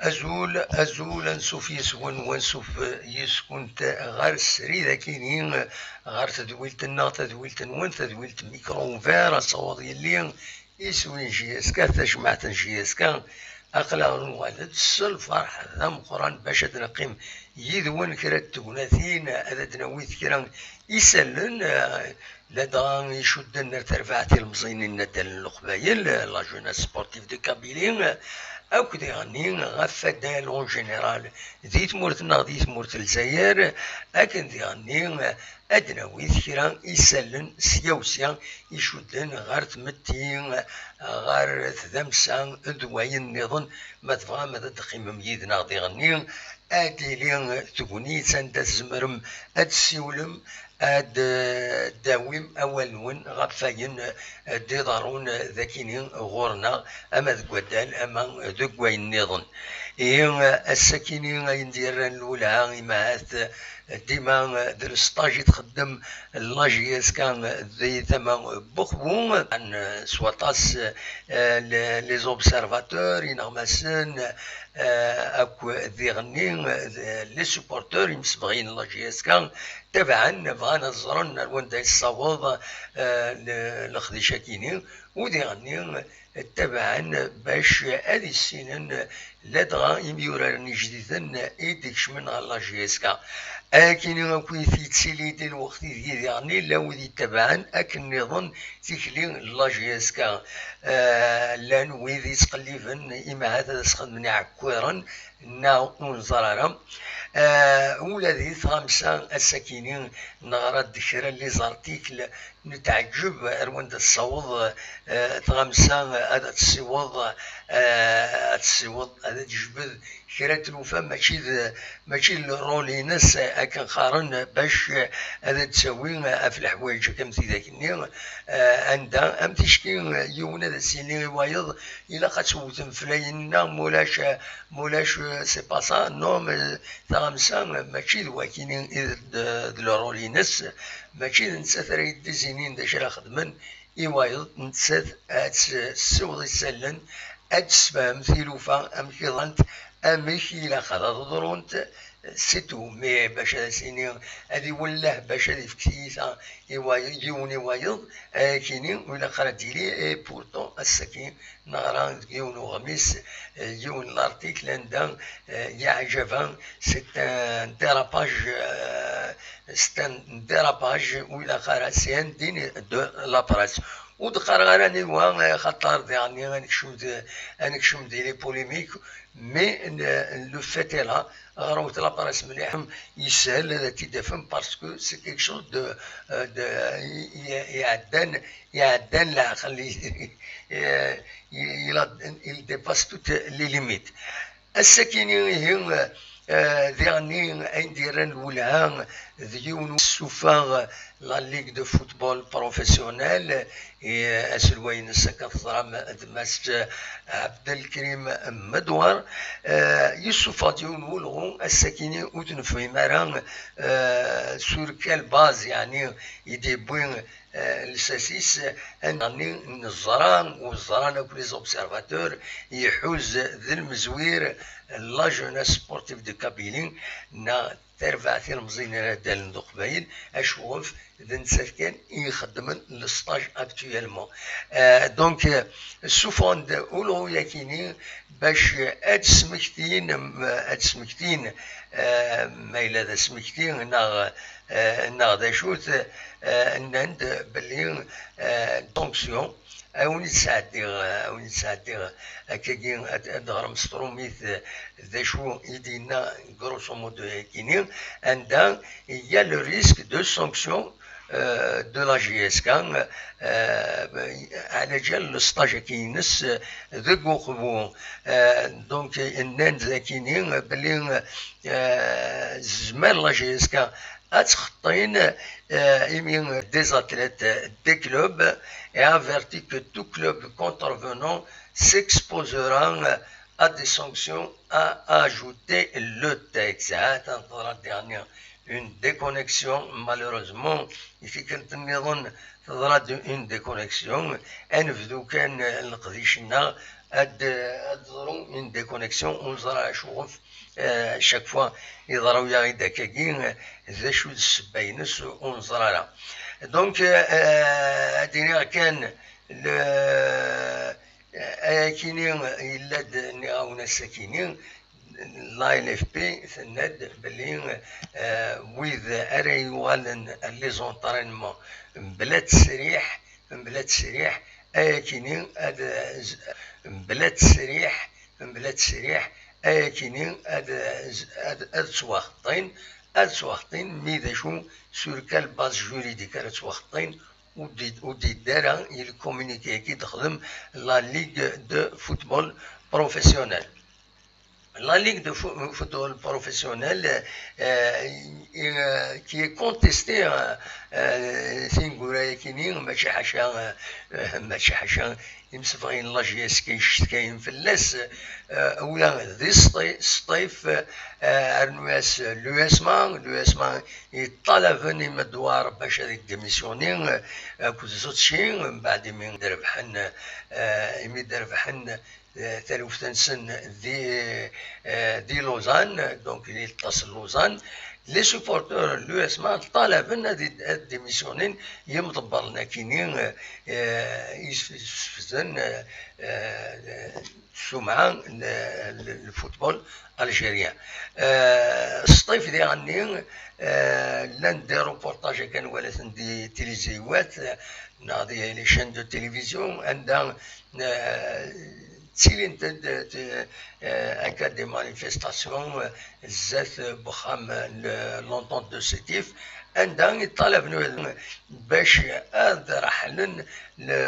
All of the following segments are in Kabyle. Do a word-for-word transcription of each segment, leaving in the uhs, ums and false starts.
Azul, azul, ansuf yes-wen, wansuf yes-kunt ɣer srid akini, ɣer tedwilt-nneɣ, tadwilt-nwen, tadwilt Micro Ouvert, ad taweḍ yelli, iswi n J S K, tajmaɛt n J S K, aql-aɣ nuɣal-d s lferḥ d ameqqran bac ad neqqim yid-wen kra n tegnatin, ad d-nawi kra isallen, eh, ladɣa icudden ar terbaɛt ilemẓiyen n naddal n Leqbayel, la jeunesse sportive de Kabylie, akk diɣenni ɣef waddal en général di tmurt-nneɣ, di tmurt n Lezzayer, akken diɣenni ad d-nawi kra isallen sya u sya icudden ɣer tmetti, ɣer tdamsa d wayen nniḍen. Ma tebɣam ad d-teqqimem yid-neɣ diɣenni, ad d-tili tegnit anda tzemrem ad tessiwlem, ad d-tawim awal-nwen ɣef wayen d-iḍerrun d akini ɣur-neɣ, ama deg waddal ama deg wayen nniḍen. Ihi ass-akini ayen d-yerran lwelha, imahat dima d lesṭaj i txeddem la J S K di tama n Buxbu, s waṭas, eh, les observateurs, ineɣmasen, eh, akk diɣenni, eh, les supporteurs, imsebɣiyen n la J S K, tabaɛen, bɣan ad ẓren ar wanda yessaweḍ, eh, le-, leqdic-akini, u diɣenni ttabaɛen bac ad issinen ladɣa imyuraren ijdiden i d-ikecmen ɣer la J S K. Akini akk i yettili di lweqt ideg diɣenni llan wid yettabaɛen akken nniḍen tikli n la J S K. Eh, llan wid yettqelliben imahat ad as-xedmen iɛekkiren neɣ ur neẓri ara. Eh, ula di tɣamsa ass-akini neɣra-d kra n les articles netɛeǧǧeb ar wanda tessaweḍ, eh, tɣamsa ad tessiweḍ, eh, ad tessiweḍ, ad d-tejbed kra n tlufa, mačči d, mačči d le rôle-ines, eh, akken qqaren, bac, eh, ad d-tawi, eh, ɣef leḥwayeǧ akka am tidak-nni, eh, anda, am ticki, eh, yiwen ad as-yini i wayeḍ, ilaq ad tewtem fell-ayen-nneɣ, mulac, eh, mulac, eh, c'est pas ça, non, mais taɣamsa, eh, mačči d wakini i d, d, d le rôle-ines, mačči d nettat ara yeddizinin d acu ara xedmen i wayeḍ, nettat ad tessiweḍ isallen ad d-tessefhem tilufa amek i ḍrant, amek i ilaq ad ḍrunt, c'est tout. Mais bac ad as-iniɣ ad iwelleh, bac ad ifk tiyita i wa-, yiwen i wayeḍ, ayakini ur ilaq ara ad d-yili. Et pourtant, ass-agi neɣra deg yiwen uɣmis, eh, yiwen n l'article anda, eh, yeɛjeb-aɣ, c'est un dérapage, eh, c'est un dérapage ur ilaq ara, c'est indigne de la presse. Ur d-qqareɣ ara aniwa, eh, xaṭer diɣenni ad nekcem d-, ad nekcem di les polémiques, mais le, le fait est là, ɣrewt la presse mliḥ, yeshel ad t-id-tafem, parce que c'est quelque chose de, euh, de, i-, i-, iɛeddan, iɛeddan leɛqel, i-, i-, il a, il dépasse toutes les limites. Ass-akini ihi, eh, diɣenni ayen d-yerran lwelha d yiwen n usuffeɣ, la Ligue de football professionnel, eh, aselway-nnes akka teẓram d Mass Abdelkrim Medwar, eh, yessuffeɣ-d yiwen n wulɣu, ass-akini ur t-nefhim ara, eh, sur quelle base, yeɛni, i d-yewwi, eh, lsas-is, eh, anda neẓra, u ẓran akk les observateurs, iḥuz d lmezwir la jeunesse sportive de Kabylie, neɣ tarbaɛt ilemẓiyen ara ddalen d uqbayel, acuɣef d nettat kan i ixeddmen le stage actuellement. Eh, donc, eh, ssuffɣen-d ulɣu-yakini bac ad smektin, ad smektin, eh, ma yella d asmekti neɣ, eh, neɣ d acu-t, eh, nnan-d belli, eh, sanction, a wen-id-sɛeddiɣ, a wen-id-sɛeddiɣ akkagi, ad, ad d-ɣrem s trumit, eh, d acu i d-yenna grosso modo yakini, anda il y a le risque de sanction, euh, de la J S K, euh, ɛlaǧal le stage-agi-ines, euh, deg uqbu. Euh, donc, nnan-d akini belli, euh, tezmer la J S K ad txeṭṭin, euh, imi des athlètes des clubs, et averti que tout club contrevenant s'exposera à des sanctions, a ajouté le texte. Ha-t-an teḍra-d diɣenni une déconnexion, malheureusement, i tikkelt nniḍen teḍra-d une déconnexion. Ad nebdu kan, eh, leqdic-nneɣ, ad, ad teḍru une déconnexion, ur neẓra acuɣef, eh, chaque fois yeḍra-yaɣ-id akkagi, eh, d acu d ssebba-ines, ur neẓra ara. Donc, eh, ad iniɣ kan, le, ayakini yella-d, nniɣ-awen ass-akini, la L F P tenna-d belli, eh, wid ara yuɣalen ar les entraînements mebla ttesriḥ, mebla ttesriḥ, ayakini ad, mebla ttesriḥ, mebla ttesriḥ, ayakini ad, ad, ad ttwaxeṭṭin, ad ttwaxeṭṭin, mi d acu, sur quelle base juridique ara ttwaxeṭṭin, ur d-, ur d-yeddi ara i lkominiki-agi d-texdem la Ligue de football professionnel. La Ligue de fo-, football professionnel, euh, euh, qui est contestée, euh, euh, tineggura-yakini, mačči ḥaca, euh, euh, mačči ḥaca imsebɣiyen n la J S K yecetkayen fell-as, euh, ula d Sṭi-, Sṭif, euh, rnu-as l'U S M A, l'U S M A yeṭṭalaben i Medwar bac ad idémissionné, euh, akked Zutshi, mbeɛd imi d-rebḥen, euh, imi d-rebḥen, euh, taluft-nsen di, euh, di Lausanne, donc di leṭṭes n Lausanne. Les supporters n l'U S M A ṭṭalaben ad id-, ad démissionné yimḍebbren-akini, euh, euh, yesfeden, euh, euh, ssumɛa n, n, n lfutbol algérien. Euh, Sṭif diɣenni, euh, llan des reportages akken walaten di tiliziwat, neɣ di les chaînes de télévision, anda, euh, ttilint-d, euh, akka des manifestations, euh, zdat, euh, n uxxam, euh, n l'Entente de Sétif, anda i ṭṭalaben bac ad raḥlen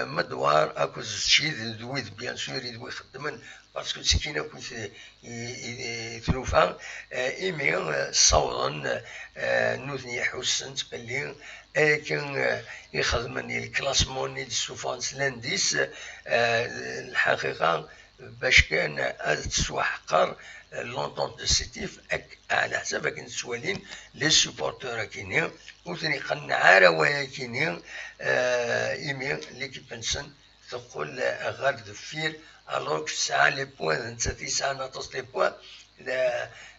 Medwar akked Zutshi d wid, bien sûr, i d wi xeddmen, parce que ttekkin akk i t-, i, i, i tlufa, eh, imi, eh, ssawḍen, eh, nutni ḥussen-tt belli akken, eh, i xedmen i lklasmun i d-ssufɣen s l'indice, eh, lḥaqiqa, bac kan ad tettwaḥqer, eh, l'Entente de Sétif, ak-, ɛla ḥsab akken ttwalin les supporters akini, ur ten-iqenneɛ ara wayakini, eh, imi l'équipe-nsen teqqel ɣer deffir, alors que tesɛa les points, d nettat yesɛan aṭas les points, d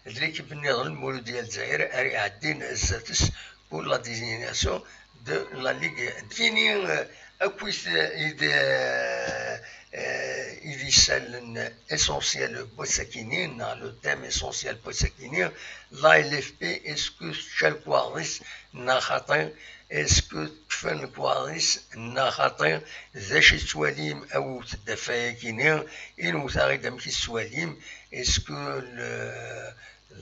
l'équipe nniḍen n Lmuludya n Lezzayer ara iɛeddin zdat-s pour la désignation de la Ligue. Kini akkit i d, i d isalen essentiel n wass-akini, neɣ le thème essentiel n wass-akini, la L F P, est-ce que tečča lekwaɣeḍ-is neɣ xaṭi? Est-ce que kfan lekwaɣeḍ-is neɣ xaṭi? D acu i tettwalim, awit-d ɣef wayakini, inwet-aɣ-id amek i tettwalim. Est-ce que le,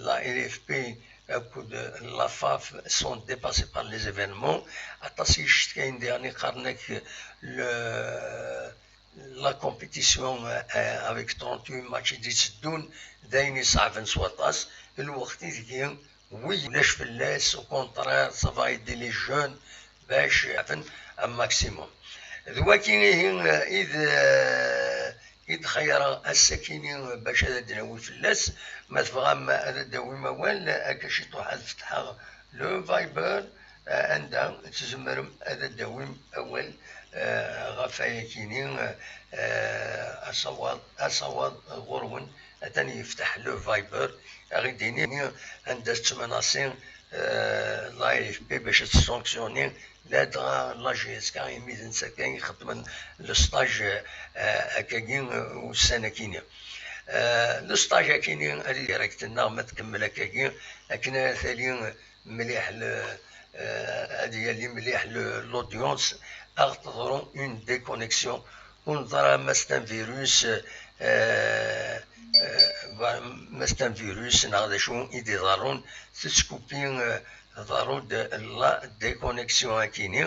la L F P akked la FAF sont dépassés par les événements? Aṭas i yecetkayen diɣen iqqaren-ak le, la compétition, euh, avec trente-huit matchs i d-itteddun, d ayen iṣeɛben s waṭas. Lweqt i deg-i wi ulac fell-as, au contraire, ça va aider les jeunes bac ɛfen un maximum. D waki ihi, euh, i d, euh, i d-xeyyreɣ ass-akini bac ad d-nawi fell-as. Ma tebɣam ad d-tawim awal, akka ciṭuḥ ad fetḥeɣ le Viber, euh, anda tzemrem ad d-tawim awal, euh, ɣef wayakini, euh, asawaḍ, asawaḍ ɣur-wen, atan yefteḥ le Viber, ad ɣ-d-yini anda tettmenasi, euh, la L F P bac ad tessanctionner ladɣa la J S K, imi d netta kan ixeddmen le stage, euh, akkagi, euh, ussan akini. Euh, le stage akini ad direct-nneɣ ma tkemmel akkagi, akken ara tali mliḥ le, euh, ad yali mliḥ le, l'audience, ad ɣ-teḍru une déconnexion. Ur neẓra ma c'est un virus, euh, euh, ma c'est un virus neɣ d acu i d-iḍerrun, tettkupi, euh, tḍerru-d la déconnexion akini.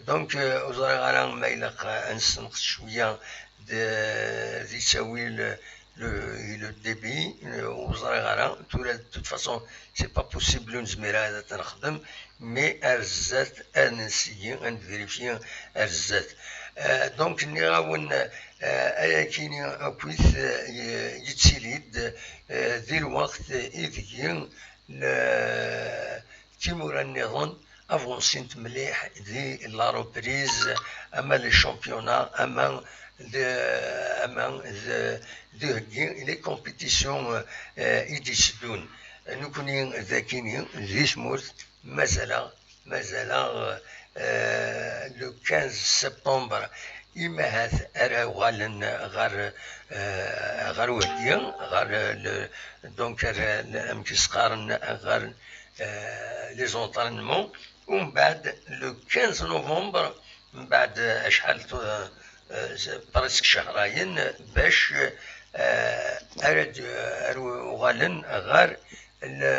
Donc, euh, ur ẓriɣ ara ma ilaq ad nessenqes cwiya d, di ttawil le, le débit, euh, ur ẓriɣ ara. Tura, de toute façon, c'est pas possible, ur nezmir ara ad t-nexdem, mais ar zdat, ad nessigi, ad nvérifier ar zdat. Euh, donc, nniɣ-awen, euh, ayakini akkit, euh, yettili-d, euh, di lweqt ideg le, timura nniḍen avancent mliḥ di la reprise, ama les championnats, ama d, ama d, d uheggi, les compétitions, euh, i d-itteddun. Nekni d akini, di tmurt, mazal-aɣ, mazal-aɣ, euh, le quinze septembre, imahat ara uɣalen ɣer, euh, ɣer uheggi, ɣer le, donc, ar, amek i s-qqaren, ɣer, euh, les entraînements. Umbeɛd, le quinze novembre, mbeɛd acḥal, euh, euh, presque cehrayen, bac, euh, ara d-, ara uɣalen ɣer le,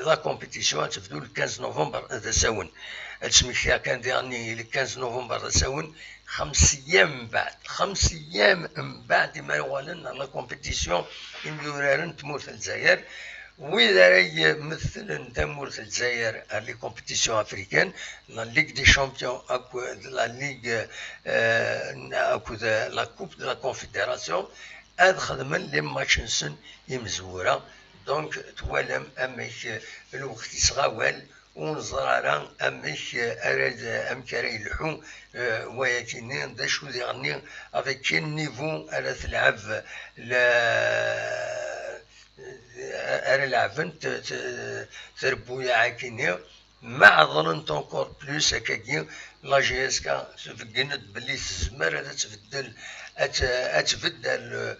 la compétition ad tebdu le quinze novembre d asawen. Ad smektiɣ kan diɣen le quinze novembre d asawen, xems ayyam mbeɛd, xems ayyam mbeɛd imi ara uɣalen ɣer la compétition imyuraren n tmurt n Lezzayer, wid ara yemmetlen tamurt n Lezzayer ar les compétitions africaines, la Ligue des Champions akked la Ligue, euh, akked la Coupe de la Confédération, ad xedmen les matchs-nsen imezwura. Donc, twalam amek, euh, lweqt isɣawal, ur neẓri ara amek, euh, ara, amek ara yelḥu, euh, wayakini, d acu diɣenni, avec quel niveau ara telɛeb la, ara lɛebent t-, trebbuyaɛ akini. Ma ɛeḍlent encore plus akkagi, la J S K tbeggen-d belli tezmer ad tbeddel, ad t-, ad tbeddel le,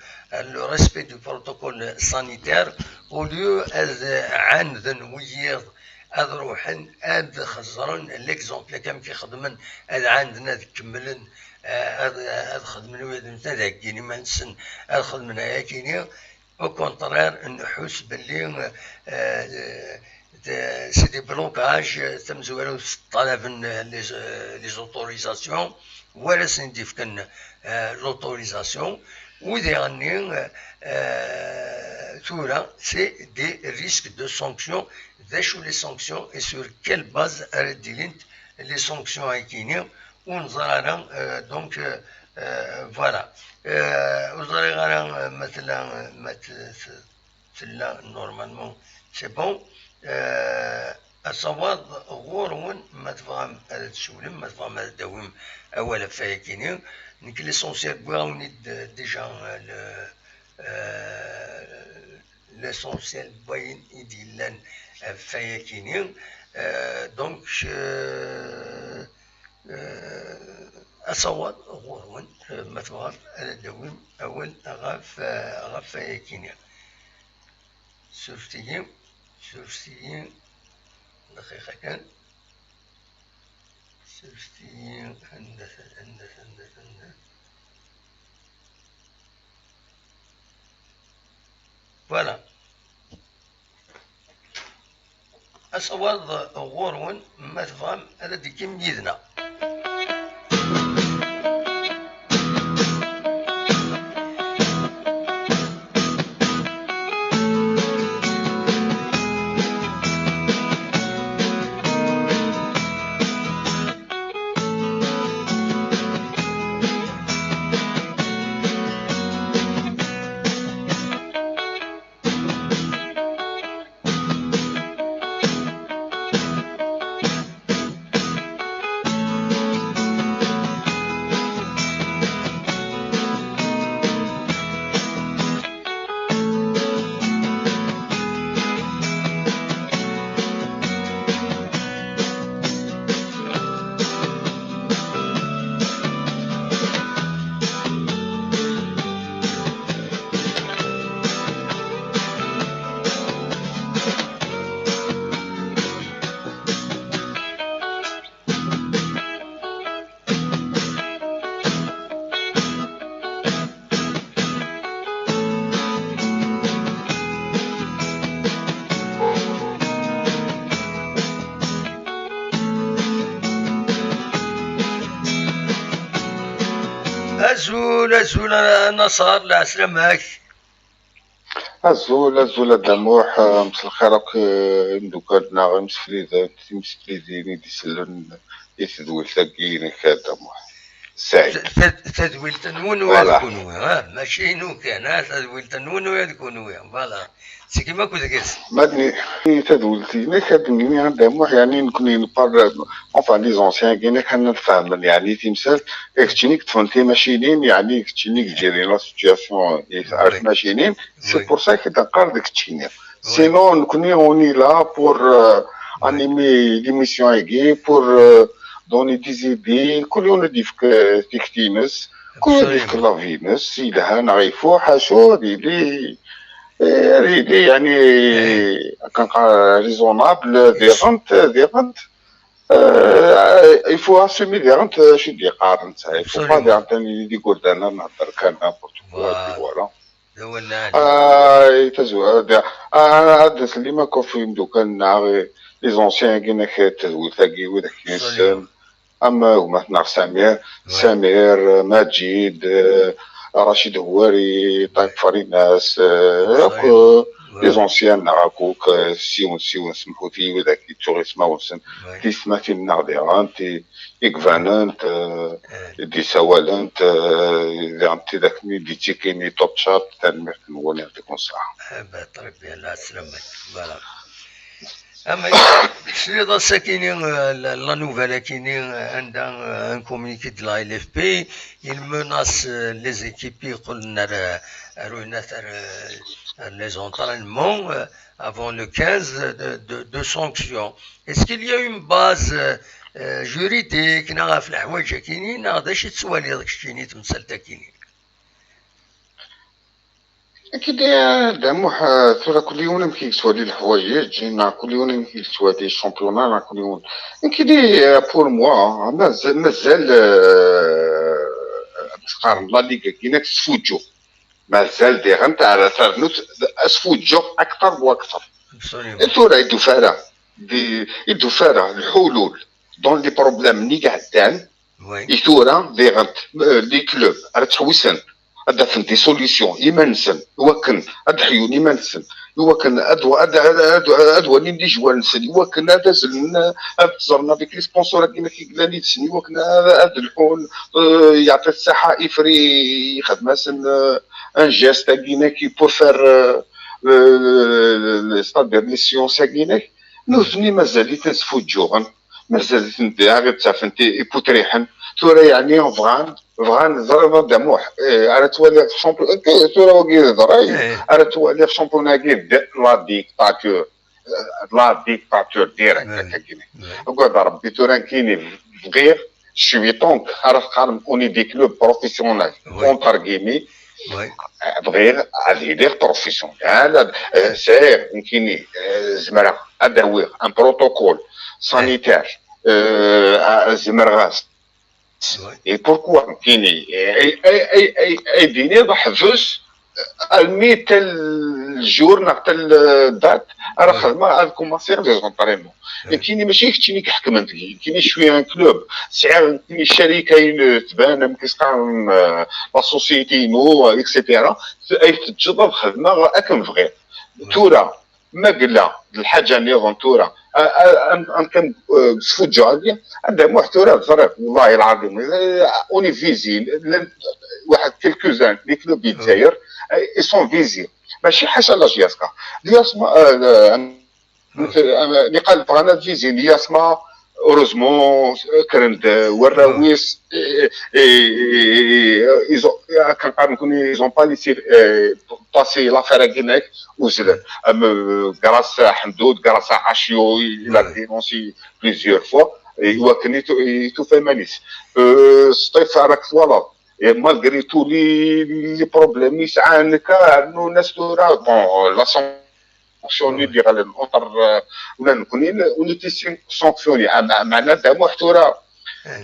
le respect du protocole sanitaire, au lieu ad ɛanden wiyiḍ ad ruḥen ad xeẓren l'exemple, akka amek i xedmen, ad ɛanden, ad kemmlen, eh, ad, ad xedmen wid ad heggin iman-nsen, ad xedmen ayakini. Au contraire, nḥus belli, eh, de, c'est des blocages, tamezwarut ṭṭalaben les, les autorisations, war asen d-ifken, eh, l'autorisation, u diɣenni, eh, tura, c'est des risques de sanctions, d acu les sanctions et sur quelle base ara d-ilint les sanctions akini, ur neẓri ara, euh, donc, euh, euh, voilà. Euh, ur ẓriɣ ara, euh, ma tella, ma t-, t-, tella normalement, c'est bon. Euh, Asawaḍ ɣur-wen, ma tebɣam ad d-tcewlem, ma tebɣam ad d-tawim awal ɣef wayakini. Nekk l'essentiel wwiɣ-awen-id déjà le, euh, l'essentiel n wayen i d-yellan ɣef wayakini. Euh, donc, euh, euh, asawaḍ ɣur-wen, euh, ma tebɣam ad d-tawim awal ɣef, euh, ɣef wayakini. Surfet-iyi, surfet-iyi, dqiqa kan. Surfet-iyi, anda-t, anda-t, anda-t, anda-t? Voilà. Asawaḍ ɣur-wen, ma tebɣam ad d-tekim yid-neɣ. Azul, azul a Naṣer, lɛeslama-k. Azul, azul a Dda Muḥ, mselxir akk, eh, imeddukal-nneɣ, imsefliden, timseflidin i d-isellen i tedwilt-agi-inek a Dda Muḥ. Saɛid. Ta-, ta-, tadwilt-nwen ula d kunwi, ha? Mačči inu kan, ha? Tadwilt-nwen ula d kunwi, voilà. Segmi akk deg-s. Ma d-nini tadwilt-inek, ad d-nini a Dda Muḥ, yeɛni nekni npar, enfin, les anciens-agi-inek, ad nfehmen, yeɛni timsal, eh, keččini i yeṭṭfen timacinin, yeɛni keččini i yejrin la situation, eh, ar tmacinin, c'est pour ça i k-id-neqqar d keččini. Sinon, nekni, on est là pour, euh, animer l'émission-agi, pour, euh, donner des idées, kul yiwen ad d-yefk, euh, tikti-ines, kul yiwen ad yefk l'avis-ines, yelha neɣ ifuḥ, acu ad yili, eh, ad yili, yeɛni, akken qa-, raisonnable, diɣen, diɣen, euh, il faut assumer diɣen acu i d-yeqqar netta, il faut pas diɣen ad nili d igerdan ad nehder kan n'importe quoi, et puis voilà. D awal lɛali. Ah, i tazwara, ah, ad d-nselli akk ɣef imeddukal-nneɣ, les anciens-agi-inek, tadwilt-agi, wid akken yessen, am gma-tneɣ Samir, Samir, Maǧid, eh, Racid Hwari, Ṭayef Farinas, eh, akk, eh, les anciens-nneɣ akk, eh, siwen, siwen, semḥut-iyi widak yettuɣ ismawen-nsen, tiyessetmatin-nneɣ diɣen, ti-, i ibanent, eh, i d-yessawalent, eh, diɣen tidak-nni d-yettikini top chart, tanemmirt-nwen, yeɛṭikum ṣṣeḥḥa. Eh ben, très bien, lɛeslama-k. Voilà. Ama tesliḍ-as akini, eh, la, la nouvelle akini, eh, anda, eh, un communiqué de la L F P, il menace, eh, les équipes yeqqlen ar, ar, ar, ar les entraînements, eh, avant le quinze de, de, de sanctions. Est-ce qu'il y a une base, euh, euh, juridique, neɣ ɣef leḥwayeǧ akini, neɣ d acu i tettwaliḍ keččini temsalt akini? Akini, a Dda Muḥ, tura kul yiwen amek i yettwali leḥwayeǧ, neɣ kul yiwen amek i yettwali championnat, neɣ kul yiwen. Akini, euh, pour moi, mazal, mazal, euh, ad teqqarem La Ligue akini ad tesfuǧǧu. Mazal diɣen ara ternu asfuǧǧeɣ akteṛ u akteṛ. Absolument. Tura i d-tufa ara, di, i d-tufa ara lḥulul dans les problèmes-nni iɛeddan, i tura diɣen, eh, les clubs ara ttḥewwisen ad d-afen des solutions iman-nsen, i wakken ad d-ḥyun iman-nsen, i wakken ad, ad, ad, ad, ad walin les joueurs-nsen, i wakken ad azlen, ad ẓren avec les sponsors-agi i yellan yid-sen, i wakken ad, ad lḥun, eh, yeɛṭi ṣṣaḥa i Fri, ixdem-asen, eh, un geste-agi-inek pour faire, euh, euh, c'est-à-dire les séances-agi-inek. Nutni mazal-iten sfuǧǧuɣen, mazal-iten d aɣ ttafen iputriḥen. Tura yeɛni bɣan, bɣan ẓriɣ d amuḥ, eh, ara twaliɣ champion, eh, tura wagi yeḍra-yi, ara twaliɣ champion-agi d la dictature, eh, d la dictature direct, akkagi. Agad Rebbi, tura nekkini bɣiɣ cwiṭ ara teqqarem on est des clubs professionnels, entre guillemets. Bɣiɣ ad iliɣ professionnel, ad, eh, sɛiɣ nekkini, eh, zemreɣ ad awiɣ un protocole sanitaire, eh, zemreɣ-as. Et pourquoi nekkini, eh, ay, ay, ay, ay, ay d-iniḍ ḥbes, almi tel jour neɣ tel, euh, date ara xedmeɣ, ad commencer les entraînements. Nekkini mačči keččini i iḥekmen deg-i, nekkini je suis un club, sɛiɣ nekkini ccarika-inu, tban amek i s-qqaren, euh, la société-inu, euh, et cetera. Ay teǧǧeḍ ad xedmeɣ akken bɣiɣ. Tura ma yella d lḥaǧa nniḍen tura, a, a, am, am kan, euh, sfuǧǧuɣ ad, ad amuḥ tura, ẓriɣ, wallahi lɛaḍim, euh, on est visé, llan waḥed quelques-uns, les clubs di Lezzayer, euh, ils sont visés. Mačči ḥaca la J S K. L'U S M A, euh, euh, niqal bɣan ad visé l'U S M A, heureusement, euh, kkren-d, euh, warraw-is, et, et, et, euh, ils ont, euh, akken qqaren nekkni, ils ont pas laissé, euh, passer l'affaire-agi-inek, uzzlen. Am, euh, grâce à Ḥemdud, grâce à Acio, il a dénoncé plusieurs fois, et iwakken i tu-, i tufa iman-is. Euh, Sṭif, ara k-twalaḍ. Et malgré tous les, les problèmes yesɛan, nekk, rnu nas tura, bon, la sanction, i d-yeɣlen, entre, euh, ula nekkni, on était sanctionné. Ah, ma-, meɛna d amuḥ tura.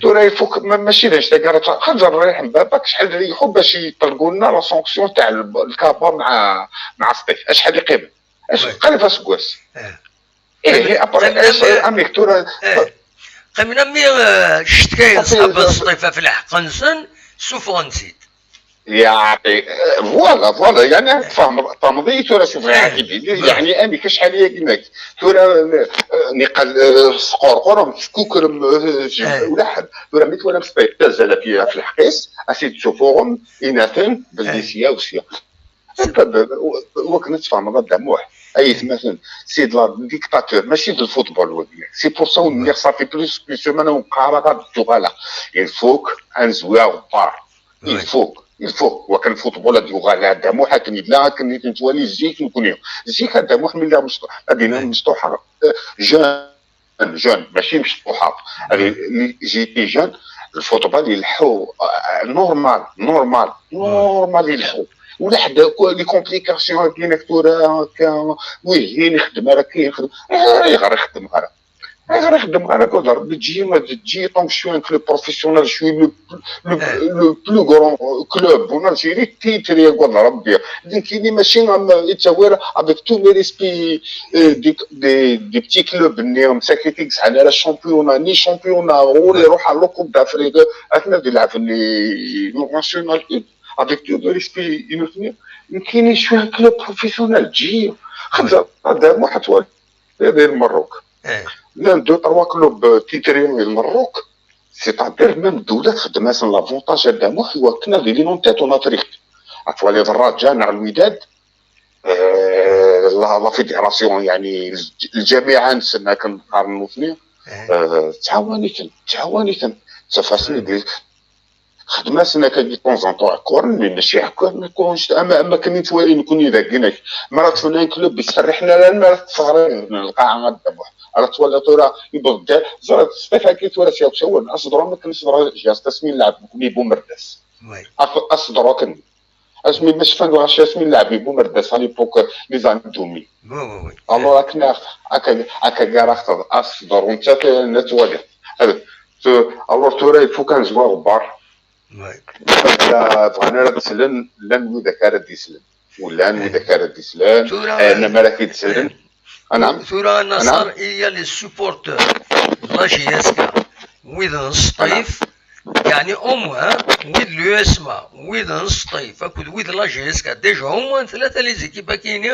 Tura il faut que, ma-, mačči d annect-agi ara tt-, xaṭer rriḥ n baba-k, acḥal d iḥu bac yeṭelqu-na la sanction taaɛ l-, lkaba mɛa, mɛa Sṭif. Acḥal yeqqimen? Acu, qrib aseggas. Ih, après, amek tura. Qqimen am mi, euh, ccetkayen ṣṣḥab Sṭif ɣef lḥeqq-nsen, ssufɣen-tt-id. Yeɛṭi, euh, voilà, voilà, yeɛni ad tfehmeḍ, tfehmeḍ-iyi tura, cuf, yeɛni amek acḥal-agi-inek. Tura, euh, niqal, euh, squrqurem, tkukrem, euh, ulaḥed. Tura mi twalam Sṭif, tazal ɣef, ɣef lḥeqq-is, ad t-id-ssufuɣem, inaten, belli sya u sya. Sebab, w-, wakken ad tfehmeḍ a Dda Muḥ, ay atmaten, c'est de la dictature, mačči d lfutbol wagi. C'est pour ça ur nniɣ ça fait plus qu'une semaine ur qqareɣ ad d-uɣaleɣ. Il faut que ad nezwi aɣebbar. Il faut, il faut, wakken lfutbol ad yuɣal a Dda Muḥ akken yella, akken i t-nettwali zik nekkni. Zik a Dda Muḥ mi lliɣ mecṭuḥ, ad iniɣ mecṭuḥeɣ, euh, jeune, jeune, mačči mecṭuḥeɣ. J'étais jeune, lfutbol ileḥḥu, euh, normal, normal, normal ileḥḥu. Ulaḥedd akk les complications-agi-inek tura, akka, wihin ixeddem ara, akka ixeddem. Eh, ayɣer ixeddem ara? Ayɣer ixeddem ara, agad Rebbi, ǧǧi, ǧǧi, tant que je suis un club professionnel, je suis le, le, le plus grand club en Algérie, titre, agad Rebbi. Nekkini mačči am Essaouira, avec tous mes respects, euh, des, des, des petits clubs, nni msakit i yesɛan ara championnat, ni championnat, ur iruḥ à la Coupe d'Afrique, atna di lɛeb-nni national un, avec tous mes respects i nutni, nekkini je suis un club professionnel, ǧǧi, xedza, a Dda Muḥ, ad twaliḍ di Lmerruk. Llan deux, trois clubs, euh, titrés di Lmerruk, c'est-à-dire même ddula txeddem-asen l'avantage a Dda Muḥ i wakken ad ilin en tête en Afrique. Ad twaliḍ Raja neɣ Lwidad, euh, la, la fédération, yeɛni, lǧ-, lǧamiɛa-nsen akken qqaren nutni, euh, ttɛawan-iten, ttɛawan-iten. Ttaf-asen-id, xedm-asen akka de temps en temps, ɛekkuren, mais mačči ɛekkuren, ɛekkuren, am, am akken i nettwali nekkni dagi-inek. Mi ara ṭṭfen un club, ur ttserriḥen ara, mi ara tettfeɣriḍ lqaɛa a Dda Muḥ. Ara twaliḍ tura, yewweḍ-d, ẓriɣ, Sṭif, akka tura sya usawal, as-ḍru am akken as-ḍru J S K asmi nlɛeb nekkni Bumerdas. As-, as-ḍru akken. Asmi ma cfan lɣaci asmi nlɛeb i Bumerdas à l'époque, les années deux mille. Alors akken akka, akka, akka ara xteḍ, as-ḍru netta n twali. Alors tura il faut kan zwa ɣebbar. Ma bɣan ara d-slen, llan widak ara d-islen. Ur llan widak ara d-islen. Tura, eh, namar ad k-id-slen. Anam. Tura, anam. Nasser, il y a les supporters de la J S K, wid n Sṭif, yeɛni au moins, wid n l'U S M A, wid n Sṭif, akked wid n la J S K, déjà au moins tlata les équipes akini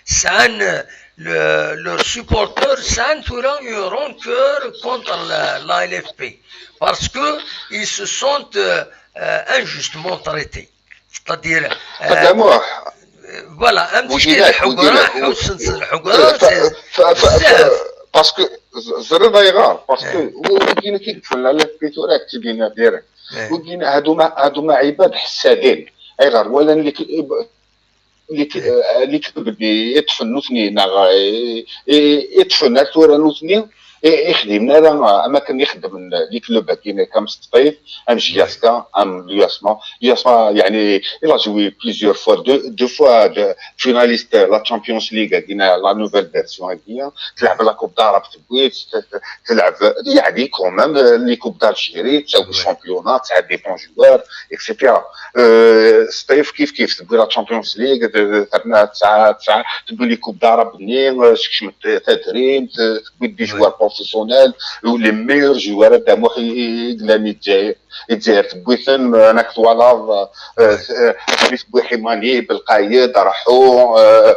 sɛan, euh, le, leurs supporters sɛan tura une rancœur contre la, la L F P, parce que ils se sentent, euh, euh, injustement traités. C'est-à-dire, euh, voilà, un petit peu de lḥugra, ḥussen-tt lḥugra, c'est, c'est, c'est, Parce que ẓriḍ ayɣer? Parce que wigina ki yeṭṭfen la L F P tura, ak-tt-id-iniɣ direct. Wigina, hadu ma, hadu ma ɛibad ḥessaden. Ayɣer? Walan les, les, les clubs i ṭṭfen nutni, neɣ i, i, i ṭṭfen ar tura nutni, i, i xdimen ara am akken i xeddmen les clubs-agi, comme Sṭif, am J S K, am l'U S M A. L'U S M A, يعني, il a joué plusieurs fois, deux, deux fois de finaliste de la Champions League, la nouvelle version, تلعب la Coupe d'Arabie, تلعب، يعني، quand même les coupes d'Algérie, تساوي championnat, تساوي des bons joueurs, et cetera. Sṭif كيف كيف، تبوي la Champions League, تبوي les coupes d'Arabie, تكشم تدريب، تبوي des joueurs professionnels, les meilleurs joueurs, هذا موح يقلاني الجزائر. الجزائر تبويثن، راك توالافض، آه، آه، تبوي حيماني، بالقايد، راحو، آه،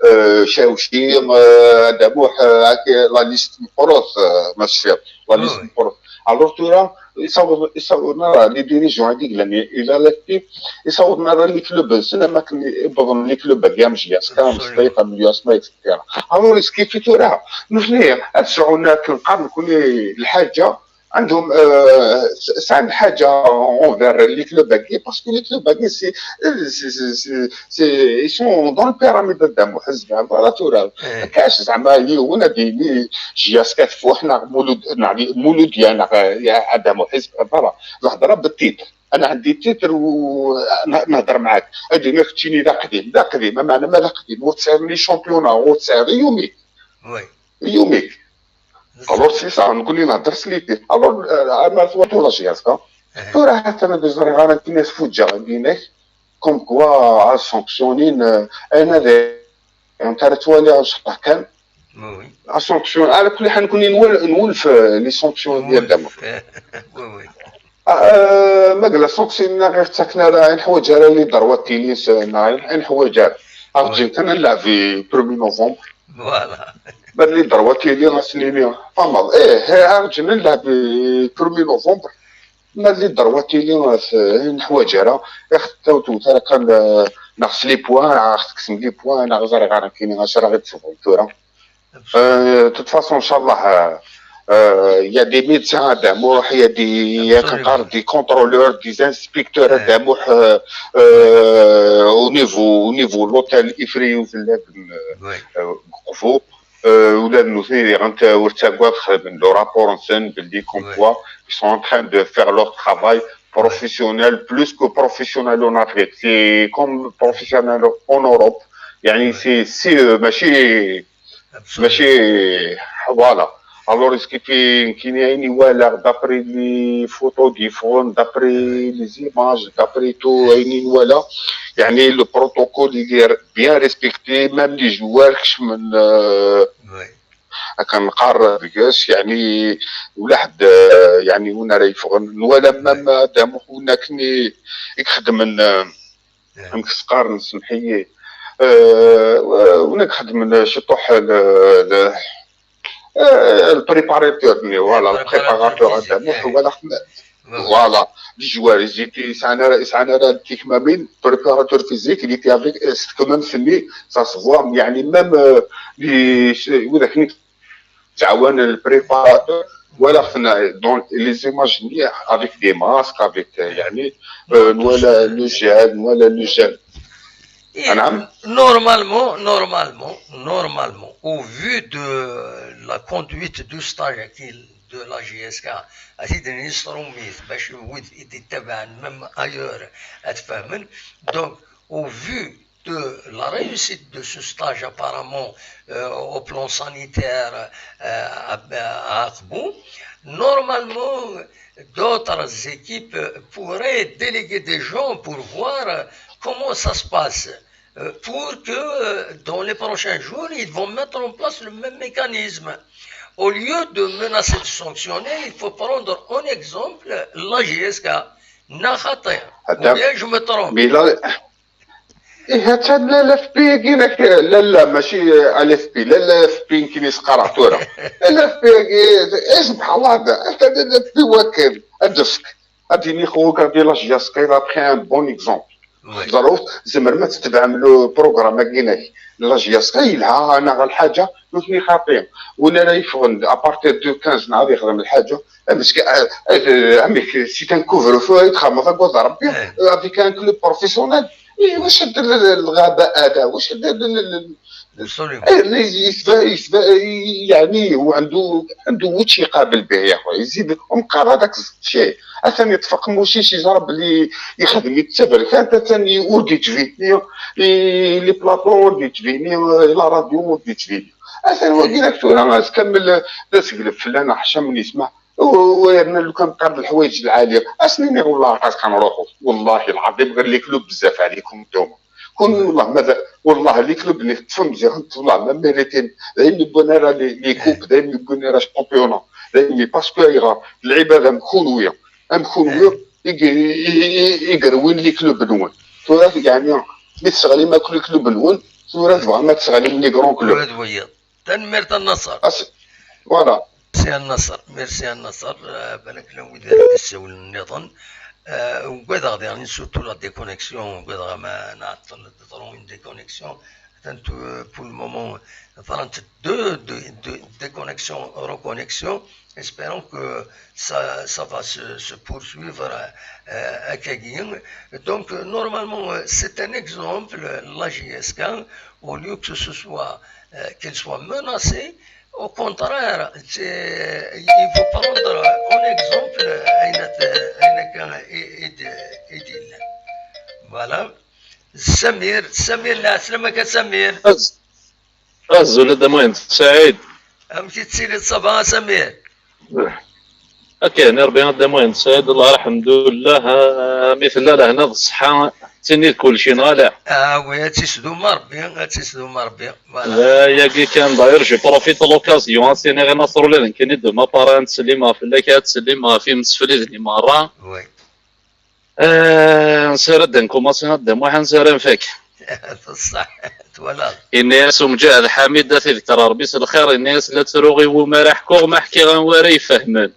آه، شاوشي، آه، داموح، آه، هاك لا ليست مقروث، آه، ما تشفيض، لا ليست مقروث. الوغ تورا يصور، يصورنا راه les dirigeants هذيك لاني الى لاتي يصورنا راه les clubs سنا ما كان يبضن les clubs كاع مش ياس كان سطيطه من ياس ما اكسترا. الوغ سكيفي تورا نحن اسعونا كنقام نكون الحاجه عندهم، آه، س-، سعد حاجه اونفير لي كلوب هاكي، باسكو لي كلوب هاكي سي، سي، سي، سي، سي، ils sont dans le pyramide تاع محزبه، فوالا تورا. كاش زعما يونا ديني جياس كتفوح ناغ مولود، ناغ مولود يا ناغ يا ادم وحزب، فوالا. الهضره بالتيتر، انا عندي تيتر ونهضر معاك. ادي ما كنتيني لا قديم، لا قديم، ما معنى ما لا قديم، وتسعر لي شامبيونا، وتسعر يومي. يومي. الوغ سي سا نقول لي نهضر سليتي. الوغ انا سواتو لا جياسكا. تو راه حتى انا ديجا راه انا كي ناس فوجا بينك. كوم كوا سانكسيونين، انا ذي انت راه توالي على شهر كان. سانكسيون على كل حال نكون نول، نول في لي سانكسيون ديال دابا. آه، ما قال سوكسي لنا غير تاكنا راه نحوج على لي دروات تيلي س-، نايم نحوج على. ارجنت انا نلعب في برومي نوفمبر. فوالا. بان لي دروات تيلي راه سنيني فمال. ايه، هي ارجن نلعب في برومي نوفمبر. ما لي دروات تيلي راه س-، نحوج على. اخ تو تو ترى كان، آه، ناقص لي بوان، اخ تكسم لي بوان، اخ زري غاران كيني غاشرا غير تشوفهم تورا. Euh, de toute façon, Inch'Allah, euh, euh, il y a des médecins à Damour, il y a des, il y a des contrôleurs, des inspecteurs à Damour, euh, euh, au niveau, au niveau de l'hôtel Ifri, euh, euh, ولا نوثني غنت ورتاكوا خدمن لو رابور نسن باللي كوم كوا ils sont en train de faire leur travail professionnel, plus que professionnel en Afrique, c'est comme professionnel en Europe. يعني c'est, c'est, euh, ماشي ماشي، voilà. الوغ اسكو كاين، كاين يعني ولا دابري لي فوتو دي فون، دابري لي زيماج، دابري تو يعني ولا، يعني لو بروتوكول اللي بيان ريسبكتي، ميم لي جوار كش من، آه، كنقار بكاش يعني ولا حد، آه، يعني وين راه يفغن ولا ميم دامو وين كني يخدم من، آه، نكسقار نسمحيي. آه، ونكحد من شطوح ال-، ال-، آه، البريباراتور ني، فوالا، البريباراتور هذا، مو فيزيك، إيه. فوالا، لي جوار يزيد يسعنا، يسعنا راه كيف ما بين بريباراتور فيزيك اللي تي افيك استكمل سني سا سفوا، يعني ميم، آه، لي ش-، وذاك نيك تعاون البريباراتور ولا خصنا دون لي زيماج افيك دي ماسك افيك يعني، آه، ولا لو جيل ولا لو جيل. نعم. Normalement, normalement, normalement, au vu de la conduite du stage qui de la J S K, à titre d'instrument, باش يتبع même ailleurs, donc, au vu de la réussite de ce stage apparemment, euh, au plan sanitaire, euh, à, à Akbou, normalement, d'autres équipes pourraient déléguer des gens pour voir comment ça se passe, euh, pour que, euh, dans les prochains jours, ils vont mettre en place le même mécanisme. Au lieu de menacer de sanctionner, il faut prendre en exemple la J S K. Ou bien je me trompe. إيه، حتى لا، لا في بي كاين هك، لا، لا، ماشي ألف بي، لا، لا في بي يمكن يسقر عطورة. لا في بي كاين، إيه، سبحان الله، هذا، حتى لا، لا في بي واكل، أدفك. أديني خوك، أدي لاج ياسكي، لا بخي ان بون إكزومبل. Ẓrut, tzemrem ad tetbeɛem le programme-agi-inek. La J S K yelha, anaɣ lḥaǧa, nutni xaṭi. Win ara yeffɣen à partir de quinze neɣ ad yexdem lḥaǧa, amek, amek, c'est un couvre-feu i txedmeḍ, agad Rebbi, avec un club professionnel. Wac lɣaba ada, wac yeɛni, عنده عنده واش يقابل به يا خويا، يزيد ومقارنة داك الشيء. Atan yeṭṭef aqemmuc-is, yeẓra belli ixdem-it d taberkant, atan ur d-yettbini, les plateaux ur d-yettbini, la radio ur d-yettbini. Atan wagi tura ad tkemmel d aseglef fell-aneɣ ḥaca min yesma. Yerna lukan qqaren lḥwayeǧ lɛali, ad sen-iniɣ والله راسك نروحو. والله العظيم غير les clubs بزاف عليكم نتوما. كون والله ماذا، والله les clubs اللي تطفن مزيان، والله ما ميريتين، دايما يبون راه les coupes، دايما يبون راه championnat، دايما parce que يغا اللعيبه هذا مكونويه، مكونويه يقروين les clubs نون. ثورة يعني، مي تسغلي ما كل club نون، ثورة تبغى ما تسغلي من les grands clubs. Tanemmirt a Nnaṣer. Voilà. Merci a Nnaṣer, merci a Nnaṣer. Balak llan wid ara d-issawlen nniḍen. Ugadeɣ diɣen surtout la déconnexion, ugadeɣ ma nɛeṭṭel ad teḍru une déconnexion. Atan, euh, pour le moment, ḍrant deux, deux, deux déconnexions, reconnexions. Espérons que ça, ça va se, se poursuivre, euh, akkagi. Donc, euh, normalement, euh, c'est un exemple, la J S K, au lieu que ce soit, euh, qu'elle soit menacée, au contraire, c'est, il faut prendre en exemple, euh, ayen akka, ayen akka i, i d-, i d-yellan. Voilà. Samir, Samir, lɛeslama-k a Samir. Az-, azul a Dda Muḥend Saɛid. Amek i tettiliḍ, ça va a Samir? Akka, Rebbi a Dda Muḥend Saɛid, Allah, alḥemdulillah, ah, mi tella lehna d ṣṣeḥḥa, ttini d kulci, neɣ ala? Ah oui, ad tt-isdum Rebbi, ad tt-isdum Rebbi. Voilà. Yagi kan, d'ailleurs, je profite l'occasion, ad s-iniɣ i Naṣrullah d nekkini de ma part, ad ttsellimeɣ fell-ak, ad ttsellimeɣ ɣef yimsefliden-nni merra. Oui. Eh, ansi ara d-nkumaṣi a Dda Muḥ, ansi ara nfak? Ṣṣeḥ, twalaḍ. Yenna-yas umǧahed Ḥamid, ad t-idker Ṛebbi s lxir, yenna-yas: la ttruɣ i wumi ara ḥkuɣ, ma ḥkiɣ anwa ara ifehmen.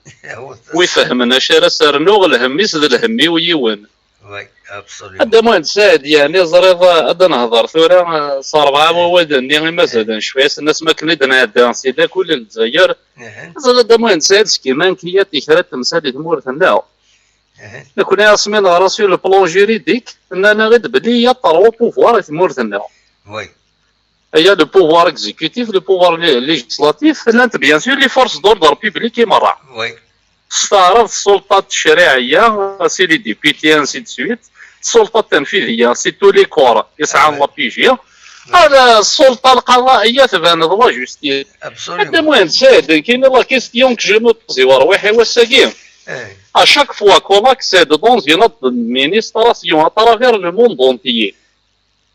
Wi fehmen acu ara s-rnuɣ, lhemm-is d lhemm-iw yiwen. Oui, absolument. A Dda Muḥend Saɛid, yeɛni ẓriɣ ad nehḍer tura s ṛebɛa wawal-nni i mazalen cwiya, s-, nnas mi akken i d-nɛedda si lakul n Lezzayer. Ẓriɣ a Dda Muḥend Saɛid, seg imankiya kra n temsal di tmurt-nneɣ. Nekni asmi neɣra sur le plan juridique, nnan-aɣ-d belli il y a trois pouvoirs i tmurt-nneɣ. Oui. Il y a le pouvoir exécutif, le pouvoir lé-, législatif, llant bien sûr les forces d'ordre public i merra. Oui. S taɛrabt, ssulṭa teccriɛiyya, c'est les députés, ainsi de suite. Ssulṭa tanfidiyya, c'est tous les corps yesɛan la P J. Ala, ssulṭa lqaḍaɛiyya tban d la justice. Absolument. A Dda Muḥend Saɛid, nekkini la question que je me pose i werwiḥ i wass-agi. À chaque fois qu'on accède dans une administration à travers le monde entier,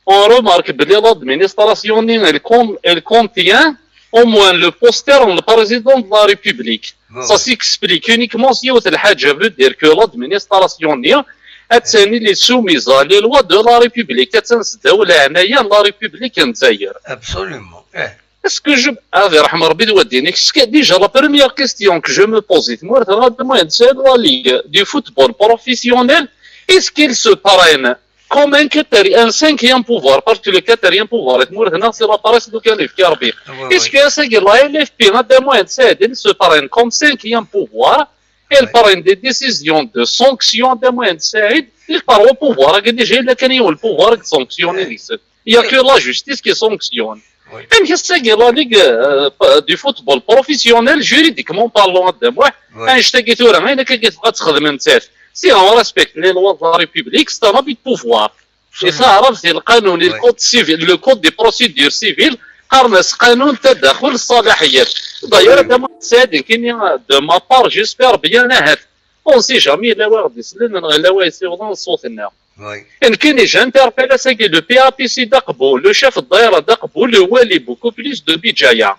on remarque que l'administration, elle con-, elle contient au moins le poster, le président de la République. Ça s'explique uniquement si vous le, je veux dire que l'administration, elle est soumise à les lois de la République, elle est de la République entière. Absolument. Est-ce que je, ah, Rahman Rabbi d waddin, est-ce que déjà la première question que je me pose, c'est la Ligue du football professionnel, est-ce qu'ils se parrainent comme un quatrième, un cinquième pouvoir, parce que le quatrième pouvoir, c'est la presse de Calif, qui arbitre. Est-ce que c'est que la L F P, a Dda Muḥend Saɛid, se parraine comme cinquième pouvoir, elle prend des décisions de sanction, a Dda Muḥend Saɛid, il part au pouvoir, il dit, j'ai le pouvoir de sanctionner. Il y a que la justice qui sanctionne. Amek ass-agi la Ligue, euh, du football professionnel, juridiquement parlant, a Dda Muḥ, annect-agi tura, ayen akka i tebɣa ad texdem nettat, si on respecte les lois de la République, c'est un abus de pouvoir. Et ça, c'est le canon, le code civil, le code des procédures civiles, qqaren-as qanun tadaxul ṣṣalaḥiyat. D'ailleurs, a Dda Muḥ Saɛid, nekkini, de ma part, j'espère bien, ahat, on sait jamais, yella wa ɣ-d-isellen, neɣ yella wa yessiwḍen ṣṣut-nneɣ. Nekkini, j'interpelle ass-agi le P A P C d aqbu, le chef de daïra d aqbu, le wali beaucoup plus de Bidjaya.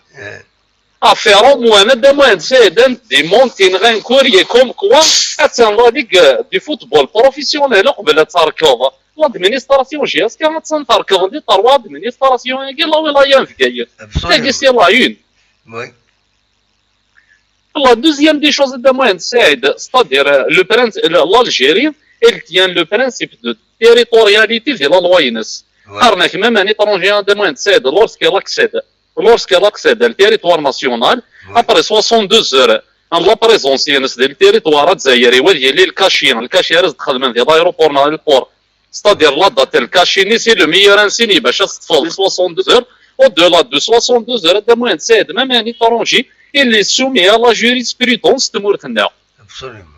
Affaire au moins, a Dda Muḥend Saɛid, ad d-démonter un courrier comme quoi, attan la Ligue du football professionnel, uqbel ad terkeḍ, l'administration J S K attan terkeḍ les trois administrations-agi, la wilaya n Bgayet. Tagi, c'est la une. La deuxième des choses, a Dda Muḥend Saɛid, c'est-à-dire, euh, le prince, euh, l'Algérie, Elle tient le principe de territorialité di la loi-ines. Qqaren-ak, même un étranger, a Dda Muḥend Saɛid, lorsqu'il accède, lorsqu'il accède à le territoire national, après soixante-douze heures n la présence-ines di le territoire azzayri, wa ad yili le cachet, le cachet ara s-d-xedmen di l'aéroport neɣ le port, c'est-à-dire la date, le cachet-nni, c'est le meilleur insigne bac ad s-teṭṭfeḍ di soixante-douze heures. Au-delà de soixante-douze heures, a Dda Muḥend Saɛid, même un étranger, il est soumis à la jurisprudence n tmurt-nneɣ. Absolument.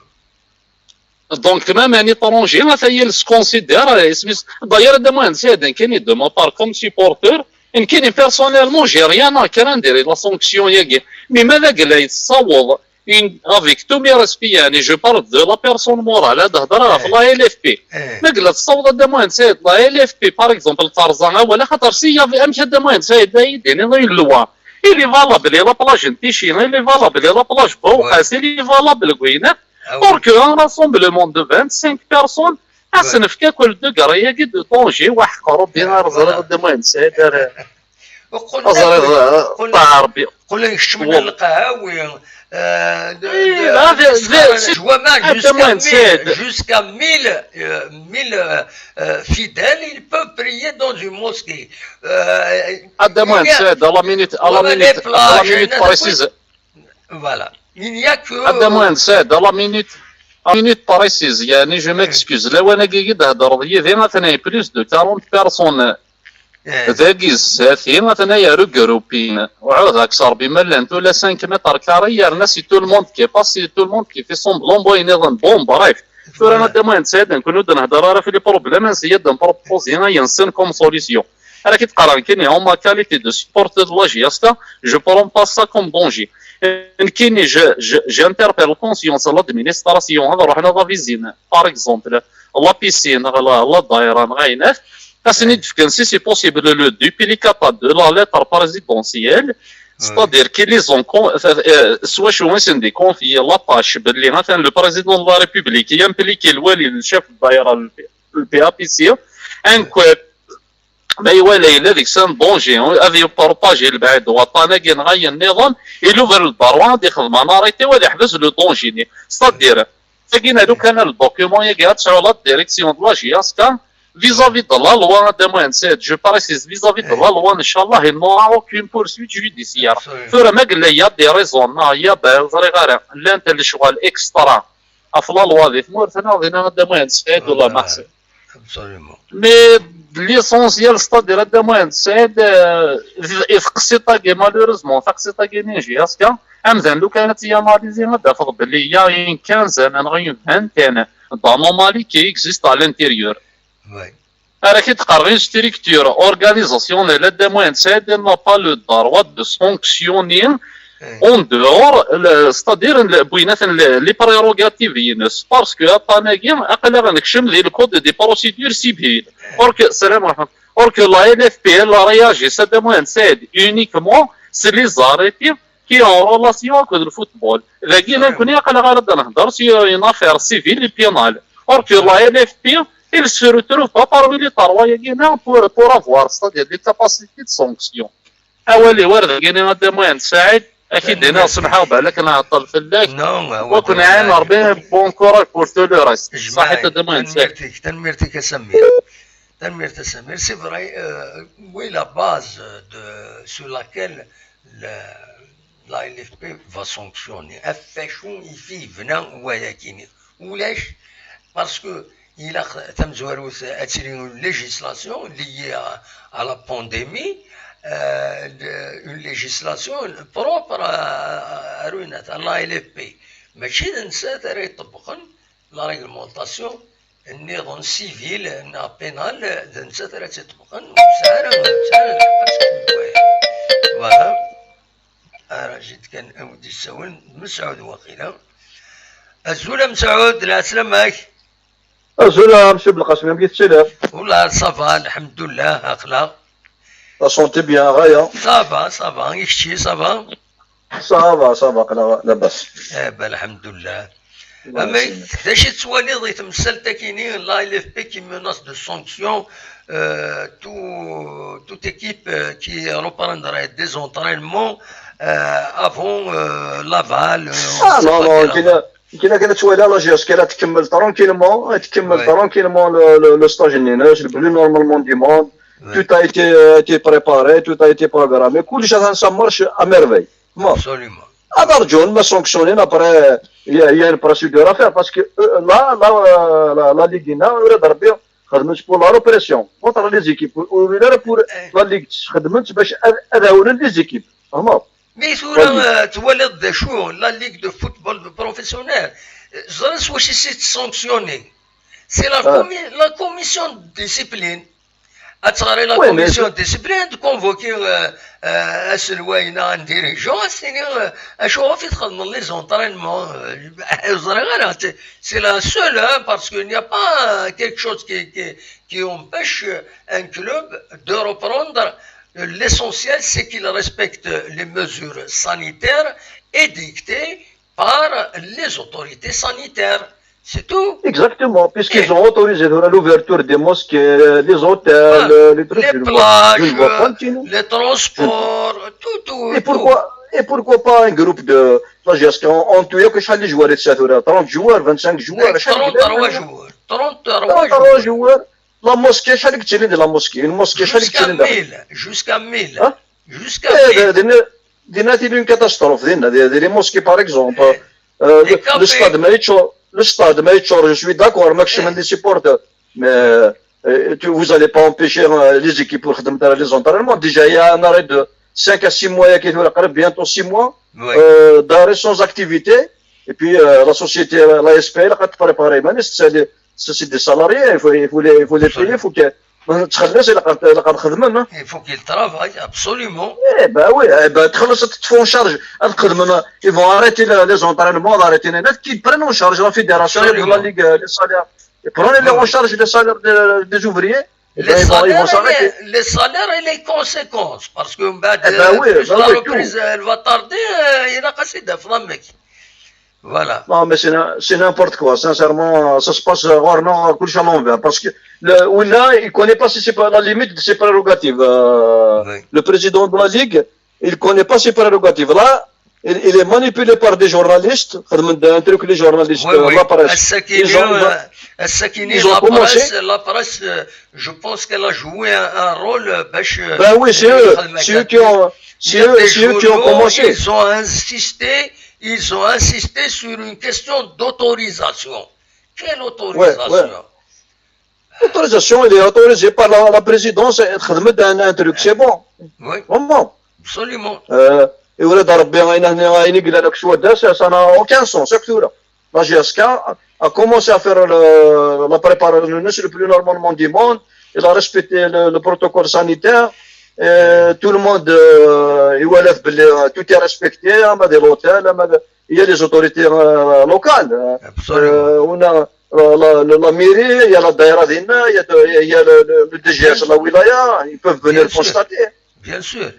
Donc, même un étranger, ata-ya, il se considère, euh, isem-is, d'ailleurs, a Dda Muḥend Saɛid, nekkini, de ma part, comme supporter, nekkini, personnellement, j'ai rien à craindre de la sanction-agi. Mais ma d agla yettaweḍ, une, avec tous mes respects, يعني, je parle de la personne morale, ad hedreɣ ɣef la L F P. Ma yella tessaweḍ, a Dda Muḥend Saɛid, la L F P, par exemple, terẓa awal, axaṭer si, amek, a Dda Muḥend Saɛid, la idée, une loi, il est valable, la plage n Tichy, il est valable, la plage Bouqas, il est valable, Gwinet. Or qu'un rassemblement de vingt-cinq personnes, ad s-nefk akk le degré-agi de danger, waḥeq Rebbi, ar ẓriɣ, a Dda Muḥend Saɛid, ar, Uqel ad ẓriɣ, ṭṭaɛ Rebbi. Qqlen kecmen lqahawi. Euh, de, Oui, de, là, de, c'est- c'est- je vois mal, Ah, jusqu'à Dda Muḥend mille, Saɛid. Jusqu'à mille, euh, mille euh, euh, fidèles, ils peuvent prier dans une mosquée. Euh, A Dda Muḥend Saɛid, à la minute, à la Ouais, minute, les à la plages, minute les- précise. Voilà. Il n'y a que. A Dda Muḥend Saɛid, à la minute, à la minute précise, يعني, je m'excuse, lawan-agi i d-thedreḍ yid-i, atan ay plus de quarante personnes. Eh, Dagi zdat-i, atan ay regroupin. Uɛudeɣ-k s Rebbi, ma llant ula cinq mètres carrés, yerna c'est tout le monde qui passe, c'est tout le monde qui fait semblant, bon, bon, bref. Tura, a Dda Muḥend Saɛid, nekkni ur d-nehder ara fi les problèmes, ansi ad d-nproposi ayen nessen comme solution. Ara k-id-qqareɣ nekkini, en ma qualité de supporter de la J S K, je prends pas ça comme danger. Nekkini, je, je, j'interpelle conscience à l'administration, ad ruḥen ad avizin, par exemple, la piscine, neɣ la, la daïra, neɣ ayen akk, ad sen-id-fken, si c'est possible, le duplicata de la lettre présidentielle, c'est-à-dire qu'ils les ont con-, euh, euh, s wacu i sen-d-iconfier la tâche belli atan le président de la République i impliqué lwali, le chef de daïra, le, le P A P C, un coup, ma iwala yella deg-s un danger, ad ypartaji lbeɛd waṭṭan-agi neɣ ayen nniḍen, il ouvre le droit ad ixdem un arrêté u ad iḥbes le danger-nni. C'est-à-dire, tagi, lukan le document-agi ad tesɛu la direction de la J S K, vis-à-vis de la loi, a Dda Muḥend Saɛid, je précise, vis-à-vis de la loi, inchallah, il n'aura aucune poursuite judiciaire. Tura, ma yella, il y a des raisons, non, il y a, ben, ẓriɣ ara, llant lecɣal extra ɣef la loi di tmurt-nneɣ, dinna, a Dda Muḥend Saɛid, wala merci. Absolument. Mais l'essentiel, c'est-à-dire, a Dda Muḥend Saɛid, euh, i teqsiṭ-agi, malheureusement, taqsiṭ-agi n J S K, amdan lukan ad t-yanalizi, ad d-tafeḍ belli il y a une quinzaine neɣ une vingtaine d'anomalies qui existent à l'intérieur. Oui. Ara k-id-qqareɣ, une structure organisationnelle, a Dda Muḥend Saɛid, n'a pas le droit de sanctionner en dehors, le, c'est-à-dire, le, win atan le, les prérogatives-ines, parce que aṭṭan-agi, aql-aɣ nekcem di le code des procédures civiles. Or que, salam wa rahmatullah. Or que la L F P, elle réagit, a Dda Muḥend Saɛid, uniquement sur les arrêtés qui ont relation avec le football. Dagi, nekkni aql-aɣ ara d-nehder sur une affaire civile et pénale. Or que la L F P, il se retrouve pas parmi les trois-agi pour, pour avoir, c'est-à-dire des capacités de sanction. Awal-iw ar dagi-nni, a Dda Muḥend Saɛid, ad k-id-iniɣ, semḥeɣ balak nɛeṭṭel fell-ak. Non, Wa ken-iɛin Rebbi, bon courage pour tout le reste. Ṣaḥit, a Dda Muḥend Saɛid. Tanemmirt-ik, tanemmirt-ik a Samir. Tanemmirt a Samir. C'est vrai, euh, oui, la base de, sur laquelle la, la L F P va sanctionner. Ɣef wacu i t-yebna wayagi-nni? Ulac, parce que ilaq tamezwarut ad tili une législation liée à, à la pandémie, euh, de- une législation propre à, à, à la L F P. Mačči d nettat ara iṭebbqen la réglementation nniḍen civile neɣ pénale, d nettat ara tt-iṭebbqen, ur tesɛi ara, ur tesɛi ara lḥeqq ad tekcem deg waya. Voilà. Ara jid kan a wi d-yessawlen d Mesɛud waqila. Azul a Mesɛud, lɛeslama-k. Azul a Msib Lqasim, amek i tettiliḍ? Ula ça va, lḥemdullah, aql-aɣ. La santé bien, ɣaya. Ça va, ça va, i kečči, ça va? Ça va, ça va, aql-aɣ labas. Eh ben, lḥemdullah. Amek, d acu i tettwaliḍ i temsalt-agi-nni, la L F P qui menace de sanction euh, tout, toute équipe euh, qui reprendrait des entraînements euh, avant euh, l'aval euh, on Ah sait non, pas non, quel il aval. Kina kan twala la G S K la tkemmel tranquillement, tkemmel tranquillement le, le, le stage-nni, le plus normalement du monde. Tout a été, été préparé, tout a été programmé, كلش هذا ça marche à merveille. Bon. Absolument. هذا رجون ما sanctionné, après il y, a, il y a une procédure à faire parce que euh, là, là, euh, la, la Ligue هنا ولاد ربي خدمت pour la répression contre les équipes, ولا pour la Ligue خدمت باش أذاولن les équipes. فهمت؟ Mais tura twalaḍ d acu la ligue de football professionnel, ẓran s wacu i tt-sanctionné. C'est la, la commission de discipline. Ad teɣri la commission de discipline, ad convoquer aselway neɣ un dirigeant, ad s-tini acuɣef i txedmeḍ les entraînements. Ur ẓriɣ ara. C'est la seule, hein, parce qu'il n'y a pas quelque chose qui, qui, qui empêche un club de reprendre. L'essentiel, c'est qu'il respecte les mesures sanitaires édictées par les autorités sanitaires. C'est tout. Exactement, puisqu'ils ont autorisé l'ouverture des mosquées, les hôtels, les trucs. Les plages, les transports, tout, tout. Et pourquoi, et pourquoi pas un groupe de la G S K en tout cas, شحال les joueurs, et cetera. trente joueurs, vingt-cinq joueurs, trente-trois joueurs. trente-trois joueurs. La mosquée, شحال كتشري la mosquée, une mosquée, شحال كتشري. Jusqu'à mille. Jusqu'à mille. Jusqu'à mille. دينا تيلي une catastrophe, دينا les mosquées par exemple. Le stade ما يتشور, le stade ما يتشور, je suis d'accord, maximum des supporters. Mais vous allez pas empêcher les équipes pour خدمة les entraînements. Déjà, il y a un arrêt de cinq à six mois, il y a bientôt six mois, d'arrêt sans activité. Et puis la société, la S P L, elle a préparé, c'est des salariés, il faut, il faut les, il faut les payer, il faut que ما تخليش الا قد الا قد خدمنا. Il faut qu'il travaille, absolument. Eh ben oui, eh ben تخلص تتفون شارج الخدمنا. Ils vont arrêter les entraînements, arrêter les nets, qui prennent en charge la fédération, la ligue, les salaires. Ils prennent en charge les salaires des ouvriers. Les salaires, les salaires et les conséquences, parce que la reprise, elle va tarder. Il a cassé des flammes. Voilà. Non, mais c'est n'importe quoi. Sincèrement, ça se passe غورنا كلش à l'envers. Parce que le, ولا, il connaît pas si c'est pas la limite de ses prérogatives. Le président de la Ligue, il connaît pas ses prérogatives. Là, il, il est manipulé par des journalistes. Un truc, les journalistes, la presse. Ils ont, ils ont commencé. La presse, je pense qu'elle a joué un, un rôle. Ben oui, c'est eux. C'est eux qui ont. C'est eux, eux qui ont commencé. Ils ont insisté, ils ont insisté sur une question d'autorisation. Quelle autorisation ? L'autorisation, elle est autorisée par la, la présidence. Un, un truc, c'est bon. Oui. Vraiment. Absolument. Euh, et voilà, d'Arabie, ça n'a aucun sens. La G S K a commencé à faire le, la préparation le plus normalement du monde. Il a respecté le, le protocole sanitaire. Et tout le monde, euh, tout est respecté. Il y a les autorités euh, locales. Euh, on a la, la, la mairie, il y a la daïra, il y a, il y a le, le, le D G S, la wilaya, ils peuvent venir constater. Bien sûr.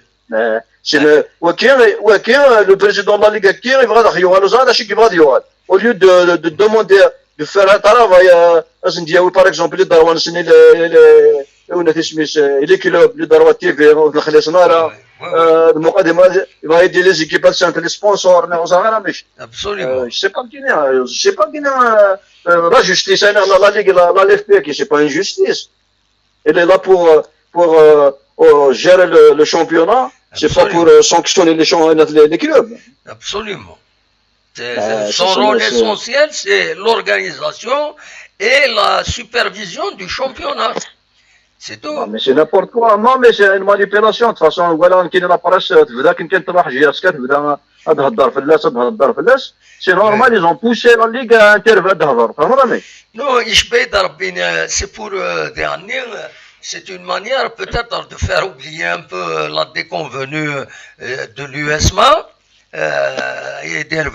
C'est le, وكي وكي le président de la Ligue كي يبغى يدخل يوغال وزاد شي يبغى يوغال. Au lieu de, de, de demander de faire un travail, euh, par exemple, les Darwan, les, les, les, les clubs, les Darwan T V, les Khalisnara, euh, il va aider les équipes, les sponsors, Absolument. Euh, je sais pas qui, je sais pas qui, euh, la justice, la, la Ligue, la, la L F P, c'est pas une justice. Elle est là pour, pour euh, gérer le, le championnat, c'est pas pour euh, sanctionner les, les, les clubs. Absolument. Son rôle essentiel, c'est l'organisation et la supervision du championnat. C'est tout. Non, mais c'est n'importe quoi. Non, mais c'est une manipulation. De toute façon, voilà, on la presse, تبدا كي كانت تروح G S K تبدا هاد هضر في الناس، هاد هضر في الناس. C'est normal, ils ont poussé la Ligue à intervenir. Non, c'est pour euh, dernier, c'est une manière peut-être de faire oublier un peu la déconvenue euh, de l'USMA. Euh, et le,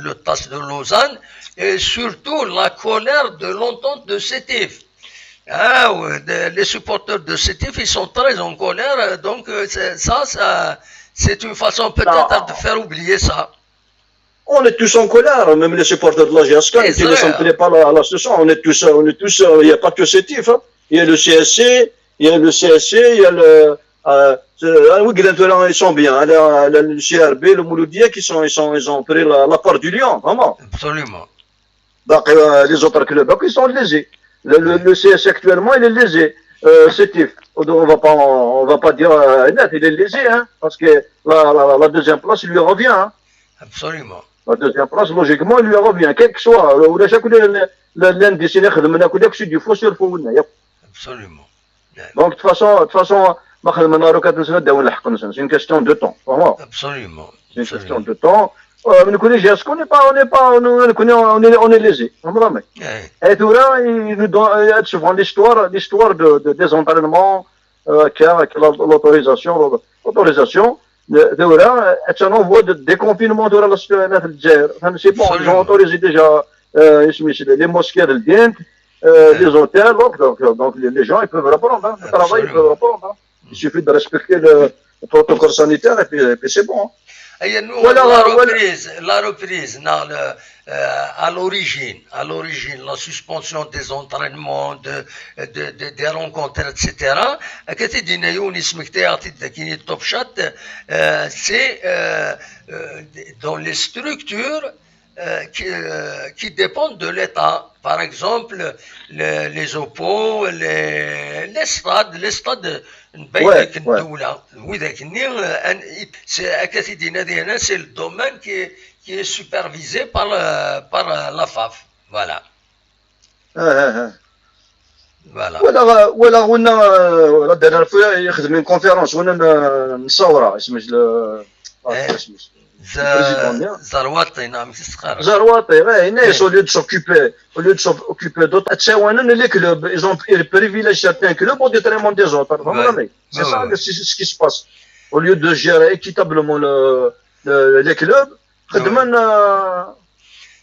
le TAS de Lausanne, et surtout la colère de l'entente de Sétif. Ah, les supporters de Sétif, ils sont très en colère, donc ça, ça c'est une façon peut-être de faire oublier ça. On est tous en colère, même les supporters de la G S K, qui ne sont pas à l'association, on est tous, on est tous, il n'y a pas que Sétif, hein. Il y a le C S C, il y a le C S C, il y a le, Euh, c'est- ah, oui, Guilain Touré, ils sont bien. Hein, le, le, le C R B, le Mouloudia, qui sont, ils sont, ils ont pris la, la part du lion, vraiment. Absolument. Donc, euh, les autres clubs, donc, ils sont lésés. Le, le, le C S actuellement, il est lésé. Euh, c'est Tif. On ne va pas, on va pas dire euh, net, il est lésé, hein, parce que la, la, la deuxième place lui revient. Hein. Absolument. La deuxième place, logiquement, il lui revient. Quel que soit, euh, ou chaque le- le- le- l'indice, il est خدمنا كل شيء du faux sur faux. Absolument. Donc, de toute façon, de toute façon, ما خدمنا راه كتنسى داون الحق نسى. C'est une question de temps. Vraiment. Absolument. C'est une question de temps. Euh, mais nous connaissons, on n'est pas, on n'est pas, on est, on est, on est, on est lésé. Vraiment. Eh, Et tout là, ils nous donnent, euh, souvent l'histoire, l'histoire de, de, des entraînements, euh, qui a, qui a l'autorisation, l'autorisation. De, de là, euh, c'est un envoi de déconfinement de la situation. Enfin, c'est bon, ils ont Absolument. Autorisé déjà euh, اسمي شنو, les mosquées de Dent, euh, Ouais. Les hôtels, donc, donc, donc les, les gens ils peuvent reprendre, hein, le travail ils Absolument. Peuvent reprendre. Hein. Il suffit de respecter le, le protocole sanitaire et puis, et puis c'est bon. Hein. Et nous, Voilà, la voilà. Reprise, la reprise, non, le, euh, à l'origine, à l'origine, la suspension des entraînements, de, de, de- des rencontres, et cetera. Qu'est-ce qu'il dit, Yonis Mektea, qui est top chat, euh, c'est euh, euh, dans les structures euh, qui, euh, qui dépendent de l'État. Par exemple, les, les hôpitaux, les, les stades, les stades, Ouais, ouais. ويداك الدولة، ويداك النيل، آه، أن- c'est, c'est le domaine qui est, qui est supervisé par, euh, par euh, la FAF. Voilà. Ah, ah, ah. Voilà. ولا ولا قلنا، ولا دار في يخدم une conférence, قلنا نصورة اسمه ل- إيه. اسمه président. زرواطي، نعم، كيستقر. Zarwati, ouais, il est, إيه. Au lieu de s'occuper, au lieu de s'occuper d'autres, تساوانن les clubs, ils ont ils privilègient certains clubs au détriment des autres. Vraiment, Ouais. C'est Ouais, ça ouais. le- c'est ce qui se passe. Au lieu de gérer équitablement le, le- les clubs, Ouais. خدمنا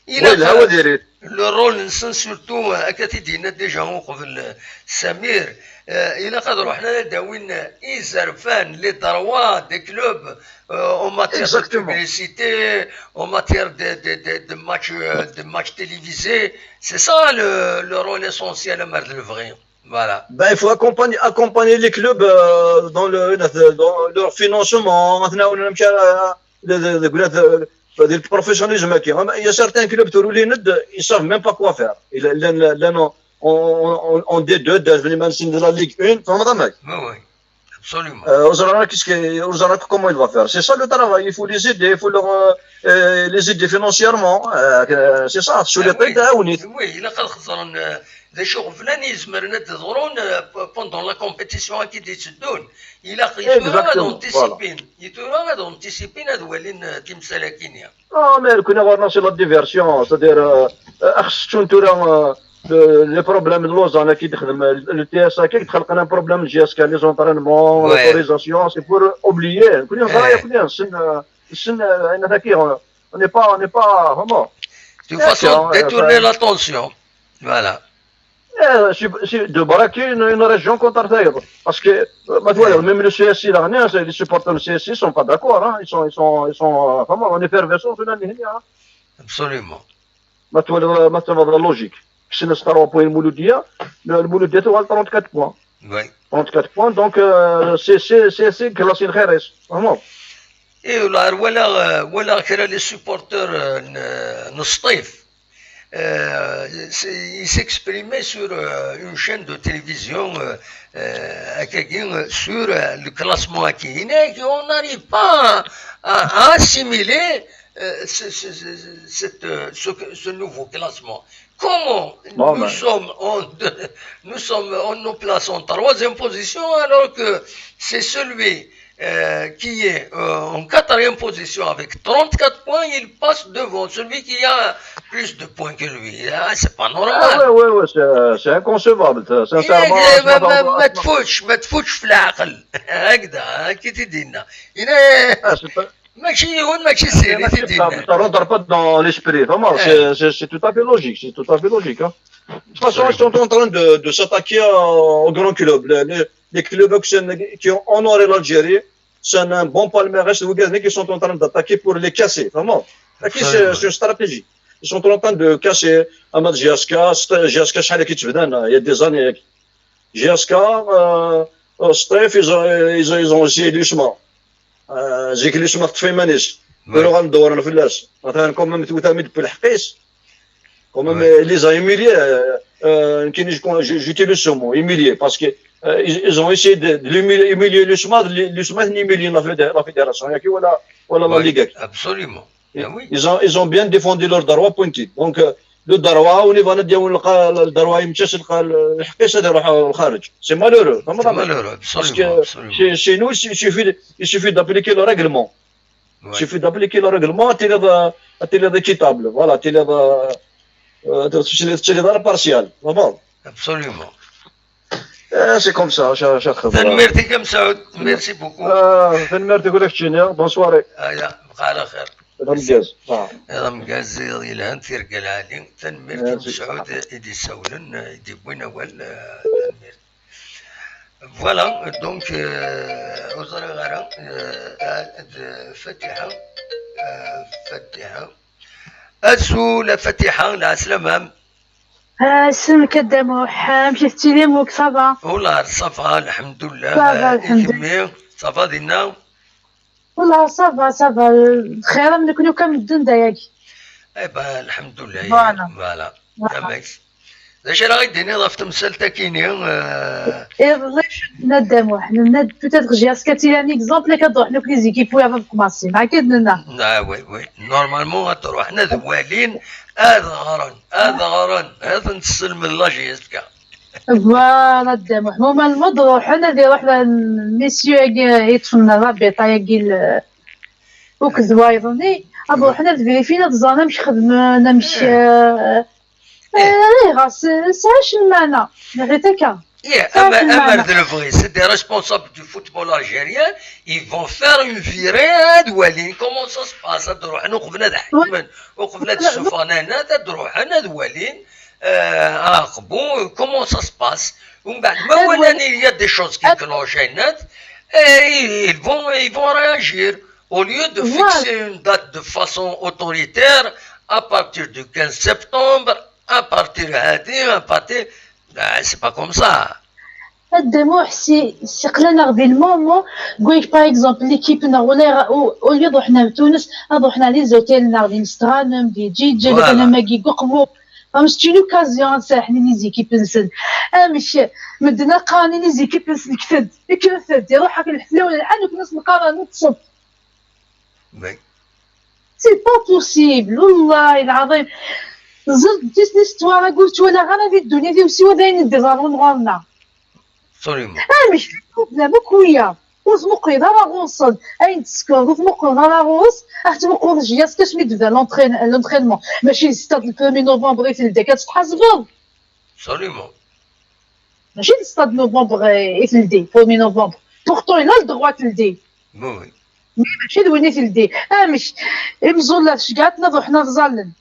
إلا وي الهوا ديريت. Le rôle نسن surtout هكا تيدينا déjà من قبل سمير. آه، إلا قد رحنا داوين إزرفان les droits des clubs, euh, en matière de Exactement. Publicité, en matière de, de, de, de match, euh, de match télévisé. C'est ça le, le rôle essentiel à Merdlevry. Voilà. Ben, il faut accompagner, accompagner les clubs euh, dans, le, dans leur financement, مثلا ولا نمشي على- de, de, de, de, de, de professionnalisme كي. Il y a certains clubs تورولين, ils savent même pas quoi faire. Ils, ils, ils, ils, en, en, en D deux, dans les matchs de la Ligue un, فهمت؟ Oui, oui. Absolument. Euh, وزرانا, qu'est-ce que, وزرانا, comment il va faire? C'est ça le travail. Il faut les aider, il faut leur, euh, euh, les aider financièrement. Euh, c'est ça, sur les Oui, têtes, hein, on est. Oui, إلا قد خسرن, آه، ذا شغل فلان يزمرن تظهرون, آه, pendant la compétition كي تسدون. إلا قد Exactement, anticiper. Il faut anticiper هذا ولين, آه, تمسالا كينيا. Ah, mais كنا غورنا c'est la diversion, c'est-à-dire, euh, euh, خص تكون تورا, euh, le- les problèmes de Lausanne كي تخدم le T S A, كي تخلق لنا problème de J S K, les entraînements, Ouais. L'autorisation, c'est pour oublier. كنا Ouais. كنا نسن نسن عندنا كي on n'est pas, on n'est pas, vraiment. De façon D'accord, de détourner euh, l'attention. Voilà. Eh, c'est c'est de braquer une, une région contre tailleuse. Parce que, euh, ما تولي, Ouais. Même le C S I, là, hein, c'est- les supporters du C S I sont pas d'accord. Hein. Ils sont, ils sont, ils sont euh, vraiment en effervescence. Là, hein. Absolument. ما تولي, ما تولي la logique. Si nous trois points, le Mouloudia, le, le Mouloudia, tu vois, trente-quatre points. Oui. Trente-quatre points, donc euh, c'est, c'est, c'est, c'est classé le Khaires. Vraiment. Et là, voilà, euh, voilà que les supporters euh, n- نسطيف. Euh, c'est- il s'exprimait sur euh, une chaîne de télévision euh, euh, هكاكي, euh, sur euh, le classement هكاكي. On n'arrive pas à, à assimiler euh, ce, ce, ce, cette, euh, ce, ce nouveau classement. Comment Bon, nous ben. Sommes en, nous sommes en nos places en troisième position alors que c'est celui euh, qui est euh, en quatrième position avec trente-quatre points, il passe devant celui qui a plus de points que lui. Ah, c'est pas normal. Ah ouais, ouais, ouais, c'est, c'est inconcevable, ça, sincèrement. إيه، je m'attends ما, ما, pas- ما تفوتش ما تفوتش في العقل. هكذا كي تدينا. هنا Ah, c'est pas- ماشي هون ماشي سيري تدينا. Ça rentre pas dans l'esprit, vraiment. Ouais. C'est, c'est, c'est tout à fait logique, c'est tout à fait logique. Hein. De toute façon, ils sont en train de, de s'attaquer au, au grand club. Les, les, les clubs qui, sont- qui ont honoré l'Algérie, c'est un bon palmarès, vous voyez, qui sont en train d'attaquer pour les casser, vraiment. Là, qui, c'est, Absolument. C'est une stratégie. Ils sont en train de casser أما J S K, ست- J S K شحال كي تبدا, il y a des années. J S K, euh, euh, Sṭif, ils ont, ils ont, ils ont essayé l'USMA. Euh, zik l'USMA teṭṭef iman-is. Ur uɣalen dewren fell-as. Atan quand même twet-am-id belḥeqq-is. Quand même, euh, les a humiliés, euh, euh, nekkini, je, je, j'utilise ce mot, humiliés, parce que, euh, ils, ils ont essayé de, de l'humilier, humilier l'USMA, de l'USMA humilier la fédé-, la fédération, yaki, voilà, voilà la ligue. Absolument. Ils ont, ils ont bien défendu leur droit, pointi. Donc, euh, le droit, on y va, on a dit, on a le droit, il me dit, c'est le, le, le, c'est le droit au kharij. C'est malheureux, c'est malheureux, parce que chez, chez nous, il suffit, il suffit d'appliquer le règlement. Il suffit d'appliquer le règlement, tu es, tu es équitable. Voilà, tu es, euh, tu es, tu es impartial. Vraiment. Absolument. Eh, c'est comme ça, cher, cher Khadra. Tanemmirt-ik a Messaoud. Merci beaucoup. Ah, tanemmirt-ik ula d keččini. Bonne soirée. Aya, bqa ɛla xir. Iḍ ameggaz. Ah. Iḍ ameggaz, iḍ yelhan, tirga lɛali. Tanemmirt i Messaoud i d-yessawlen, i d-yewwin awal. Eh, tanemmirt. Voilà, donc, euh, ur ẓriɣ ara, euh, d Fatiḥa, euh, Fatiḥa. Azul a Fatiḥa, lɛeslama-m. Asmek a Dda Muḥ, amek i tettiliḍ, ça va? Ula ça va, lḥemdullah. Ça va, euh, lḥemdullah. I kemmi, ça va dinna? Ula ça va, ça va. Xir am nekni akk am medden da yagi. Eh ben, lḥemdullah. Voilà. Voilà. Voilà. Amek? D acu ara ɣ-d-tiniḍ ɣef temsalt-akini, euh? Iḍelli cedna Dda Muḥ, nenna-d peut-être j'ai askati un exemple, akka ad ruḥen akk les équipes wiyaḍ ad commencin, akka d-nenna. Ah, oui, oui. Normalement, ad ruḥen ad walin, ad ɣren, ad ɣren, ad ten-tesselmed la J S K. Voilà, Dda Muḥ. Normalement, ad ruḥen ad iruḥ la-, monsieur-agi, yeṭṭfen rabita-agi, le-, akked wayeḍ-nni, ad ruḥen ad vérifin, ad ẓren amek xedmen, amek, euh, Eh, ayɣer s-, sɛiɣ ccemma-nneɣ, neɣ akka? Ih, ama, ama d lebɣi-s, c'est des responsables du football algérien, ils vont faire une virée, ad walin comment ça se passe, ad ruḥen uqbel ad ḥekmen, uqbel ad ssufɣen anat, ad ruḥen ad walin, euh, ah, bon, comment ça se passe. Umbeɛd, ma walan il y a des choses qui clochent anat, eh, ils vont, ils vont réagir. Au lieu de fixer une date de façon autoritaire, à partir du quinze septembre, à partir هادي, à partir, ah, c'est pas comme ça. A Dda Muḥ, si, si qlan-aɣ di lmomo, gwik, par exemple, l'équipe-nneɣ, wala, au, au lieu ad ruḥen ar Tunes, ad ruḥen ar les hôtels-nneɣ di Mestɣanem, di Ǧiǧel, voilà. Wala magi deg Uqbu. C'est une occasion ad serḥen i les équipes-nsen. Amek, medden ad qqaren i les équipes-nsen, kkret-d, kkret-d, iruḥ akk lḥefla wala lḥal, nekni ad sen-qqaren, ṭṭset. C'est pas possible, والله العظيم. Ẓer-d l'histoire-agi ur tt-walaɣ ara di ddunit-iw siwa d ayen i d-iḍerrun ɣur-neɣ. Absolument. Amek, problème akk wiyaḍ. Ur tmuqleḍ ara ɣur-sen. Ayen tsekreḍ, ur tmuqleḍ ara ɣur-s. Ad tmuqleḍ J S K asmi d-bda l'entraîne-, l'entraînement. Mačči di stade le premier novembre i teldi akka ad tḥasbeḍ. Absolument. Mačči di stade novembre i teldi, premier novembre. Pourtant, il a le droit ad teldi. Oui, oui. Mais mačči d win i teldi. Amek? Imẓulla ceggɛen-ten ad ruḥen ad ẓallen.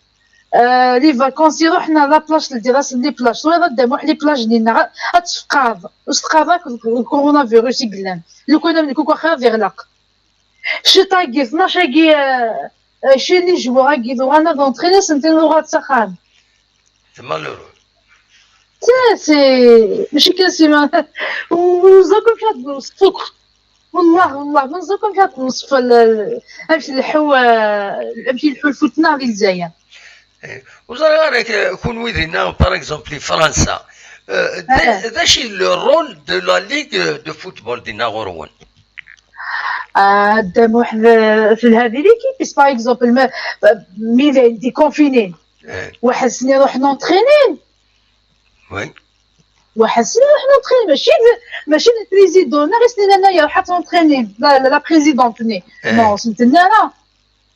Euh, les vacances, iruḥen ar la plage, teldiḍ-asen les plages. Tura d Dda Muḥ les plages-nni-nneɣ, ad tfeqɛeḍ. Ur s-teqqareḍ akk d coronavirus i yellan. Lukan am nekk, akk axir ad iɣleq. Ciṭ-agi, tnac-agi, euh, euh, chez les joueurs-agi, d uɣalen ad entraîner, asen-ten uɣal s axxam. C'est malheureux. C'est, c'est, mačči kan c'est mal-, ur neẓri amek ad newṣef akk. والله، والله، ما نزال كنت نوصف ال-، ال-، أمشي نحو، أمشي نحو الفتنة في الجزائر. Eh, ur ẓriɣ ara, k-, kunwi dinna, par exemple, di Fransa, euh, d-, d acu i le rôle de la Ligue de football dinna ɣur-wen? آه، قدام واحد، آه، في هذه l'équipe، par exemple، ما، مين اللي عندي confiné؟ واحد سنة يروح نونتريني. Oui. واحد السنة راح نونتريني، ماشي ب-، ماشي البريزيدون، لا، غير سنين أنايا راح تونتريني، لا، لا، لا بريزيدونت ني. إيه. نو، سنت أنا راه.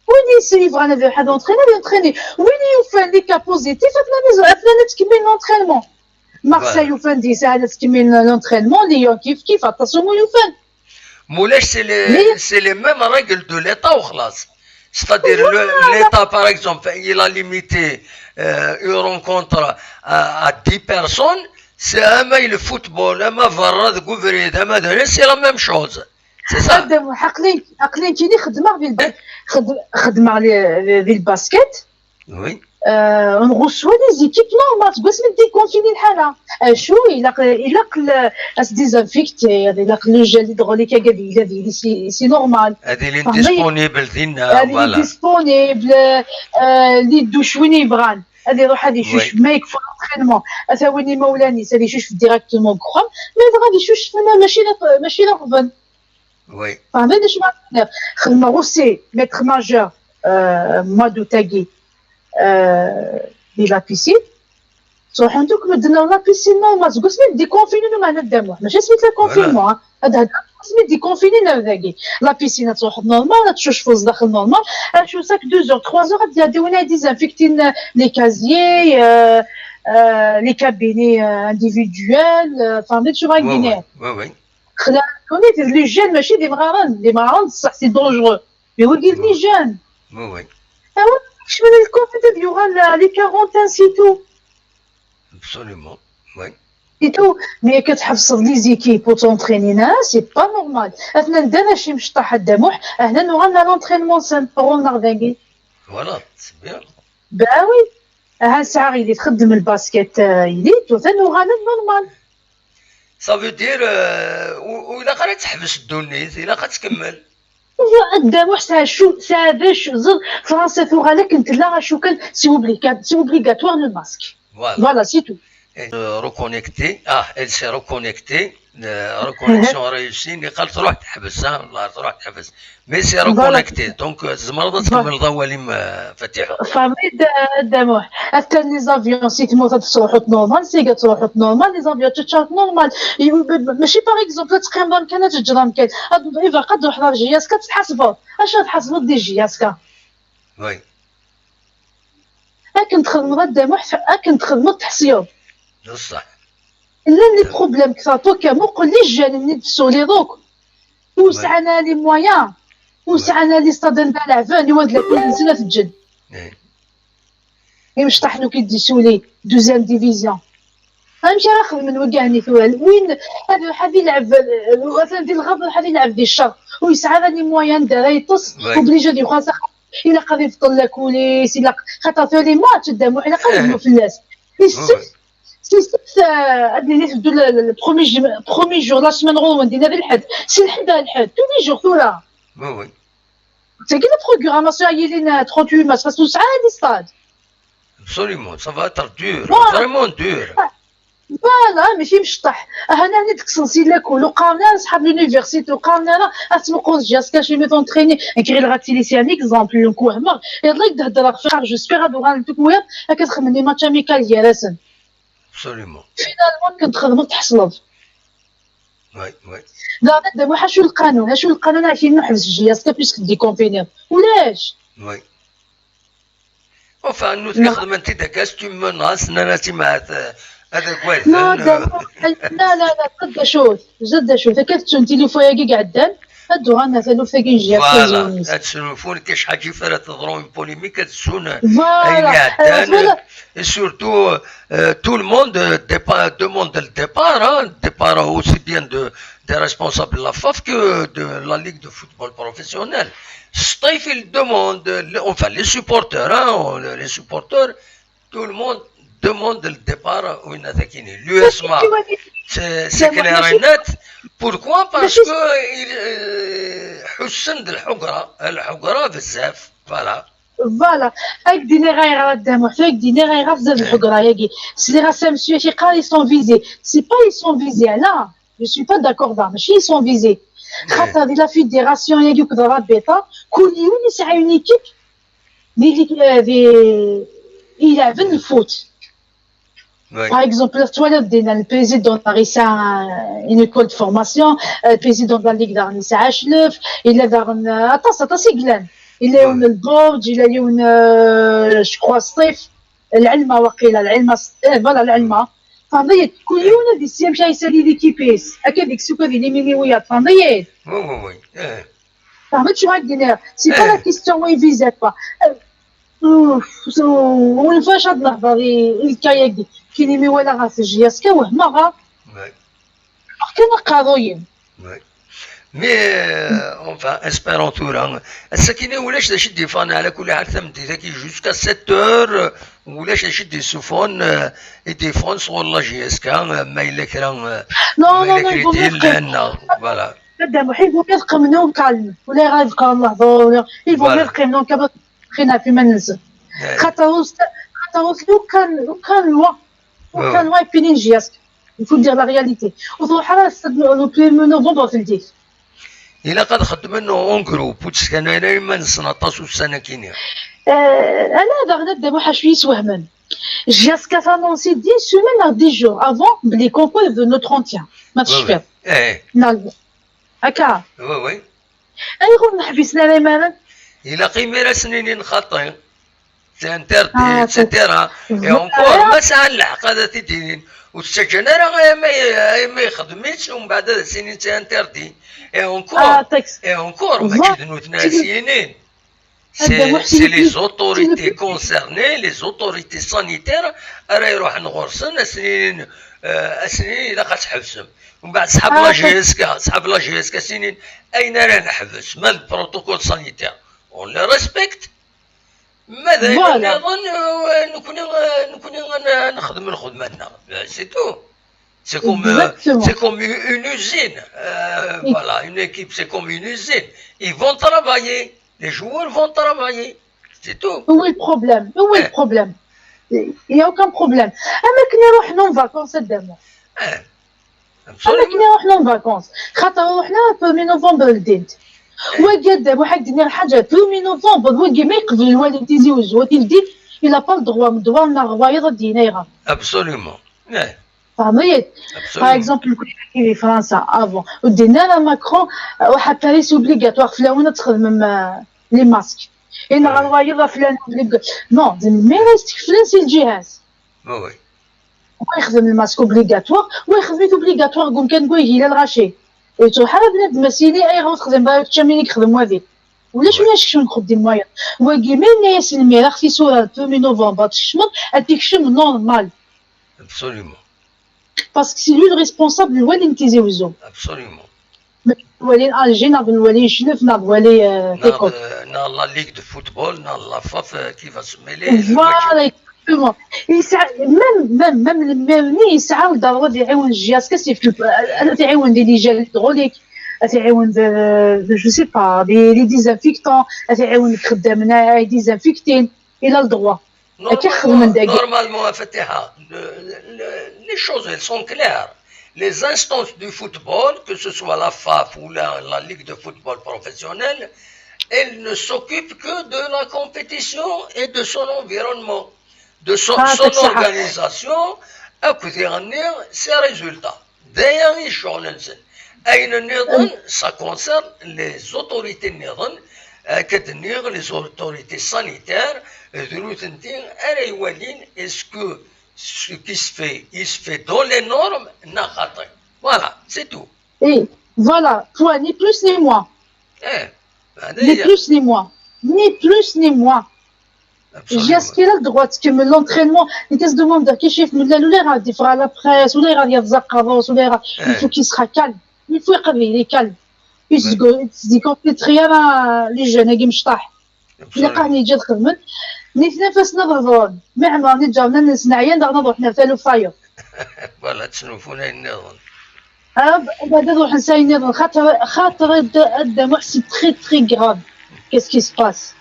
وين يسيف أنا راح نونتريني، نونتريني. وين يوفان لي كا بوزيتيف، أفلان، أفلان تكمل لونترينمون. مارسيل voilà. يوفان دي ساعة تكمل لونترينمون، ليون كيف كيف، أتاسيون يوفان. Moulay, c'est les, c'est les mêmes règles de l'État وخلاص. C'est-à-dire, le, l'État, par exemple, il a limité, euh, une rencontre à, à dix personnes. C'est un match de football, un match برا, de gouvernement, un match de, c'est la même chose. C'est ça. هذا هو. عقلين، عقلين كيني خدمة في الب-، خد-، خدمة لي-، في الباسكت. Oui. Euh, on reçoit des équipes normales. Seg wasmi déconfiné lḥala. Acu, ilaq, ilaq le, à se désinfecter, ilaq le gel hydroalcoolique, c'est normal. Ad ilin disponible dinna, ad ilin disponible, euh, les douches, win yebɣan. Ad iruḥ ad icucef, ma yekfa l'entraînement. Ad t-awin imawlan-is, ad icucef directement deg uxxam. Ma yebɣa ad icucef, ma mačči d, mačči d aɣbel. Oui. Tfehmeḍ d acu ara d-iniɣ? Xedmeɣ aussi maître nageur, euh, mois d'août-agi, euh, di la piscine. Ttruḥun-d akk medden ar la piscine normal. Seg wasmi déconfiné, meɛna Dda Muḥ. Mačči asmi tella confinement, hein. Ad hedreɣ seg wasmi déconfiné ar dagi. La piscine ad truḥeḍ normal, ad tcucfeḍ zdaxel normal. Acu, chaque deux heures, trois heures, ad d-iɛeddi win ad désinfecter, euh, les casiers, euh, euh, les cabinets, euh, individuels, euh, enfin, d acu ara d-iniɣ. Oui, oui. Xlan, on est les jeunes, mačči d imɣaren, d imɣaren, c'est dangereux. Mais wagi d les jeunes. Oui, oui. Awa, kecmen le covid, ad yuɣal les quarante ans, c'est tout. Absolument, oui. C'est tout. Mais ad tḥebseḍ les équipes ur ttrentrinin ara, c'est pas normal. Atnan d arrac imecṭaḥ a Dda Muḥ, ahna nuɣal à l'entraînement-nsen, ɣur-neɣ dagi. Voilà, c'est bien. Ben oui. Aha, nesɛa yelli txeddem lbasket, euh, yelli, tuta nuɣal-d normal. Ça veut dire, euh, ur, ur ilaq ara ad teḥbes ddunit, ilaq ad tkemmel. A Dda Muḥ, sɛa acu, sɛa d acu, ẓer, Fransa tuɣal akken tella, acu kan, c'est obliga-, c'est obligatoire le masque. Voilà. Voilà, c'est tout. Et, euh, reconnecté. Ah, elle s'est reconnectée. Euh, reconnexion réussie. Niqal truḥ teḥbes, ah, والله truḥ teḥbes. Mais c'est reconnecté. Donc, euh, tzemreḍ ad tkemmleḍ awal-im, euh, Fatiḥa. Famille de, de moi. Attan les avions, si tmurt ad truḥeḍ normal, si ad truḥeḍ normal, les avions teččaṛ normal. Mačči, par exemple, ad teqqimeḍ amkan, ad teǧǧeḍ amkan. Ad, ilaq ad truḥeḍ ɣer J S K, ad tḥasbeḍ. Acu ad tḥasbeḍ di J S K? Oui. Akken txedmeḍ a Dda Muḥ, akken txedmeḍ teḥṣiḍ. D ṣṣeḥ. Llan les problèmes kter, tok, muqel les jeunes-nni d-tessuliḍ akk. Ur sɛan ara les moyens, ur sɛan ara les stades anda leɛben, i wad lakul-nsen ad t-ǧǧen. Imecṭaḥen akk i d-isuli, deuxième division. Amek ara xedmen wigi ɛni tura? Win ad iruḥ ad ilɛeb, atan di lɣerb, iruḥ ad ilɛeb di ccer, ur yesɛi ara les moyens anda ara yeṭṭes, obligé ad yuɣal s axxam. Ilaq ad ibṭel lakul-is, ilaq, xaṭer tura les matchs, a Dda Muḥ, ilaq ad yebnu fell-as. Si ssebt, si ssebt, euh, ad nini tebdu le, le, le premier j-, premier jour, la semaine ɣur-wen dinna d lḥedd. Si lḥedd ar lḥedd, tous les jours tura. Oui, oui. Tagi la programmation ad yilin, euh, trente-huit mars, parce que ur nesɛi ara les stades. Absolument, ça va être dur, vraiment dur. Voilà, mačči mecṭaḥ. Aha, nani d-kksen si lakul, ur qqaren ara ṣḥab l'université, ur qqaren ara ad tmuqel J S K chez mes entraînés. Nekk ɣileɣ ad tili c'est un exemple, nekk wehmeɣ. Iḍelli i d-heddreɣ, fiqar, j'espère ad uɣalent akk wiyaḍ, akka ad xedmen les matchs amicaux gar-asen. Absolument. Finalement, akken txedmeḍ, tḥeṣleḍ. Oui, oui. Daɣen a Dda Muḥ, acu lqanun? Acu lqanun ara k-yinin ḥbes J S K puisque déconfiné? Ulac. Oui. Enfin, nutni xedmen-t-id akka, c'est une menace, nnan-as i Maɛad, eh, ad agaden. Non, a Dda Muḥ, la, la, la, zdat d acu, zdat d acu. Akka tettun tilufa-agi iɛeddan, ad d-uɣalen ar taluft-agi n J S K. Voilà, ad snulfun, kac ḥaǧa ara teḍru une polémique, ad ssun ayen iɛeddan. Et surtout, euh, tout le monde, euh, dépa-, demande le départ, hein, départ aussi bien de, des responsables de la FAF que de la Ligue de football professionnel. Sṭif, il demande, le, enfin, les supporters, hein, on, les supporters, tout le monde demande le départ, euh, L'U S M A, c'est, c'est clair et net. Pourquoi? Parce que il, euh, ḥussen-d lḥugra, lḥugra bezzaf, voilà. Voilà. Ad k-d-iniɣ ayɣer a Dda Muḥ, ad k-d-iniɣ ayɣer tezza lḥugra-agi. Sliɣ-as amsu-agi yeqqar ils sont visés. C'est pas ils sont visés, là. Je suis pas d'accord, da. Mačči ils sont visés. Xaṭer di la fédération-agi akked rabita, kul yiwen yesɛa une équipe di, euh, di, ileɛben le foot. Par exemple, la twalaḍ dinna, le président yesɛa une école de formation, euh, le président de la Ligue daɣen yesɛa aclef, yella daɣen, euh, aṭas, aṭas i yellan. Yella yiwen n lbuṛǧ, yella yiwen, euh, je crois, Sṭif, Lɛelma waqila, Lɛelma, eh, voilà, Lɛelma. Tfehmeḍ-iyi-d, kul yiwen ad yessi amek ara yessali l'équipe-is. Akka deg ssuq ad yili mini wiyaḍ, tfehmeḍ-iyi-d? Oui, oui, oui. Tfehmeḍ acu ara k-d-iniɣ? C'est pas la question, oui, visé, quoi. Euh, Ur nefɛac ad nehder i, i lkay-agi. Kini mi walaɣ ɣef J S K wehmeɣ, ha? Ur kan aqerruy-im. Mais, euh, enfin, espérons tura. Ass-akini ulac d acu i d-yeffɣen, ɛla kulli ḥal, tameddit-agi jusqu'à sept heures, ulac d acu i d-yessufɣen, euh, i d-yeffɣen sɣur la J S K, euh, ma yella kra, euh, Non, ma non, yella non, kra il vaut mieux yellan, qqimen. neɣ, voilà. Madame, il vaut mieux qqimen kan. Ulayɣer ad ḍefreɣ lehdur, il vaut Voilà. Mieux qqimen kan, qqimen ɣef iman-nsen. Eh, Xaṭer ur s-, xaṭer ur s-, lukan, lukan lwa, Ouais, lukan ouais. lwa ipini J S K. Il faut dire la réalité. Ur truḥ ara s-, le premier novembre teldit. Ilaq ad xeddmen en groupe, ur ttkan ara iman-nsen aṭas ussan-akini. Euh, ala daɣen ad d-amuḥ acu yeswehmen. J S K a annoncé dix semaines à dix jours avant les concours de nos trente et un. Ma Ouais, tecfiḍ. ouais. Eh, Nal-, akka. ouais, ouais. Ayɣer ur neḥbisen ara imaren? Ilaq imir ad sen-inin xaṭi. C'est interdit, Ah, et cetera. Et voilà. Encore, ma sɛan lḥeqq ad t-id-inin. Ur ttaǧǧan ara imi, imi yexdem-itt, umbeɛd ad as-inin c'est interdit. Et encore, Ah, tax. Et encore, Voilà. mačči d nutni ad as-yinin. Anda C'est Muḥsin c'est les Ibn- autorités concernées, les autorités sanitaires, ara iruḥen ɣur-sen, ad sen-inin, euh, ad sen-inin ilaq ad tḥebsem. Umbeɛd sḥab Ah, la J S K, sḥab la J S K, ad s-inin ayen ara neḥbes, ma d protocole sanitaire, on le respecte. Ma d ayen Voilà. nniḍen, euh, nekni, euh, nekni ad n-, ad nexdem lxedma-nneɣ. Euh, c'est tout. C'est comme, euh, Exactement. C'est comme une une usine. Euh, Oui. Voilà, une équipe, c'est comme une usine. Ils vont travailler. Les joueurs vont travailler. C'est tout. Où est le problème? Où est Eh. Le problème? Il n'y a aucun problème. Amek نروح en vacances, Adam? Eh, Amek absolument. نروح en vacances? خاطر رحنا premier novembre ldint. Wagi Adam, واحد دير حاجة premier novembre, wagi ما يقبل الوالد تيزي وزو تلدي. Il a pas le droit, من droit ناغ وايض دينا يغا. Absolument. Eh, فهمت؟ Par absolument. Exemple, كي في فرنسا avant, ودينا راه Macron, وحتى c'est obligatoire في الأول تخدم les masques. إن غير فلان obligatoire. Non, mais reste فلان c'est الجهاز. Oui, oui. ويخدم ال masque obligatoire, ويخدم obligatoire, قوم كان قوي هي الغاشي. وتروح على بنادم مسيني، أي غوت خدم بايك تشاميني خدم وادي. ولا شو ناش شو نخدم وايا. وقي مين ناس المير، أختي سورة premier novembre تشمر، أتيك شم normal. Absolument. Parce que c'est lui le responsable, الوالي نتيزي وزو. Absolument. الوالي الجي، ناض الوالي يشلف، ناض الوالي، آه، Dans, تيكو. Dans la Ligue de football, dans la FAF, euh, qui va se mêler. Voilà, exactement. يسع-، même، même، même الميرني يسعى لدار يعاون الجهاز كاسيف، يعاون des gels hydroalcooliques، يعاون ب-، ب-، je sais pas، ب-، les désinfectants، يعاون الخدامين يديزانفيكتين. Il a le droit. Normalement, كيخدم داك. Normalement, Fatiha, le- le- les choses, elles sont claires. Les instances du football, que ce soit la FAF ou la, la Ligue de football professionnel, elles ne s'occupent que de la compétition et de son environnement, de son, Ah, son c'est ça. Organisation, akked ses résultats. D aya i ccɣel-nsen. Ayen nniḍen, ça concerne les autorités nniḍen, euh, que les autorités sanitaires, euh, d nutenti ara iwalin, est-ce que ce qui se fait, il se fait dans les normes, neɣ xaṭi. Voilà, c'est tout. Et voilà, point, ni plus ni moins. Eh, هذا Ni هي. Plus ni moins. Ni plus ni moins. Absolument. J'ai askira le droit de l'entraînement. Il te demande de qui chef, mais là, le il faut à la presse, ou là, il y a des accords, ou là, il faut qu'il soit calme. Il faut qu'il soit calme. Il se dit qu'on fait très bien, les jeunes, ils me شطح. إلا Absolument. قاعد يجي الخدمة، نتنافس نظرون. ما عمرنا جاونا نسنعيا، دغنا نروح نرتلو فاير. Voilà, تسنوفون أي نظن. آه، وبعد نروح نساي نظن. خاطر، خاطر أد-، أد-، محسن très, très grave. Qu'est-ce qui se passe?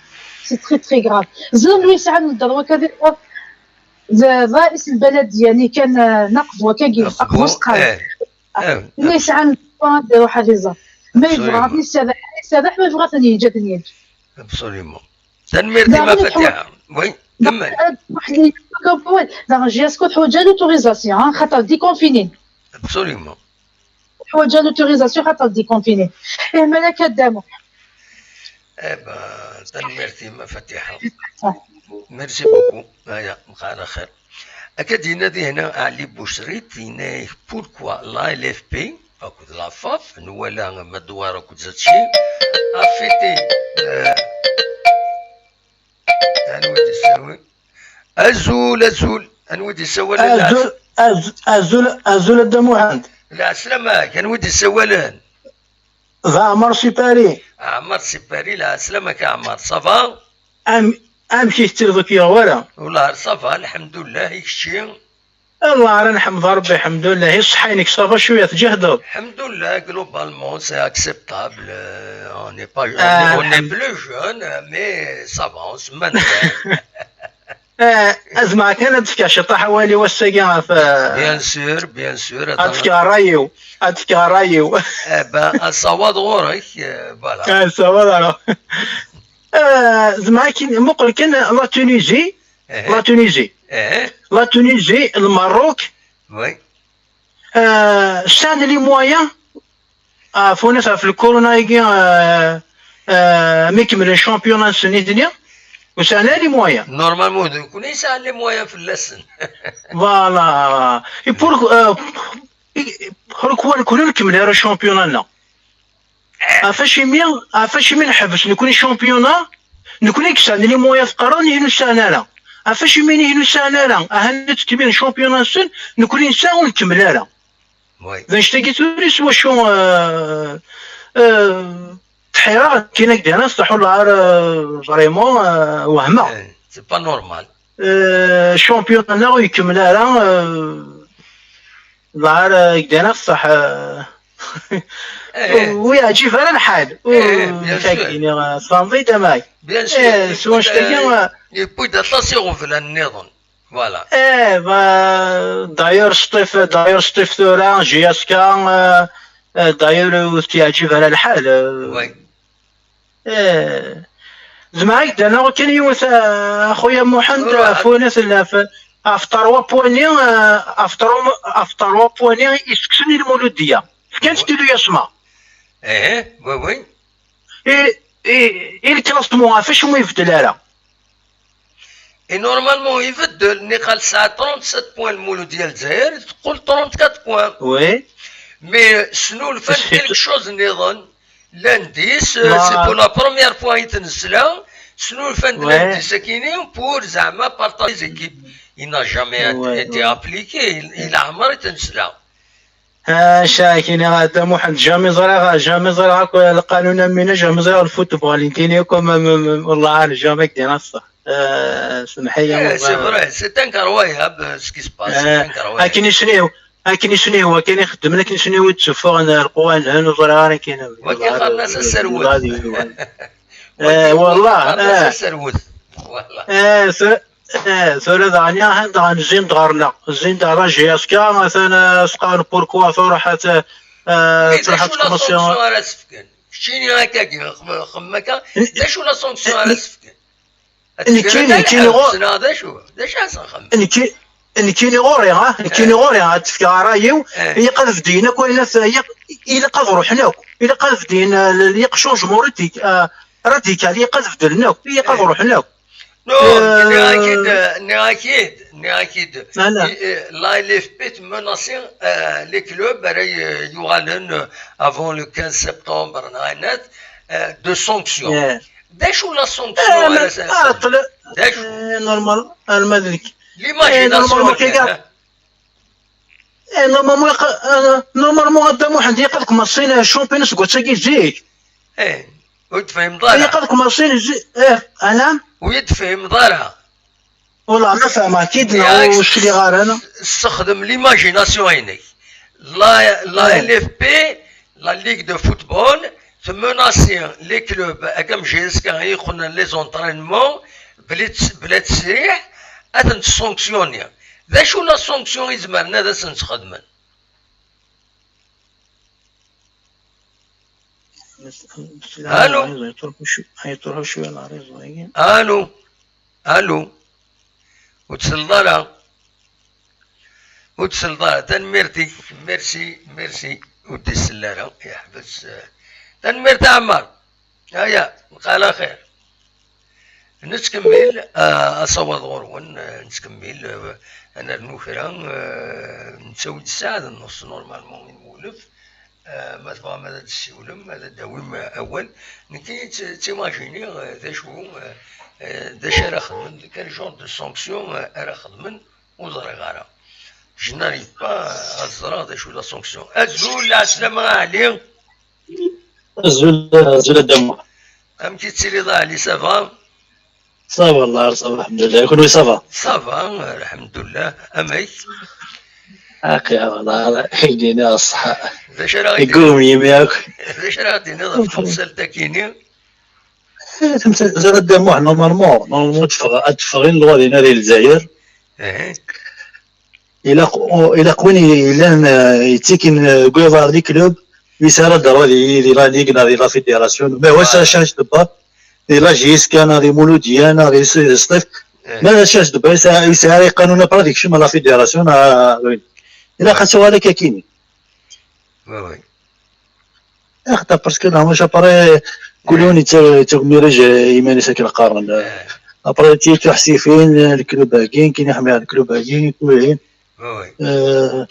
C'est très, très grave. زلم لو يسعى نضر وكذا. ذا رئيس البلد يعني كان، آه، نقد وكاكي، أقوى سقاي. إيه. إيه. ليس عن الفرنسا وحفظة. ما يبغى Absolument. يسرح، يسرح ما يبغى ثاني يجي ثاني يجي. Absolument. تنميرتي ما فتيحة. Oui. كمل. واحد اللي يقول، دابا جي اسكو حوجة l'autorisation، ها، خاطر déconfiné. Absolument. حوجة l'autorisation خاطر déconfiné. إيه، مالك هاد دامو. إيه با، تنميرتي ما فتيحة. Merci beaucoup. هيا، بقى على خير. أكاد ينادي هنا علي بوشريت، ينايه pourquoi la L F P أكد la FAF، نوالا مدوار أكد زاتشي. أفيتي، آه، أنا ودي ساوي. أزول، أزول. أنا ودي ساوي. أزول، أزول، أزول، أزول الدموعند. لا، سلامة، كان ودي سوالان. D Ɛmer si Paris. Ɛmer si Paris, lɛeslama-k a Ɛmer, ça va? Am-, amek i tettiliḍ ur k-yuɣ wara? Wellah ça va, lḥemdullah, i kečči? Allah, ara nḥemd Rebbi, lḥemdullah. I ṣṣeḥḥa-inek, ça va cwiya, tǧehdeḍ? Lḥemdullah, globalement, c'est acceptable. Euh, on n'est pas, on est, on n'est plus jeune, mais ça va, on se maintient. Eh, azmeɣ kan ad d-fkeɣ ciṭṭaḥ awal i wass-agi ɣef, eh, bien sûr, bien sûr, ad d-fkeɣ ṛṛay-iw, ad d-fkeɣ ṛṛay-iw. Eh ben, asawaḍ ɣur-k, eh, voilà. Eh, asawaḍ ɣur-k. Eh, zemreɣ kan, muqel kan la Tunisie, eh, la Tunisie, eh, la Tunisie, le Maroc, oui, eh, sɛan les moyens, ah, ɣef unat ɣef lkuruna-agi, eh, eh, mi kemmlen championnat-nsen nitni, ur sɛan ara les moyens. Normalement, d nekkni yesɛan les moyens fell-asen. Voilà. Et pour, eh, et pourquoi nekkni ur nkemmel ara championnat-nneɣ? Ɣef acimi, ɣef acimi nḥebbes nekkni championnat, nekkni i yesɛan les moyens teqqareḍ, ihi ur sɛan ara. Ɣef acimi ihi ur sɛan ara? Ahat ad tkemmlen championnat-nsen, nekkni nesɛa ur nkemmel ara. Oui. D anect-agi tura s wacu, euh, euh, tḥireɣ, akken ad k-d-iniɣ ṣṣeḥ, ur lliɣ ara, euh, vraiment, euh, wehmeɣ. Eh, c'est pas normal. Euh, championnat-nneɣ ur ikemmel ara, euh, ur lliɣ ara, euh, ak-d-iniɣ ṣṣeḥ, euh, eh, ur yeɛǧib ara lḥal. Eh, bien sûr. Ur, ak-d-iniɣ, euh, tfehmeḍ-iyi-d a Mike. Bien sûr. Eh, s wanect-agi, euh, yewwi-d aṭas iɣeblan nniḍen. Voilà. Eh, bah, d'ailleurs, Steve, d'ailleurs, Steve tura, J S K, euh, euh, d'ailleurs, ur t-yeɛǧib ara lḥal, euh. Oui. Eh, zemreɣ ad k-d-iniɣ kan yiwet, euh, a xuya Muḥend, oui, euh, ɣef, ɣef trois points-nni, euh, ɣef trois, ɣef trois points-nni i seksen i Lmuludiyya. Fkan-tt-id i Yasma. Eh, oui, oui. I, i, i le classement, ɣef acu ur ibeddel ara? Et normalement, ibeddel, niqal tesɛa trente-sept points Lmuludiyya Lezzayer, teqqel trente-quatre points. Oui. Mais, euh, snulfan quelque chose nniḍen. Lundi, c'est, c'est pour la première fois i t-nesla. Snulfan-d lundi sakini pour zeɛma partager les équipes. Il n'a jamais été appliqué. Il, il a jamais été nesla. Acu ara k-iniɣ a Dda Muḥend, jamais ẓriɣ, jamais ẓriɣ akk lqanun am winna, jamais ẓriɣ lfutbol, nekkini akk, ma, ma, ma, wallah, jamais k-d-iniɣ ṣṣeḥ. Euh, semmeḥ-iyi, eh, c'est vrai, c'est incroyable, euh, ce qui se passe, c'est incroyable. Akken isniw, akken isniw, akken ixeddmen, akken isniw i d-tteffɣen lqwanen, ur ẓriɣ ara akken. Wagi qqaren-as aserwet. Eh, wallah, qqaren-as aserwet. Wallah. Eh, tura daɣen, ahan daɣen zzin-d ɣer-neɣ, zzin-d ɣer la J S K, atan, eh, as-qqaren pourquoi truḥ ad, eh, truḥ ad txelleṣ. D acu la sanction ara s-fken? Keččini akkagi, xem-, xemmem akka, d acu la sanction ara s-fken? Nekkini, nekkini ɣur-, d acu? D acu ara s-nxemmem? Nekki-, nekkini ɣur-i, ha? Nekkini ɣur-i, ad d-fkeɣ ṛṛay-iw, ilaq ad bdiyen akk, ilaq, ilaq ad ruḥen akk, ilaq ad bdiyen, eh, ilaq changement radic-, eh, radical, ilaq ad beddlen akk, ilaq ad ruḥen akk. Non, euh, nniɣ-ak-id, nniɣ-ak-id, nniɣ-ak-id. I, eh, la L F P tmenaṣi, eh, les clubs ara y-, yuɣalen, eh, avant le quinze septembre, neɣ ayen-at, eh, de sanction. D acu la sanction ara s-, d acu? Eh, normal, alma d nekk. L'imagination, eh, normalement, kay, eh, eh, normalement, ilaq, eh, normalement, a Dda Muḥend, ilaq ad kemmsen, eh, championnat seg wass-agi zik. Eh, ur tefhimeḍ ara. Ilaq ad kemmsen zik, eh, anam? Ur yi-d-tefhimeḍ ara. Wallah, ma fehmeɣ-k-id, neɣ ur cliɣ ara, neɣ? Ssexdem l'imagination-inek. La, la L F P, la Ligue de Football, tmenaṣi les clubs, akka am J S K i yeqqnen les entraînements, bla tt-, bla ttesriḥ, ad ten-tessanctionner. D acu la sanction i zemren ad asen-sxedmen? Allô? Allô? Allô? Ur d-selleḍ ara. Ur d-selleḍ ara. Tanemmirt-ik. Merci, merci. Ur d-isell ara. Yeḥbes. Eh, tanemmirt a Ɛmar. Aya, lqal axir. Nettkemmil, eh, asawaḍ ɣur-wen, eh, nettkemmil, eh, ad nernu kra, eh, nettawi-d ssaɛa d nneṣ normalement i nwulef. Eh, ma tebɣam ad d-tessiwlem, ad d-tawim, eh, awal. Nekki tt-, ttimajiniɣ, eh, d acu, eh, eh, d acu ara xedmen, quel genre de sanction, eh, ara xedmen, ur ẓriɣ ara. Je n'arrive pas à ẓreɣ d acu la sanction. Azul, lɛeslama a Ɛli. Azul, azul a Dda Muḥ. Amek i tettiliḍ a Ɛli, ça va? Ça va, ça va, alḥemdulillah. Kunwi ça va? Ça va, alḥemdulillah. Amek? Aqi-aɣ, Ṛebbi yini ṣṣeḥḥa. D acu ara ɣ-d-tiniḍ? Yeggugem yimi akk. D acu ara ɣ-d-tiniḍ ɣef temsalt-agi-nni? Eh, tamsalt, azul a Dda Muḥ, normalement, normalement, ad teffeɣ, ad teffeɣ une loi dinna di Lezzayer. Ilaq, ilaq win yellan, euh, yettikin, euh, deg uḍar di club, wis ara d-terwa di, di la ligue neɣ di la fédération. Mais wa s-, change de bar, di la J S K neɣ di Mouloudia neɣ di s-, Sṭif. Ma change de bar, yesɛa, yesɛa iqanunen après ad yekcem la fédération, ah, oui. Ilaq ad tuɣal akka kini. Axaṭer, parce que la, maca après, kul yiwen yettagmirij iman-is akken qqaren. Après, ti tuḥsifin, leklub-agi, nekkini ḥemmleɣ leklub-agi, wihin. Euh,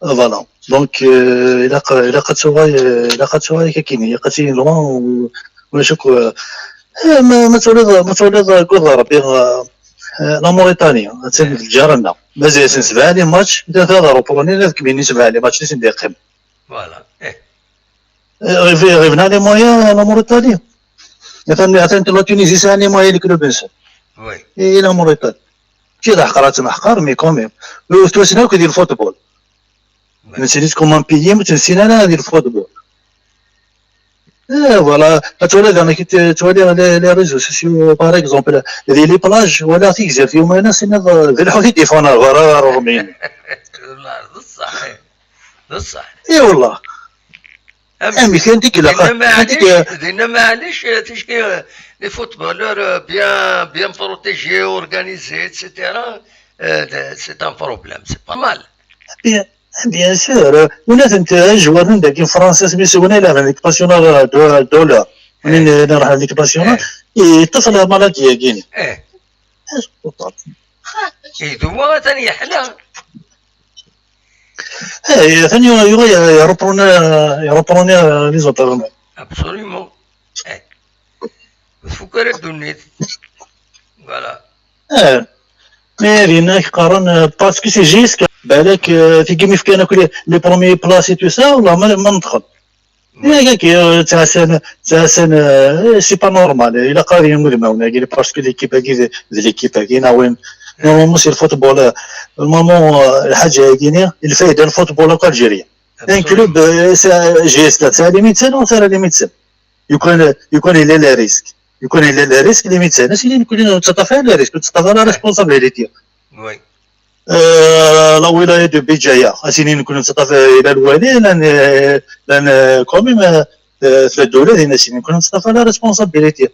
voilà. Donc, euh, ilaq, ilaq ad tuɣal, euh, ilaq ad tuɣal akka kini, ilaq ad tili loin, u-, ulac akk, euh, eh, ma, ma twaliḍ, ma twaliḍ, euh, deg uḍar, Ṛebbi, euh, euh, la Mauritanie, attan d lǧar-nneɣ. Mazal-asen sebɛa les matchs, da, da, ad repruni, ad kemmini sebɛa les matchs, i sen-d-yeqqim. Voilà. Eh. Eh, ɣef, ɣef bnan les moyens, la Mauritanie. Atan, atan la Tunisie sɛan les moyens, les clubs-nsen. Oui. Et la Mauritanie. Mačči d aḥqar ad temḥqar, mais quand même. Ur ttwassen akk di lfutbol. Oui. Ur ttwassen comme un pilier, ur ttwassen ara di lfutbol. Eh, voilà. Ad twaliḍ, amek i t-, ttwaliɣ les, les réseaux sociaux, par exemple, di les plages, wala Tigzirt Yumanas, tenniḍ, eh, d lḥut i d-iffɣen ar berra, ar Ṛṛumyen. D ṣṣeḥ. D ṣṣeḥ. I wallah. Amek kan dik ilaq. Dinna maɛlic, dinna maɛlic, ticki, les footballeurs, euh, bien, bien protégés, organisés, et cetera. Euh, c'est un problème, c'est pas mal. Bien, bien sûr. Ula d netta, euh, joueurs-nni dagi n Fransa, asmi swen ay laɛben deg National, euh, Dollar. Win i nruḥ deg National, yeṭṭef la maladie-agi-nni. Eh. Iduwa atan yeḥla. Eh, atan yuɣal, yuɣal yerreproni, yerreproni les entraînements. Absolument. Eh. Ur tfukk ara ddunit. Voilà. Eh. Mais dinna qqaren, eh, parce que c'est juste que, balak, eh, tigi mi fkan akk les, les premières places et tout ça, والله ma, ma nedxel. Yak, yak, ttɛassan, ttɛassan, euh, c'est pas normal. Ilaq ad yini udmawen-agi, parce que l'équipe-agi d, d l'équipe-agi, neɣ win. Normalement, c'est le football, euh, normalement, euh, lḥaǧa-agi-nni, lfayda n football akk algérien. Un club, euh, c'est, J S K, c'est limite, c'est non, c'est limite. Lukan, lukan yella le risque. Lukan yella le risque, limite, c'est, c'est, nekkni ur nettaṭṭaf ara le risque, ur nettaṭṭaf ara la responsabilité. Oui. آه، la wilaya de Béjaïa. Asini nekkni nettaṭṭaf إلى الوالي، لأن، لأن quand même، آه، ثلاث دولات هنا، asini nekkni nettaṭṭaf la responsabilité.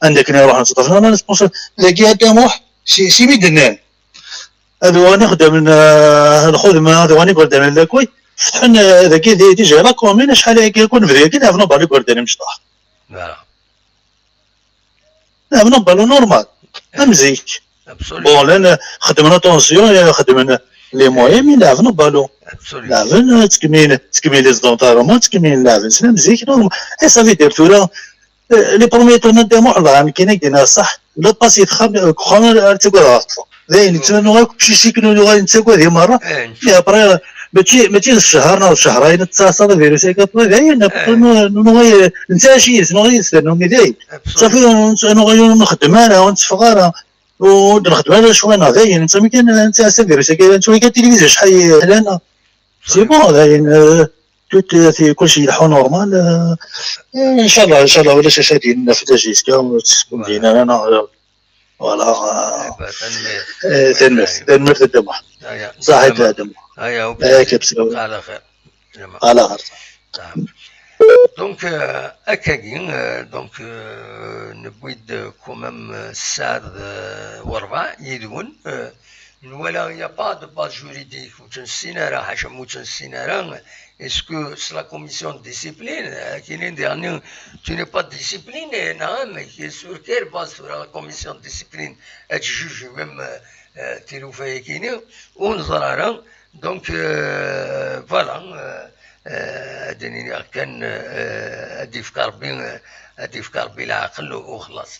عندك نروح نتطرف la responsabilité. Dagi a Dda Muḥ, si, si mi d-nnan. Ad wani xedmen, آه، الخدمة، ad wani قردان اللاكوي. فتحن، آه، dagi di, déjà la commune، شحال هكا يكون بدري، كي نعرف نبغى قردان مشطح. Voilà. لعبنا بالون نورمال. Am zik. Absolument. Bon, llan xedmen attention, xedmen les moyens, mais لعبنا بالون. Absolument. لعبنا تكميل، تكميل les entraînements، تكميل لعبنا سلام zik نورمال. اي صافي دير ثورة. Les premiers tournois دي محضر، يعني كاين يدينا صح. ولا باسي خام، خام تقول غلط. داين تنو غير كل شيء كنو غير نتساكو هذه مرة. Mais après، ماشي، ماشي الشهر، نو شهرين، تصاصر فيروس هيك، après داين، après نو، نو غير، نتا شي، نو غير يستنوا، mais داين. صافي، نو غير نخدم انا، ونتفق انا، ونخدم انا شوية، انا داين، انت ما كاين، انت سافر، انت كاين، انت كاين تلفزيون، شحال لنا. C'est bon، داين، آه، tout، آه، كلشي يلحو normal، آه، ان شاء الله، ان شاء الله، ولا شي شادين في تاجيسكا، وتسكن لينا، انا، آه، voilà، آه، إيه، با، تنميرت. آه، تنميرت، تنميرت الدمع. آه، يا. صحيت الدمع. آه، يا، وبالتالي. آه، كبسة. على خير. Vraiment. Voilà. Donc, euh, akkagi, euh, donc, euh, newwi-d quand même, euh, ssaɛa d, euh, وربع yid-wen, euh, nwala, il n'y a pas de base juridique, ur tt-nessin ara, ḥaca ma ur tt-nessin ara, est-ce que c'est la commission de discipline, euh, qui n'est dernier, tu n'es pas discipliné, non, mais qui est sur quelle base fera la commission de discipline, ad tjuj même, euh, euh, tilufa-agi-nni, ur neẓri ara, Donc, euh, voilà, euh, euh, ad d-iniɣ kan, euh, ad d-yefk Ṛebbi, euh, ad d-yefk Ṛebbi leɛqel u, u xlaṣ.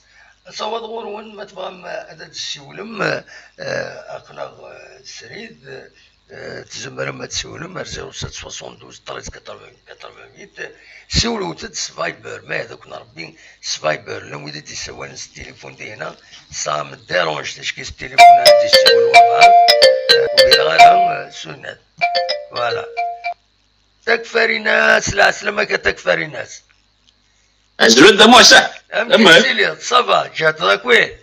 Asawaḍ ɣur-wen, ma tebɣam, euh, ad d-tessiwlem, euh, euh, aql-aɣ, euh, srid, euh, Eh, tzemrem ad tessiwlem ar zéro sept soixante-douze treize quatre-vingts quatre-vingt-huit. Siwlewt-d s Viber, ma yehda-ken Rebbi, s Viber. Llan wid i d-yessawalen s tilifun dihin, ça me dérange, ticki s tilifun ara d-yessiwel walbeɛḍ. Eh, ur gineɣ ara, eh, sunat. Voilà. Takfarinas, lɛeslama-k a Takfarinas. Azul a Dda Muḥsin. Amek i tettiliḍ? Ça va, ǧehdeḍ akk?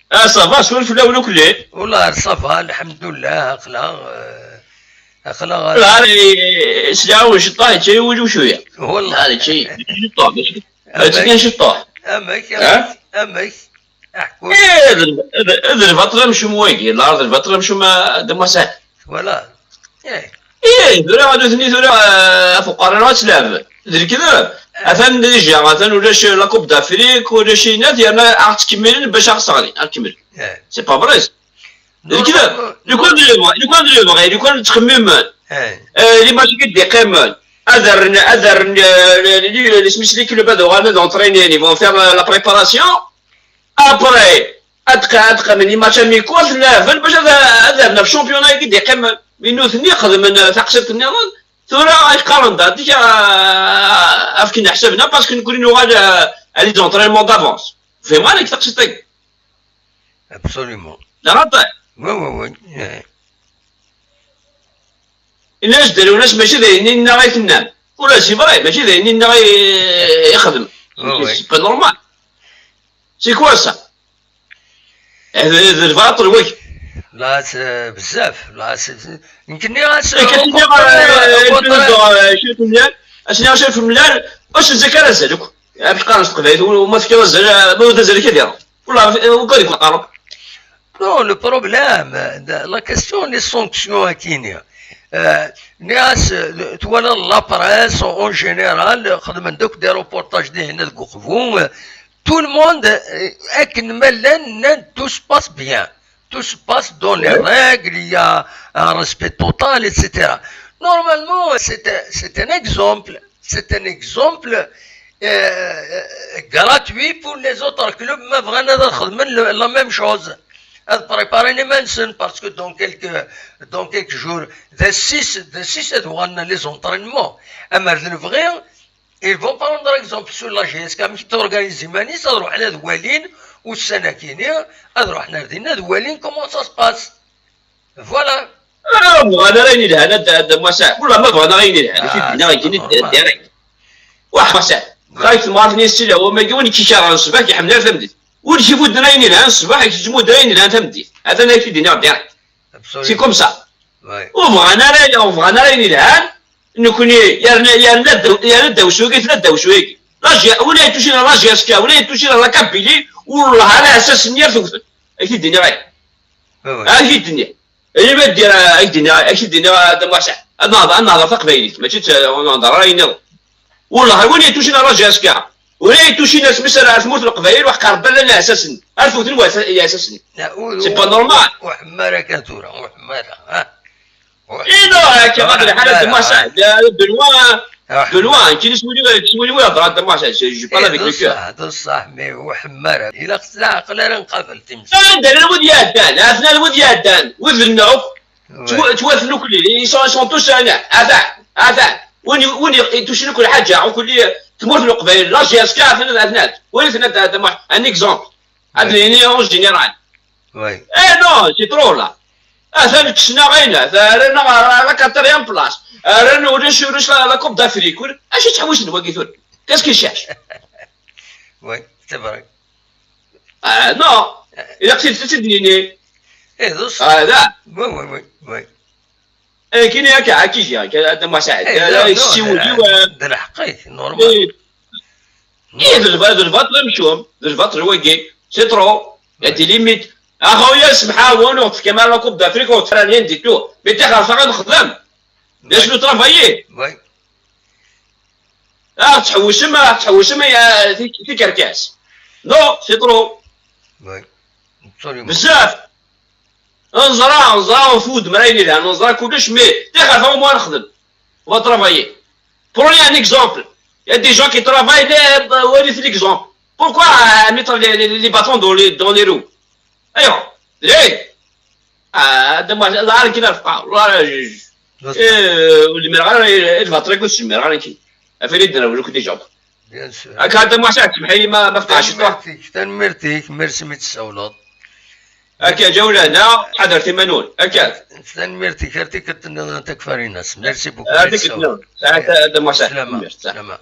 Ah, ça va, swal fell-awen akk lli. Wallah, ça va, lḥemdullah, aql-aɣ, eh, aql-aɣ. Wallah, eh, sliɣ-awen ciṭṭaḥ, yečča-yi wul-iw cwiya. Wallah. Wallah, yečča-yi ciṭṭaḥ, mačči. Amek? Mačči kan ciṭṭaḥ. Amek, ha? Amek, amek? Aḥku. Eh, d, d, d lbaṭel amcum wagi, la, d lbaṭel amcum, a Dda Muḥsin. Voilà. Eh. Ih, tura nutni tura, eh, ɣef uqerru ad tleɛb. D lekdeb. Atan déjà, atan ulac la Coupe d'Afrique, ulac inat, yerna ad ɣ-ttkemmilen bac ad ɣ-sseɣlin. Ad kemmel. Eh. C'est pas vrai. D lekdeb. Lukan d lebɣi, lukan d lebɣi, lukan ttxemmimen. Eh. Eh, les matchs i d-iqqimen. Ad rren, ad rren, eh, le, le, le, isem-is, les clubs ad uɣalen ad entraînin, ils vont faire la, la préparation. Après, ad q-, ad qqimen les matchs amicaux, ad ten-leɛben bac ad, ad rren ɣef championnat-agi d-iqqimen. Mi nutni xedmen taqsiṭ nniḍen, tura ay qqaren-d, ad, ad fken leḥsab-nneɣ, parce que nekkni nuɣal, euh, à les entraînements d'avance. Fehmeɣ nekk taqsiṭ-agi. Absolument. Neɣ xaṭi? Oui, oui, oui. Eh. Inna-as-d Lwennas, mačči d ayen-nneɣ ay tennam. Ula c'est vrai, mačči d ayen-nneɣ ay ixdem. Oui, oui. C'est pas normal. C'est quoi ça? Eh, d, d lbaṭel wagi. La, c'est bezzaf. La, c'est, c'est, nekk nniɣ-as, eh, au contraire, au contraire. As-nniɣ acḥal fell-am, ur s-nzak ara azal akk. Amek qqaren s teqbaylit, u ma tefkiḍ azal, ma ur d azal ad iruḥ. Wallah, eh, ugadeɣ-ken qqaren. Non, le problème, euh, de, la question des sanctions, akini. Euh, nniɣ-as, euh, twalaḍ la presse en général, xedmen-d akk des reportages dihin deg uqbu, euh, tout le monde, euh, akken ma llan, nnan tout se passe bien. Tout se passe dans les règles, il y a un respect total, et cetera. Normalement, c'est un, c'est un exemple, c'est un exemple, euh, gratuit pour les autres clubs, ma bɣan ad xedmen le, la même chose. Ad préparer les mains, parce que dans quelques, dans quelques jours, d six, d six ad uɣalen les entraînements. Amer d lebɣi, ils vont prendre exemple sur la J S K, amek i d-organise iman-is, ad ruḥen ad walin, ussan-akini, ad ruḥen ar dinna ad walin comment ça se passe. Voilà. Ah, bɣan ara ayen yelhan, a Dda, a Dda Muḥsin. Wala ma bɣan ara ayen yelhan, ah, akken d-nniɣ, akken d-, normal. Direct. Waḥ, Muḥsin. Xayt temɣart-nni yessilawam-agi, win k-ikerhen ṣṣbeḥ, k-iḥemmel ar tameddit. Win k-ifudden ayen yelhan ṣṣbeḥ, k-ittmudden ayen yelhan tameddit. Atan akken d-nniɣ, direct. Absolument. C'est comme ça. Ouais. Ur bɣan ara, ur bɣan ara ayen yelhan, nekkni, yerna, yerna ddaw-, yerna ddaw-s wigi, tella ddaw-s wigi. La G-, win ay tucin la G S K, win ay tucin la Kabylie, wallah ala asas-nni ar tewten. Ak-t-id-nniɣ ay. Ah, ouais. Ak-t-id-nniɣ. Ayen ma d-, ak-d-iniɣ, ak-d-iniɣ, a Dda Muḥsin, ad nehḍer, ad nehḍer taqbaylit, mačči d, ur nehḍer ara ayen nniḍen. Wellah, win yettucin ar J S K, win yettucin asmi s ar tmurt n Leqbayel, wax qerben llan iɛessasen, ar tewten wa-, iɛessasen. C'est pas normal. Ur ḥemmel ara kan tura, ur ḥemmel ara, ha? Eh non, akka, ur ḥemmel ara. Dda Muḥsin, de, de loin, de loin, nekkini s wul-iw, s wul-iw i heddeṛ, a Dda Muḥsin, je, je parle avec le cœur. D ṣṣeḥ, d ṣṣeḥ, mais ur ḥemmel ara. Ilaq s leɛqel ara nqabel timsal. Anda llan wid iɛeddan, atnan wid iɛeddan, wid nneɣ akk, ttwa-, ttwaten ukli, ils sont, ils sont tous, euh, atan, atan. Win, win i-, itucin akk lḥaǧa, akk li, tmurt n Leqbayel, la J S K, atan, atan, atan. Win i tenna d, d, un exemple. Ad d-nini en général. Eh non, c'est trop là. Atan kksen-aɣ ayen, atan rran-aɣ ɣer la quatrième place. Rran ulac, ulac la, la Coupe d'Afrique. Ulac, acu ttḥewwisen wagi tura? Qu'est-ce qu'ils cherchent? Oui, c'est vrai. Ah, non. Ilaq tidet ad tt-id-nini. Eh, d ṣṣeḥ. Ah, da. Oui, oui, oui, oui. Eh, kini akka, akka, akka, a Dda Muḥ Saɛid. Eh, la, non, non, ssiwel, d, d lḥeqq-ik, normal. Eh, eh, d lba-, d lbaṭel amcum, d lbaṭel wagi. C'est trop. Il y a des limites. A xuya, semḥ-awen, ur ɣ-tefkam ara la Coupe d'Afrique, ur ɣ-tefkam rien du tout. Mais ṭixer, ad nexdem. Laisse-nous travailler. Oui. Ah, tḥewwsem, ah, tḥewwsem, ya, ti-, tikerkas. Non, c'est trop. Oui. Absolument. Bzzaf. Neẓra, neẓra, ur fud, mra yelhan, neẓra kullec, mais ṭixer, au moins nexdem. On va travailler. Prenez un exemple. Il y a des gens qui travaillent, les, euh, ouais, c'est l'exemple. Pourquoi, euh, mettre les, les, les bâtons dans les, dans les roues? Alors, les, Ah, d amuḥ, d aɛar kan ar fqeɛ, ur ara juj. Eh, ur zmireɣ ara, eh, lbaṭel-agi ur s-zmireɣ ara nekki. Afili d-nrewel akk déjà. Bien sûr. Akka, d amuḥ, semmeḥ-iyi ma, ma fqeɛ ciṭuḥ. Tanemmirt-ik, tanemmirt-ik, merci mi d-tessawleḍ. Akka, ǧaw lehna, ḥadret iman-nwen. Akka. Tanemmirt-ik, ar tikkelt nniḍen a Takfarinas. Merci beaucoup. Ar tikkelt nniḍen. Saɛat, d amuḥ, saɛat. Slama, tanemmirt. Slama.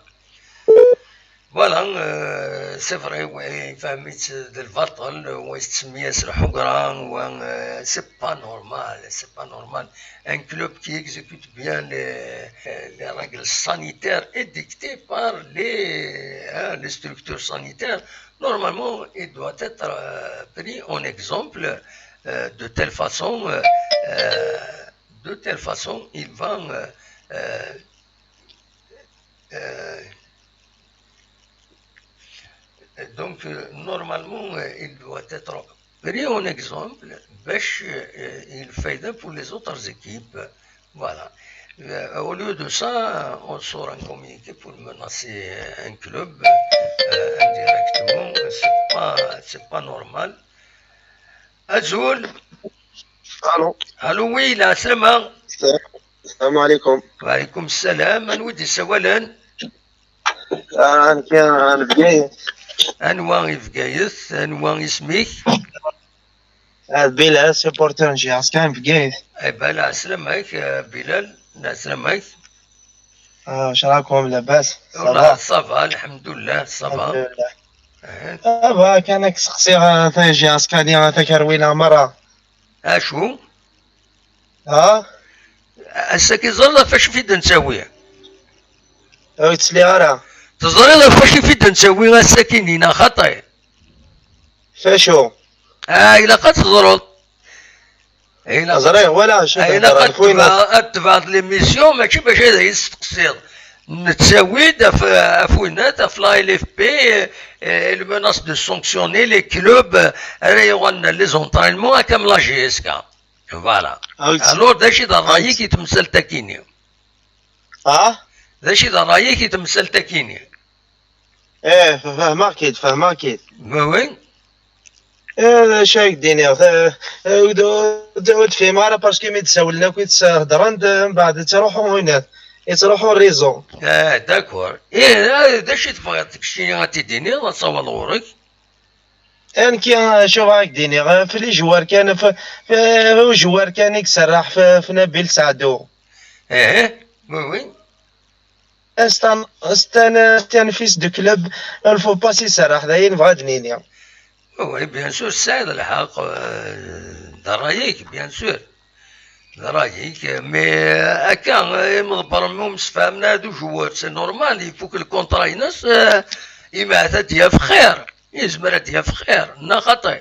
Voilà, euh, c'est vrai, wa yefhem-itt d lbaṭel, wa yettsemmi-as lḥugra, wa, euh, c'est pas normal, c'est pas normal. Un club qui exécute bien les, les règles sanitaires édictées par les, hein, les structures sanitaires, normalement, il doit être, euh, pris en exemple, euh, de telle façon, euh, euh, de telle façon, il va, euh, euh, euh, donc, euh, normalement, euh, il doit être pris en exemple باش, euh, il fait pour les autres équipes. Voilà. Euh, au lieu de ça, on sort un communiqué pour menacer un club, euh, indirectement. C'est pas, c'est pas normal. Azul. Allô. Allô, oui, la Slama. Salam alaikum. Wa alaikum salam. Anwa i d-yessawalen? Ah, nekk, ah, n Bgayet. Anwa i Bgayet? Anwa isem-ik? Ah, Bilal, supporter n J S K n Bgayet. Eh ben, la Slama-k, eh, Bilal, la Slama-k. Ah, واش راكم؟ لاباس؟ Ça va؟ Ça va, الحمد لله, ça va. الحمد لله. Eh. Ça va, كان كنسقسي، آه، تا J S K ني، آه، تا كروينا مرة. Acu? Ah? Ass-agi teẓriḍ ɣef wacu i d-nettawi? Ur yettli ara. Teẓriḍ ɣef wacu i d-nettawi ass-agi-nni, neɣ xaṭi? F acu? Ah, ilaq ad teẓreḍ. Ilaq, ẓriɣ, wala acu, ah, ilaq ad tebɛeḍ, ad tebɛeḍ l'émission, mačči bac ad yi-testeqsiḍ. Nettawi-d af, af winat, af la L F P, eh, il menace de sanctionner les clubs, eh, ara yuɣalen les entraînements, akka am la J S K. Voilà. Alors, d acu i d ṛṛay-ik i temsalt-agi-nni? Ah? D acu i d ṛṛay-ik i temsalt-agi-nni? Eh, fehmeɣ-k-id, fehmeɣ-k-id. Ma wi? Eh, d acu ara k-d-iniɣ? Eh, eh, ur d-, ur d-, ur d-fhimeɣ ara parce que mi d-sawlen akk i d-heddren-d, eh, mbeɛd yettruḥu winat, yettruḥu réseau. Ah, d'accord. Eh, eh, d acu i tebɣiḍ keččini ad t-id-tiniḍ, ad tawiḍ ɣur-k? Eh, nekki, eh, acu ara k-d-iniɣ? Eh, f les joueurs kan, f, f, f les joueurs kan i iserreḥ f, f Nabil Saadou. Eh, oui, oui. C'est un, c'est un, c'est un fils de club, il faut pas s'y serreḥ, d ayen bɣa ad d-nini. Oui, bien sûr, tesɛiḍ lḥeqq, euh, d ṛṛay-ik, bien sûr. D ṛṛay-ik, mais, euh, akka, euh, imi ḍebbren, ur msefhamen ara d ujewwer, c'est normal, ifuk lkunṭra-ines, euh, imeɛta ad d-yaf xir, yezmer ad d-yaf xir, neɣ xaṭi?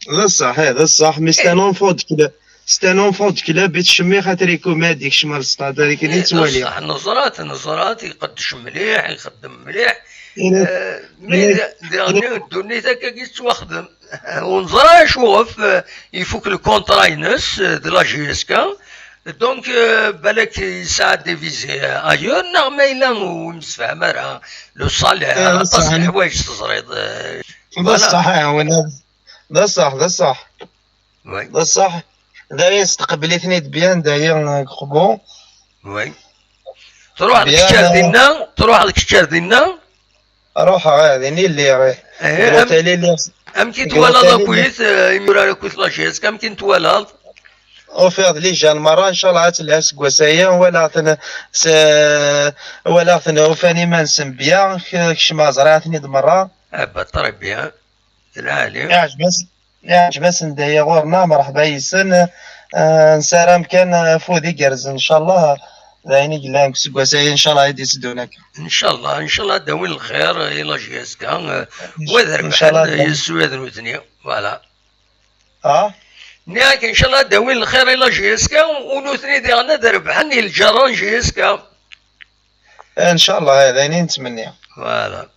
D ṣṣeḥ, eh, d ṣṣeḥ, mais c'est un enfant de club. C'est un enfant de club, yettcemmix atriku ma ad yekcem ar stade, akken i yettwali. D ṣṣeḥ, neẓra-t, neẓra-t, iqeddec mliḥ, ixeddem mliḥ. Eh, mais d-, diɣen ddunit akka i yettwaxdem. Ur neẓra acu ɣef, eh, ifuk lkunṭra-ines, eh, de la J S K. Donc, eh, balak yesɛa des visées ailleurs, neɣ ma yella ur yemsefham ara, le salaire, aṭas n leḥwayeǧ teẓriḍ, eh, d ṣṣeḥ, eh, win-a. D ṣṣeḥ, d ṣṣeḥ. Oui. D ṣṣeḥ. Dayen, steqbel-iten-id bien, dayen, deg uqbu. Oui. Truḥeḍ kečč ar dinna, truḥeḍ kečč ar dinna? Ruḥeɣ, eh, din i lliɣ, eh. Eh, deg am-, l'hôtel i lliɣ. Amek i twalaḍ akkit, eh, imura akkit la J S K, amek i twalaḍ? Ufiɣ-d les jeunes merra, ncallah ad telha seg wass-aya, walaɣ-ten s-, walaɣ-ten ufan iman-nsen bien, k-, kecmeɣ ẓriɣ-ten-id merra. Ah bah, très bien. D lɛali. Iɛǧeb-as-, iɛǧeb-asen-d aya ɣur-neɣ, mreḥba yes-sen. Eh, nessaram kan afud igerrzen, ncallah, d ayen i yellan deg useggas-agi, ncallah, i d-iteddun akka. Ncallah, ncallah ad d-awin lxir i la J S K, eh, wa ad rebḥen, ncallah, yes wa d nutni, voilà. Ah? Nniɣ-ak, ncallah ad d-awin lxir i la J S K, u nutni diɣen ad rebḥen i lǧerra n J S K. Eh, ncallah, eh, d ayen i nettmenni. Voilà.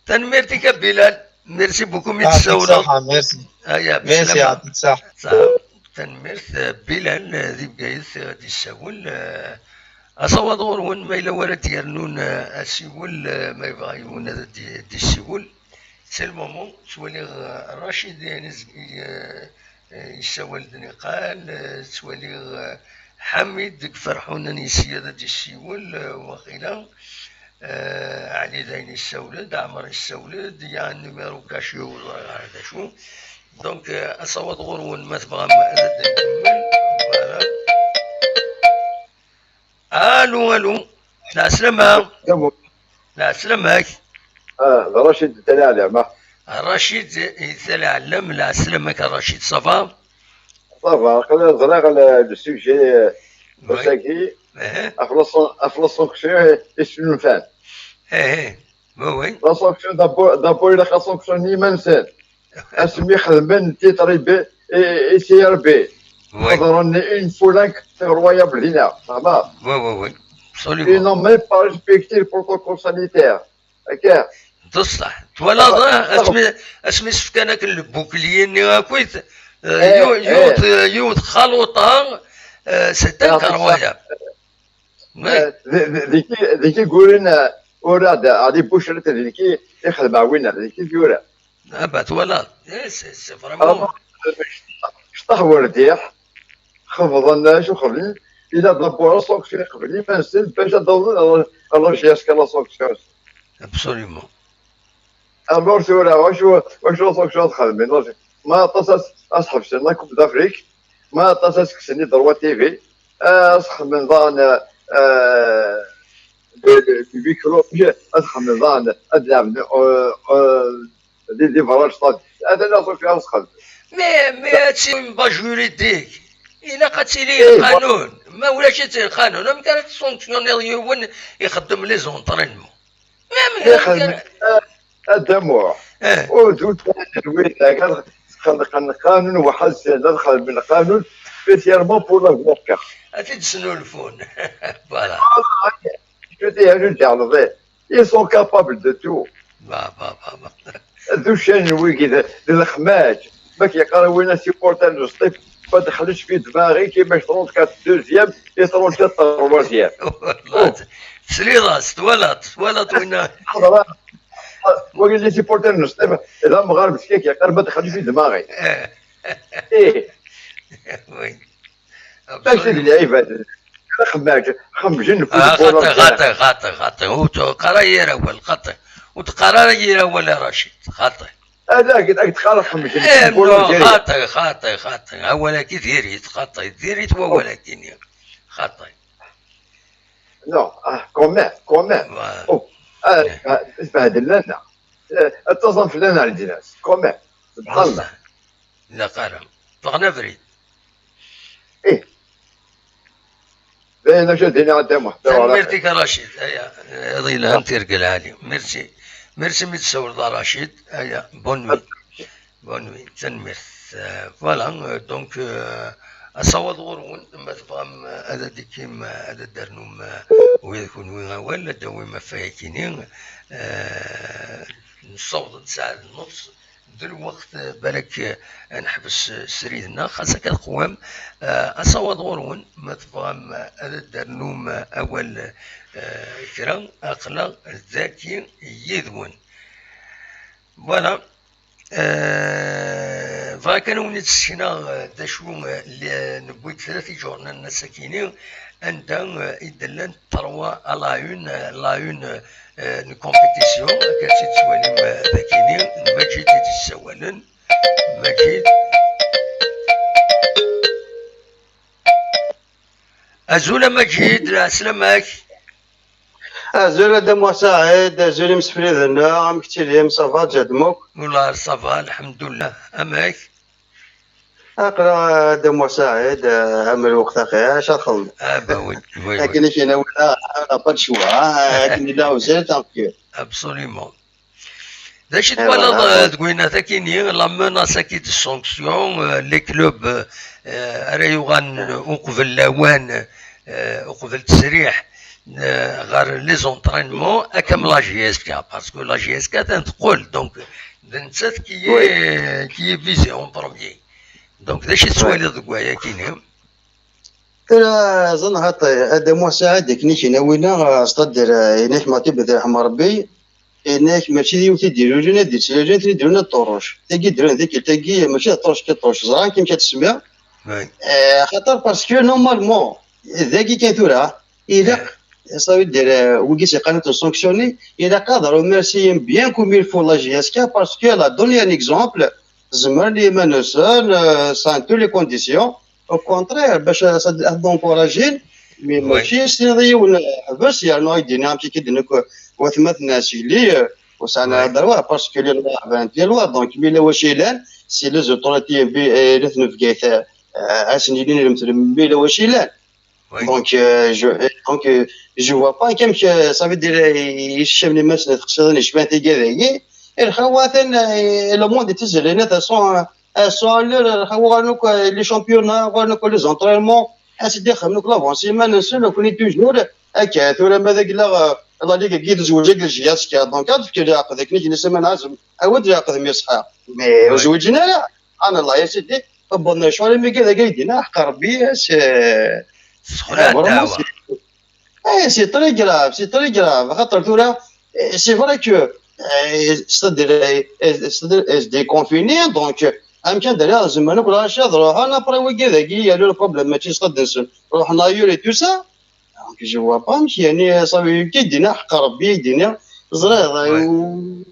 Tanemmirt-ik a Bilal. Merci beaucoup mi d-tessawleḍ. Merci. Aya, merci, bislama. Yɛṭik ṣṣeḥḥa. Ṣṣeḥḥa. Tanemmirt, eh, Bilal, eh, di Bgayet, eh, ad d-yessawel, eh, asawaḍ ɣur-wen, ma yella wara d-yernun, eh, asiwel, eh, ma yebɣa yiwen ad d-, d-yessiwel. C'est le moment, ttwaliɣ, eh, Racid, eh, Yessawal-d niqal, eh, ttwaliɣ, eh, Ḥamid deg Ferḥun n yesya ad d-yessiwel, eh, waqila, eh, Ɛli dayen yessawel-d, Ɛmer yessawel-d, ya numéro caché ur ẓriɣ ara d acu. Donc, eh, asawaḍ ɣur-wen ma tebɣam ad d-nkemmel. Voilà. Allô, allô. Lɛeslama. Lɛeslama-k. Ah, d Racid Tala Ɛlam. Racid Tala Ɛlam, lɛeslama-k a Racid, ça va? Ça va, aql-i ẓriɣ le, le sujet, euh, ass-agi, ɣef la san-, ɣef la sanction i s-nunfan. Eh, eh. Oui, oui. La sanction, d'abord, d'abord, ilaq ad sanction iman-nsen. Asmi xedmen titre B, i, i C R B. Oui. Xedren une foule incroyable dinna, fehmeḍ? Oui, oui, oui. Absolument. Ils n'ont même pas respecté le protocole sanitaire. Akka. D ṣṣeḥ. Twalaḍ, ah, asmi, asmi s-fkan akken le bouclier-nni akkit, euh, eh, yiw-, eh, yiwet, yiwet xaluṭa, euh, c'est incroyable. Oui. Eh, d-, d-, deg i, deg i yuran, eh, ura d, Ɛli Bucret, deg i ixdem winna, deg i yura. Ah, bah, twalaḍ. Eh, c'est, c'est vraiment. Ah, cṭaḥ werdiḥ, xebḍen, acu xedmen, ila d'abord sanction qbel iman-nsen, bac ad awḍen ɣer, ɣer la J S K, la sanction. Absolument. Alors tura, wacu, wacu, wacu ad xedmen? Ma aṭas as, as ḥebsen la Coupe d'Afrique, ma aṭas as kksen i Droit T V, as xedmen daɣen, euh, de, de, de micro, as xedmen daɣen, ad lɛebden, euh, euh, di, di berra n stade. Atan aṭas as xedmen. Mais, mais ad tili une base juridique. Ilaq ad tili lqanun. Ma ulac ad tili lqanun, amek ara tessanctionniḍ yiwen ixeddem les entraînements? Ixdem, a Dda Muḥ. Eh. Ur d utan n wid akka xelqen lqanun weḥd-sen, ad xedmen lqanun spécialement pour la vodka. Ad t-id-snulfun. Voilà. Ils sont capables de tout. Bah, bah, bah, bah. D uccan n wigi d, d lexmaǧ. Ma k-yeqqar win asupporter n Sṭif, ma dxelc fi dmaɣi, kima trente-quatre deuxième et trente-quatre troisième. Tesliḍ-as, twalaḍ, twalaḍ winna. Wagi d supporter n Sṭif, d amɣar meskin, k-yeqqar ma dxelc fi dmaɣi. Eh. Eh. Oui. Mačči d lɛibad. Xemmaǧ, xemjen. Ah, xaṭi, xaṭi, xaṭi, xaṭi. Ur teqqar ara yir awal, xaṭi. Ur teqqar ara yir awal a Racid, xaṭi. Ad ak-, ad ak-d-qqareɣ xemjen. Eh, xaṭi, xaṭi, xaṭi. Awal-agi diri-t, xaṭi. Diri-t wawal-agi-nni. Xaṭi. Non, ah, quand même, quand même. Voilà. Oh, ah, ah, sbehdlen-aneɣ. Eh, ad taẓem fell-aneɣ leǧnas. Quand même. Subḥan Allah. Ilaq ara. Ffɣen abrid. Ih. D ayen acu ad d-iniɣ a Dda Muḥ. Tanemmirt-ik a Racid. Aya, iḍ yelhan, tirga lɛali. Merci. Merci mi d-tsawleḍ a Racid. Aya, bonne nuit. Bonne nuit. Tanemmirt. Euh, voilà, euh, donc, euh, asawaḍ ɣur-wen, ma tebɣam, euh, ad d-ikim, euh, ad d-ternum, euh, wid kunwi awal, ad d-tawim ɣef wayakini, euh, nessaweḍ-d ssaɛa d nnefs, d lweqt, eh, balak, eh, ad neḥbes, eh, srid-nneɣ, xas akka teqwam, eh, asawaḍ ɣur-wen, ma tebɣam, eh, ad d-ternum, eh, awal, eh, kra, aql-aɣ dagi yid-wen. Voilà. Eh, bɣiɣ kan ad wen-id-ssekneɣ, eh, d acu, eh, li-, newwi-d tlata iǧurnanen ass-agi-ni, anda, eh, i d-llant trois à la une, eh, la une, eh, n compétition, akka tt-id-tettwalim, eh, dagi-ni, d Maǧid i d-yessawalen. Maǧid. Azul a Maǧid, lɛeslama-k. Azul a Dda Muḥ Saɛid, azul imsefriden-nneɣ, amek ttilin, ça va, ǧadem akk? Wellah, ça va, lḥemdullah. Amek? Aql-aɣ a Dda Muḥ Saɛid, eh, am lweqt axir, acu ara xedmeɣ? Ah, bah oui, oui, oui. Akken i k-yenna winna, n'a pas le choix, hein, akken yella uzal, tant que. Absolument. D acu i twalaḍ, eh, deg winna-taki-nni, la menace-agi de sanction, eh, les clubs, eh, ara yuɣalen uqbel lawan, eh, uqbel ttesriḥ, eh, ɣer les entraînements, akka am la J S K, parce que la J S K atan teqqel, donc d nettat qui est, qui est visée en premier. Donc d acu i tettwaliḍ deg wayaki-nni? Tura, ẓen xaṭi, a Dda Muḥ Saɛid, akken i k-yenna winna, eh, c'est-à-dire, eh, yenna-k Matib ad irḥem Rebbi, Yenna-ak mačči d yiwet i d-ilulen, ad d-ittlalen, tin i d-ilulen ad ṭuruc. Tagi d-ilulen tikkelt-agi, mačči d ṭuruc kan ṭuruc, ẓran amek ad tesmiḍ. Eh, xaṭer parce que normalement, dagi kan tura, ilaq, ça veut dire, euh, wigi s iqqan ad sanctionner, ilaq ad remercier bien comme il faut la J S K parce qu'elle a donné un exemple, zemren iman-nsen, euh, sans toutes les conditions. Au contraire, bac ad, ad encourager, mais mačči s tiniḍ i yiwen ḥbes, yernu ad d-ini amek i k-id-nekk watmaten asili, euh, ur sɛan ara droit, parce que les lois, ben, les lois, donc, mi la waci llan, si les autorités, bi, euh, les Bgayet, euh, ad sen-yinin lemtel, mi la waci llan. Donc, euh, je, donc, euh, je vois pas comme que ça veut dire, euh, yeccamen iman-nsen tqesiḍin yecban tigad-agi. Lxawaten, euh, le monde est izelin, elles sont, euh, elles sont à l'heure, euh, les championnats, les entraînements, ad s-d-ixdem nekk l'avance iman-nsen, nekkni toujours akka, tura ma d aglaɣ, euh, la Ligue-agi d zewǧ agi J S K, donc ad fk leɛqed akken i k-nisem ad nɛazem, awi-d leɛqed mi ṣḥiɣ. Mais ur zwiǧen ara, subhanallah, ya sidi, bon, ccɣel imi kan dagi ay d-yenna, ḥeqq Rebbi, c'est, eh, vraiment, c'est, eh, c'est très grave, c'est très grave. Xaṭer tura, eh, c'est vrai que, eh, c'est-à-dire, eh, eh, c'est-à-dire, eh, c'est déconfiné, donc, eh, amek ad d-rriɣ, zemren akk lɣaci ad ruḥen, après wigi dagi, il y a le problème, mačči s-, ad nsen, ruḥen ailleurs et tout ça. Donc, je vois pas amek, yani, ça veut dire, i d-yenna ḥeqq Rebbi, i d-yenna, ẓriɣ, eh, u-,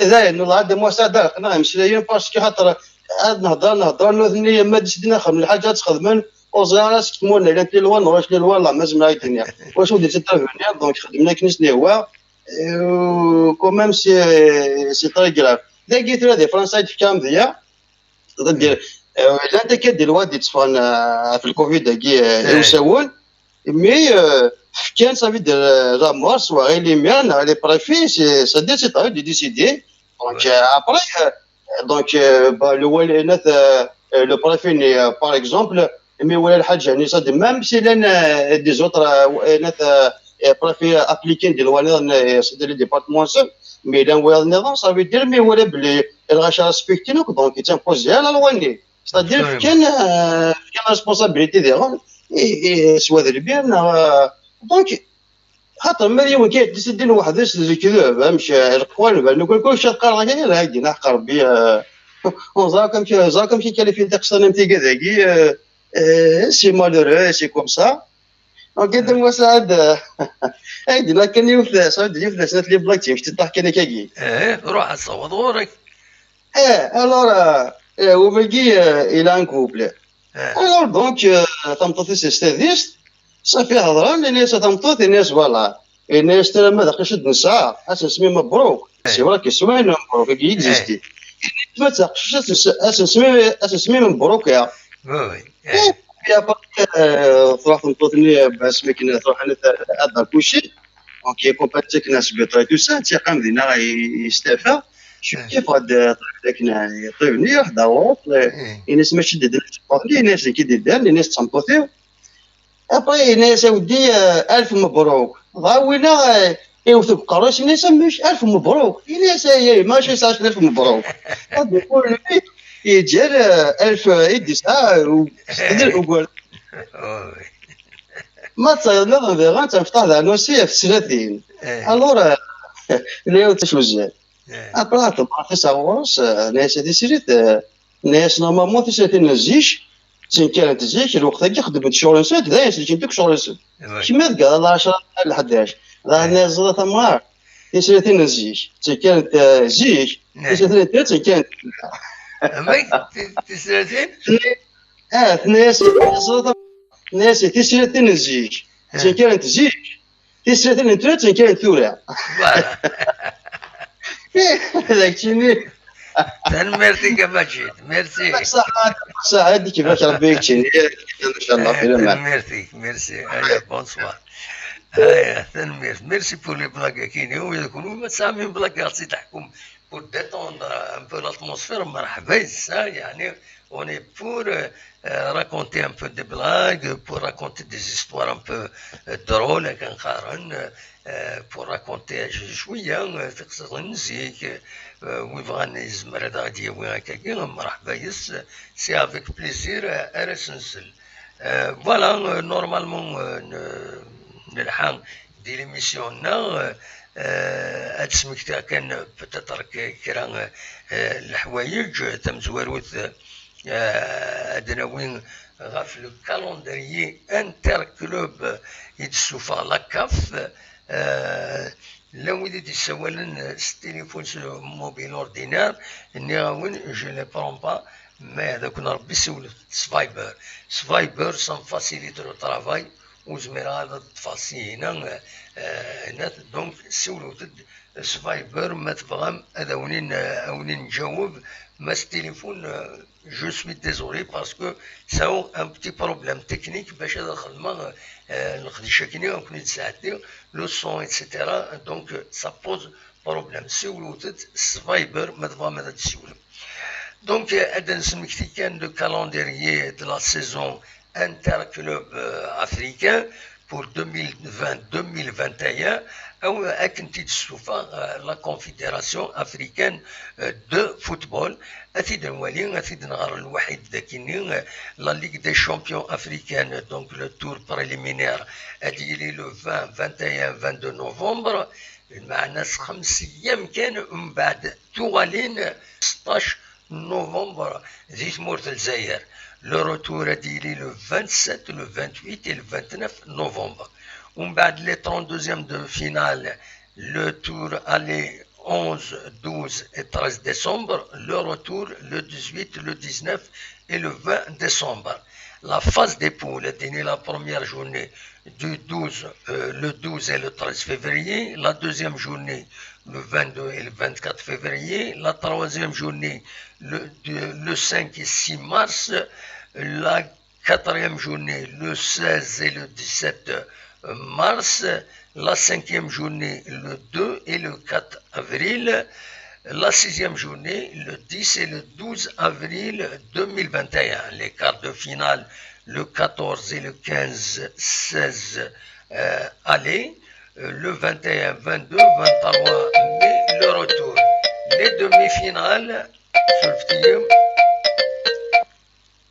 Dayen, wellah, ad d-amuɣ sɛad ar qqneɣ imeslayen, parce que xaṭer ad nehder, nehder, nutni ma d-sdin axxam, lḥaǧa ad tt-xedmen, ur ẓriɣ ara seg tmurt llant les lois neɣ les lois là, ma zemreɣ ad k-d-iniɣ. Wacu d-intervenir, donc xedmen akken i sen-ihwa, euh, quand même, c'est, c'est très grave. Dagi tura di Fransa i d-tefka amedya, c'est-à-dire, euh, llant akka des lois d-itteffɣen, euh, ɣef le covid-agi, euh, i usawen, mais, euh, fkan, ça veut dire, euh, l'amorce, wa les maires, neɣ les préfets, c'est, c'est-à-dire, c'est à eux de décider. Donc, euh, après, euh, donc, euh, bah, le, le, euh, euh, le préfet, euh, par exemple, mais voilà le Hadjani, ça, même si l'un, euh, des autres, euh, euh, euh, préfets appliquent des lois, euh, c'est-à-dire les départements, mais l'un, ouais, ça veut dire, mais voilà, les, les rachats respectés, donc, ils imposent la loi. C'est-à-dire, fkan, euh, fkan responsabilité des rangs, et, et, soit de bien, euh, donc, xaṭer ma d yiwen kan yettsidin weḥd-s d lekdeb, amek, eh, leqwan, ben, nekkni kulci ad qqareɣ kan, ad d-iniɣ ḥeqq Rebbi, eh, ẓer amek, ẓer amek i kalifin tiqsiḍin am tigad-agi, eh, eh, c'est malheureux, c'est comme ça. Donc, ad d-amuɣ sɛad, eh, ad d-iniɣ kan yiwet, sɛad yiwet n snat les blagues, timt tiṭṭaḥ kan akkagi. Eh, ruḥ ad tṣewweḍ ɣur-k. Eh, alors, euh, euh, wagi, euh, il a un couple. Alors, donc, euh, tameṭṭut-is s tadist, safi hedren, ini-as a tameṭṭut, ini-as, voilà. Ini-as, tura ma d aqcic i d-nesɛa, ad s-nsemmi Mebruk. C'est vrai que ssuma-inu Mebruk, il existe. Ini-as, ma d taqcict, ad s-, ad s-nsemmi, ad s-nsemmi Mebruk, ya. Et puis après, euh, tṛuḥ tmeṭṭut-nni, euh, asmi akken tṛuḥ ad, ad accoucher. Donc, il est accompagné akken asbiṭar et tout ça, tt-iqqim dinna, i-, yestafa. Cukkeɣ ad, akken, yeṭṭib-nni, iruḥ d awṛuq, eh, ini-as mačči d-, d-, ini-as nekk i d-iddan, ini-as d tameṭṭut-iw. Après, ini-as a weddi, eh, alef mebruk. Dɣa winna, eh, iwet deg uqerru-s, ini-as amek, alef mebruk. Ini-as ay, ay, mačči sɛiɣ alef mebruk. Ad yeqqel lui, yeǧǧa, eh, alef, eh, i d-yesɛa, eh, u-, s-, ugar. Ma d tayeḍ nniḍen diɣen, d tamecṭaḥt daɣen aussi ɣef teslatin. Alors, eh, la yiwet tacuzat. Après, tebɣa tis ɣur-s, eh, nna-yas a tisrit, eh, nna-yas normalement tislatin n zik, ttenkarent zik, lweqt-agi xeddment ccɣel-nsent, dayen selkent akk ccɣel-nsent. Kemmi tgerrad lɛecṛa, lḥdac. Daɣen nna-yas ẓra tamɣart, tislatin n zik, ttenkarent, eh, zik, tislatin n tura ttenkarent. Amek? Ti-, tislatin? Ah, tenna-yas, tenna-yas, tislatin n zik, ttenkarent zik, tislatin n tura ttenkarent tura. Voilà. D keččini. Tanemmirt-ik a Maǧid, merci. Ṣaḥa, ṣaḥa, ad k-ibarek Rebbi keččini. Inchallah, fi laman. Tanemmirt-ik, merci. Allez, bonsoir. Aya, tanemmirt. Merci pour les blagues akini. U kunwi ma tesɛam une blague ad tt-id-teḥkum pour détendre un peu l'atmosphère, merḥba yes-s, yeɛni, on est pour, euh, euh, raconter un peu des blagues, pour raconter des histoires un peu, euh, drôles, akken qqaren, euh, pour raconter cwiya, euh, tiqsiḍin n zik, euh, wi bɣan yezmer ad aɣ-d-yawi akkagi, merḥba yes-s, c'est avec plaisir, euh, ara s-nsel. Euh, voilà, euh, normalement, euh, n-, nelḥa di l'émission-nneɣ, euh, Euh, ad smektiɣ kan peut-être k- kra euh, leḥwayeǧ. Tamezwarut euh, ad nawi ɣef le calendrier interclub i d-tessufeɣ la CAF. Euh, llan wid i d-yessawalen s tilifun s mobile ordinaire, nniɣ-awen, je les prends pas, mais ad aken-rebbi siwlet s Viber. S Viber, ça me facilite le travail, ur zmireɣ ad ṭṭfeɣ syin-a. Donc siwlet-d s Viber ma tebɣam ad awen-in-, ad awen-in-nǧaweb, ma s tilifun, euh, je suis désolé parce que ça a un petit problème technique, bac ad xedmeɣ euh, leqdic akkenni ad ken-id-sɛeddiɣ, le son, et cetera. Donc euh, ça pose problème. Siwlet-d s Viber ma tebɣam ad d-tessiwlem. Donc euh, ad d-nesmekti kan le calendrier de la saison interclub euh, africain pour deux mille vingt deux mille vingt et un, akken t-id-tessufeɣ euh, la Confédération africaine euh, de football. Ad t-id-nwali, ad t-id-nɣer lwaḥid dagi-nni, euh, la Ligue des champions africaines, donc le tour préliminaire, ad yili le vingt, vingt et un, vingt-deux novembre, lmeɛna s xems ayyam kan, mbeɛd tuɣalin seṭṭac novembre di tmurt n Lezzayer. Le retour ad yili le vingt-sept, le vingt-huit et le vingt-neuf novembre. Mbeɛd les trente-deuxièmes de finale, le tour aller onze, douze et treize décembre, le retour le dix-huit, le dix-neuf et le vingt décembre. La phase des poules, ad yili la première journée du douze, euh, le douze et le treize février, la deuxième journée le vingt-deux et le vingt-quatre février, la troisième journée le, de- le cinq et six mars, la quatrième journée le seize et le dix-sept mars, la cinquième journée le deux et le quatre avril, la sixième journée le dix et le douze avril deux mille vingt et un. Les quarts de finale le quatorze et le quinze seize euh, aller, euh, le vingt et un, vingt-deux, vingt-trois mai, le retour. Les demi-finales, sur le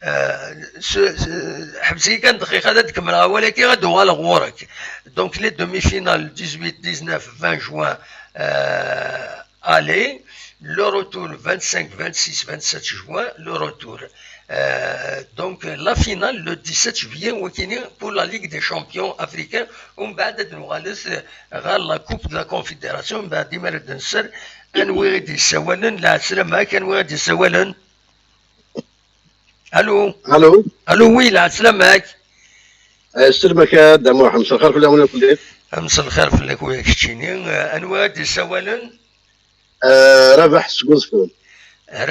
euh, ce- ce- ḥbes-iyi kan dqiqa, ad d-kemmleɣ awal-agi, ad d-uɣaleɣ ɣur-k. Donc les demi-finales, dix-huit, dix-neuf, vingt juin, euh, aller, le retour le vingt-cinq, vingt-six, vingt-sept juin, le retour. Euh, donc la finale le dix-sept juillet, wakini, pour la Ligue des champions africains. Umbeɛd ad nuɣalet ɣer la Coupe de la Confédération, umbeɛd imir ad nser. Anwi i d-yessawalen? Lɛeslama-k, anwi i d-yessawalen? Allô? Allô? Allô, oui, lɛeslama-k. Eh, sselmak a Dda Muḥ, mselxir fell-awen akk. Mselxir fell-ak wa keččini. Eh, anwa i d-yessawalen? Eh, Rabaḥ seg Uẓeffun.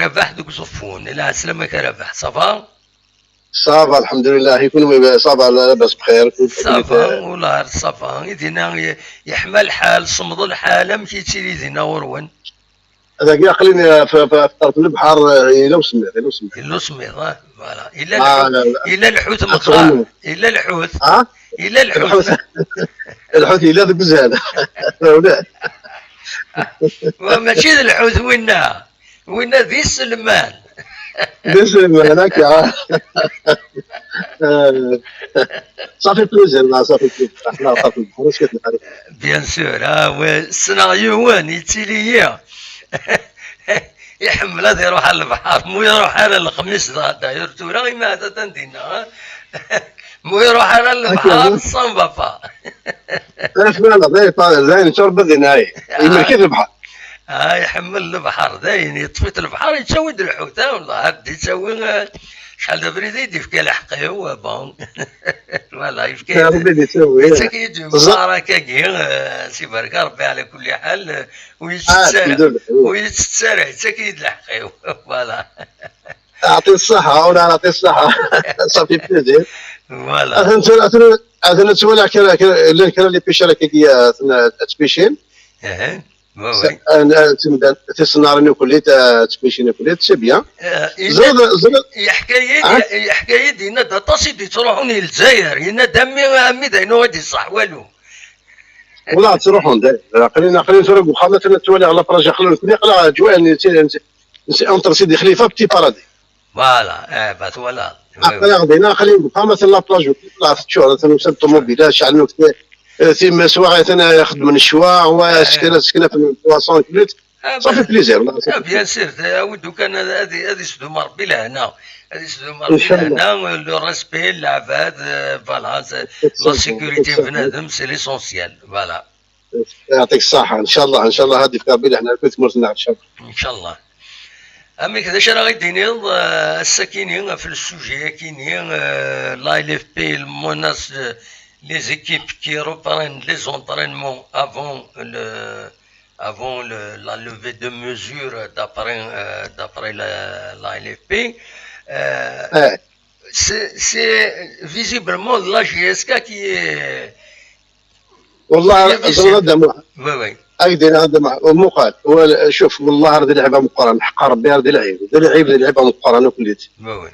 Rabaḥ deg Uẓeffun. Lɛeslama-k a Rabaḥ, ça va? Ça va, alḥemdulillah. I kunwi, ça va, labas bxir? Ça va, ula ça va. I dinna i- yeḥma lḥal, semmeḍ lḥal, amek yettili dinna ɣur-wen? Dagi aql-in, eh, f- f- f ṭṭerf n lebḥer, eh, yella usemmiḍ, yella usemmiḍ. Yella usemmiḍ, ah, voilà. Yella Ah, lḥut, la- yella lḥut meqqar. Yella lḥut. Ah? Yella lḥut. Lḥut. Lḥut yella deg uzal. Wa mačči d lḥut winna. Winna d iselman. D iselman, akka. Eh, ça fait plaisir, là, ça fait plaisir. Aḥna, ça fait plaisir. Bien sûr, ah, ouais, ssneɣ yiwen, yettili-yi. Iḥemmel ad iruḥ ar lebḥer, mu iruḥ ara lexmis, dɣa d'ailleurs tura ima atan dinna, ah. Mu iruḥ ara lebḥer, ça ne va pas. Amek ma d ayen turbeḍ dinna, ay. Imerk-it lebḥer. Ah, iḥemmel lebḥer, dayen, yeṭṭef-it lebḥer, yettawi-d lḥut, ah, wallah, ad d-yettawi, ah, acḥal d abrid i d-yefka lḥeqq-iw, ah, bon. Voilà, yefka-yi-d, Rebbi d-yettawi. Yettak-iyi-d lmubarak-agi, ah, si berka Rebbi ɛla kulli ḥal, ah, ur yettett ara, alḥemdulillah. Ur yettett ara, yettak-iyi-d lḥeqq-iw, voilà. Aɛṭi ṣṣeḥḥa, ula aɛṭi ṣṣeḥḥa. Ça fait plaisir. Voilà. Atan tura, atan, atan ttwaliɣ kra, kra, llan kra les pêcheurs akkagi, atan ttpicin. Aha. Oui, oui. Tisennarin ukullit, ttpicin ukullit, c'est bien. Eh, ẓriɣ, ẓriɣ. Yeḥka-yi-d, ah? Yeḥka-yi-d, yenna-d aṭas i d-yettruḥun i Lezzayer, yenna-d a mmi, a mmi d ayen ur d-iṣaḥ walu. Wala ttruḥun, da. Aql-in, aql-in tura deg uxxam, atan ttwaliɣ la plage, aql-in, aql-in, aql-in, aql-in, aql-in, aql-in, entre Sidi Xlifa, Petit Paradis. Voilà, eh, bah, voilà. Oui, oui. Aql-aɣ dinna, aql-in deg uxxam, atan la plage, la teččur, atan usan ṭumubilat, ceɛlen uktar. Eh, times waɣ atan xedmen ccwa, wa sekna sekna في trois cents كليت. صافي بليزير، والله صافي. Bien sûr, awi-d ukan ad ad isdum Ṛebbi lehna. Ad isdum Ṛebbi lehna, le respect, leɛbad, euh, voilà, la sécurité n bnadem, c'est l'essentiel. Voilà. يعطيك الصحة، إن شاء الله، إن شاء الله هذه في قبيل احنا كل ثمرتنا إن شاء الله. Inchallah. Amek, d acu ara ɣ-d-tiniḍ, euh, ass-akini, ɣef le sujet-akini, euh, la L F P, le menace, euh, les équipes qui reprennent les entraînements avant le, avant le, la levée de mesures d'après, euh, d'après la, la L F P. Euh, c'est, c'est visiblement la J S K qui est, والله زرنا دموع. Oui, oui. أقدر هذا مع مقال. ولا شوف، والله هذه لعبة مقارنة، حق ربي هذه لعيب، هذه لعيب، هذه لعبة مقارنة كليت. Oui, oui.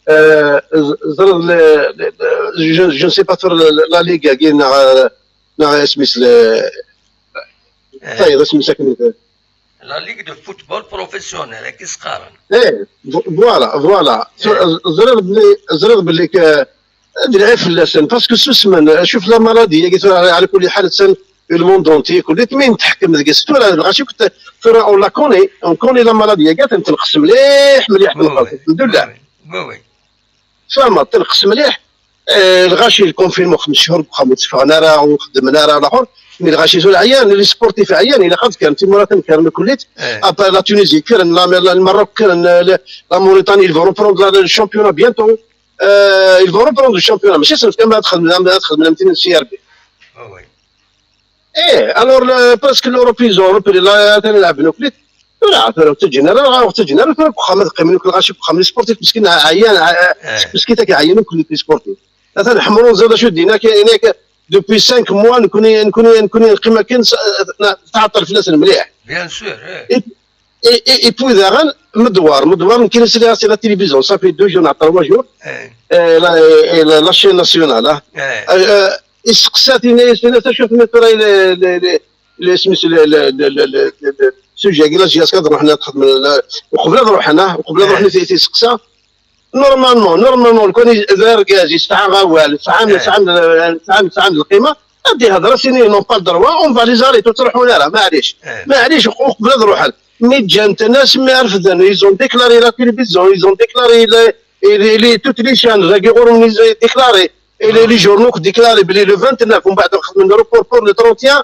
آه، ز-، زرد ل-، ل-، ل-، je, je ne sais pas sur la, la Ligue كي نغ-، نغ اسمي سل-، إيه. طيب، اسمي ساكن. La Ligue de football professionnel, كي سقارن. إيه، vo-، voilà، voilà. إيه. زرد بلي، زرد بلي ك-، ادري غير فلاسن، parce que سوسمن، شوف la maladie، يا قلت على، على كل حال، تسن le monde entier، كل مين تحكم ذيك السيتو، راه الغاشي كنت، ترى on la connaît، on connaît la maladie، قالت تنقص مليح، مليح، oui, تنقص، oui. الحمد لله. Oui, oui. Oui, oui. فما تنقص مليح. آه، الغاشي الكونفينمون خمس شهور، بقى ما تفغنا راه، وخدمنا راه الاخر. مي الغاشي زول عيان، لي سبورتيف عيان، الا خاف كان تيمورا كان كليت. إيه. ابار لا تونيزي كان، لا، لا، المروك كان، لا، لا موريتاني، ils vont reprendre le championnat bientôt. آه، ils vont reprendre le championnat، ماشي صرف كما تخدم، تخدم ميتين سي ار بي. Oui, oui. ايه، الور، لا، باسكو لوروب ايزون روبري لا تنلعب نوكليت. لا، تجينا، لا، تجينا، لا، واخا ما تقيم نوك الغاشي، واخا من سبورتيف مسكين عيان، ع-، مسكين تاك عيان نوك لي سبورتيف. مثلا حمرون زاد شو دينا كاين هناك دوبوي سانك موا نكوني، نكوني، نكوني القيمه كاين س-، تعطل في الناس المليح. Bien sûr. اي، اي، اي، بوي داغن مدوار، مدوار كاين سي لا تيليفزيون، صافي دو جور، تروا جور. إيه، لا، إيه، لا، لا شين ناسيونال، اه. إيه. آه، آه، يسقساتيني، يسقساتيني، شوف، متر، ل-، ل-، ل-، ل-، سميتو، ل-، ل-، سوجي، كي لا جي اس كاد، رحنا تخدم ال-، وقبل روحنا، وقبل روحنا في، في سقسا. نورمالمون، نورمالمون، كون ي-، ذا ركاز يسعى غوال، سعى، سعى، سعى، سعى القيمة، غادي يهضر سيني، نون با الدروا، اون فا لي زاريتو، تروحوا لها، معليش. معليش، وقبل روحنا. مي جانت ناس ما رفدن، ils ont déclaré la télévision, ils ont déclaré les, les, les, toutes les chaînes, راكي غور déclaré. Et les, les journaux déclaré بلي le vingt-neuf، ومن بعد خدمنا report pour le trente et un.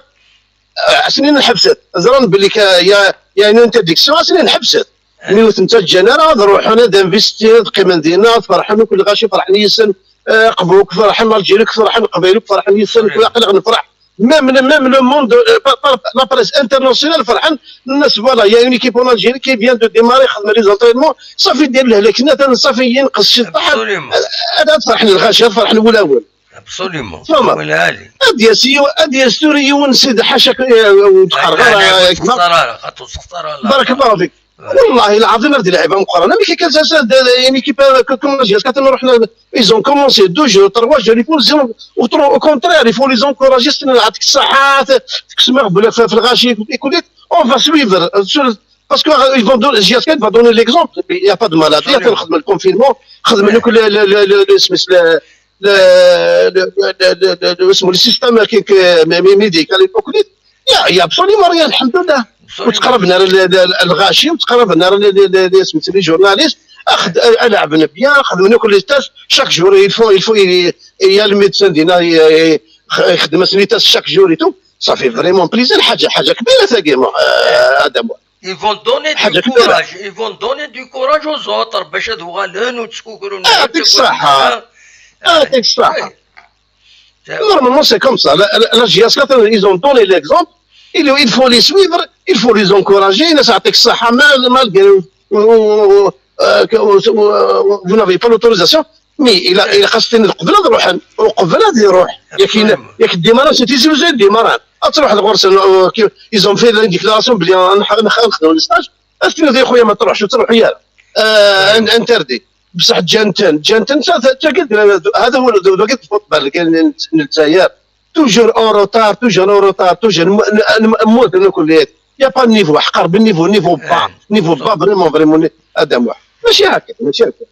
آه، سنين حبست. زران بلي كا-، يا، يا une interdiction، سنين حبست. مي وثنتا الجنرال، روحنا دانفستير، قيمة دينا، فرحنا وكل غاشي فرحنا يسن. آه، قبوك فرحنا، الجيرك فرحنا، قبايلك فرحنا يسن، كل عقل نفرح. Même le, même le monde, euh, par, par la presse internationale فرحان. الناس، voilà, il y a une équipe en Algérie qui vient de démarrer, خدمة les entraînements، صافي دير له لكنة، صافي ينقص شي طاحن. هذا فرحني الغاشي، هذا فرحني الأول. Absolument. فهمت؟ هذه سي-، هذه ستوري يون سيد حاشاك، آه، وتقرغر، آه، بارك الله فيك. والله العظيم هذه لعيبه مقارنه، مي كي كان ساسا د-، يعني كي با-، كو-، كومون دير، كتنروح ن-، ils ont commencé deux jeux, trois jeux, il faut les en-، au tro-، au contraire, il faut les encourager, c'est يعطيك الصحه، تكسمه بلا ف-، في الغاشي، يقول لك on va suivre, parce que ils vont donner, J S K va donner l'exemple, il y a pas de maladie، خدم الكونفينمون، خدم لك ال-، ال-، ال-، ال-، اسمه ال-، ال-، ال-، ال-، ال-، ال-، اسمه le système كي، كي، مي-، مي-، médical، يقول لك يا، يا absolument rien، الحمد لله. وتقربنا ل-، ل-، ل-، الغاشي، وتقربنا ل-، ل-، ل-، ل-، سميتو les journalistes. أخد-، ألعبنا بيان، خدمنا كل les tests. Chaque jour il faut، il faut ي-، يا الميدسان دينا ي-، ي-، خ-، يخدم les tests chaque jour et tout. صافي، فريمون بليزير، حاجه، حاجه كبيره ثاقي، آه، هذا هو. Ils vont donner du courage, ils vont donner du courage aux autres باش هاد وغالين وتسكوكرون. يعطيك الصحه. يعطيك الصحه. Normalement, c'est comme ça. La, la, la J S K, ils ont donné l'exemple. Il, il faut les suivre, il faut les encourager. الناس يعطيك الصحة، ما، malgré, euh, que, euh, vous n'avez pas l'autorisation. Mais il a, il a خاص قبل روحن، وقبل هذه يروح. ياك، ياك الديماران، سي تيزي وزيد الديماران. تروح لغرس، euh، ils ont fait une déclaration بلي نخ-، نخ-، نخدموا les stages. أستنى يا خويا، ما تروحش، تروح يا. آه، ان-، interdit. بصح جانتن، جانتن، تا-، تا-، تا قلت لنا هذا هو ال-، ال-، الفوتبول كاين الجزائر. Toujours en retard, toujours en retard, toujours م-، م-، م-، موت نقول لك. Il y a pas de niveau، حقر بالنيفو، niveau bas، niveau bas، vraiment، vraiment، هذا واحد. ماشي هكا، ماشي هكا.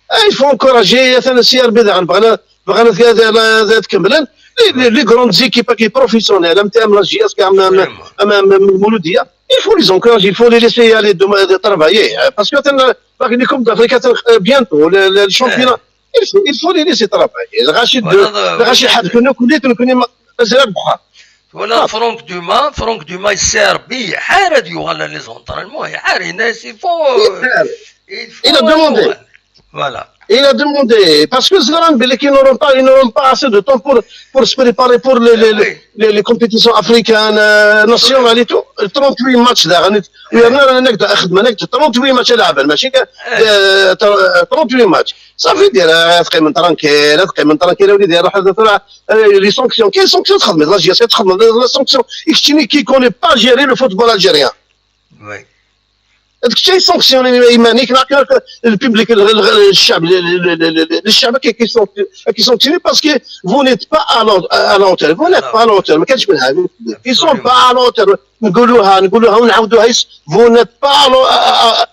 Ah, il faut encourager, atan si Rebbi daɣen bɣan, bɣan ad, ad, ad, ad kemmlen. Les, les, les grandes équipes qui professionnelles, am, am la J S K, am, am, am, am, am Mouloudia, il faut les encourager, il faut les laisser aller de, de travailler. Euh, parce que atan, euh, la Coupe d'Afrique, atan, euh, bientôt, le, le, le championnat, il faut, il faut les laisser travailler. Rachid, voilà, de, Rachid, حاب كنا كليت نكوني ما زال بخار. Voilà, Franck Dumas, Franck Dumas, il sert, il a les entraînements, il a, il faut, il faut, Il a demandé. Voilà. Il a demandé, parce que Zlatan Belek, ils n'auront pas, ils n'auront pas assez de temps pour, pour se préparer pour les, les, Oui. les, les compétitions africaines, euh, nationales et tout. trente-huit matchs, là, on est, il y en a, on est, on est, trente-huit matchs, là, ben, ماشي كان, euh, trente-huit matchs. Ça veut dire, euh, تقيم tranquille, تقيم tranquille, on dit, روح هذا ترى, euh, les sanctions. Quelles sanctions تخدم؟ La J S K تخدم les sanctions. Qui connaît pas gérer le football algérien. Oui. هذاك الشيء sanctionné, يمانيك ناكر الببليك, الشعب, الشعب كي, كي sont, كي sanctionné parce que vous n'êtes pas à la, à la hauteur, vous n'êtes pas à la hauteur, ما كانش منها, ils sont pas à la hauteur. نقولوها, نقولوها ونعاودوها, vous n'êtes pas à la,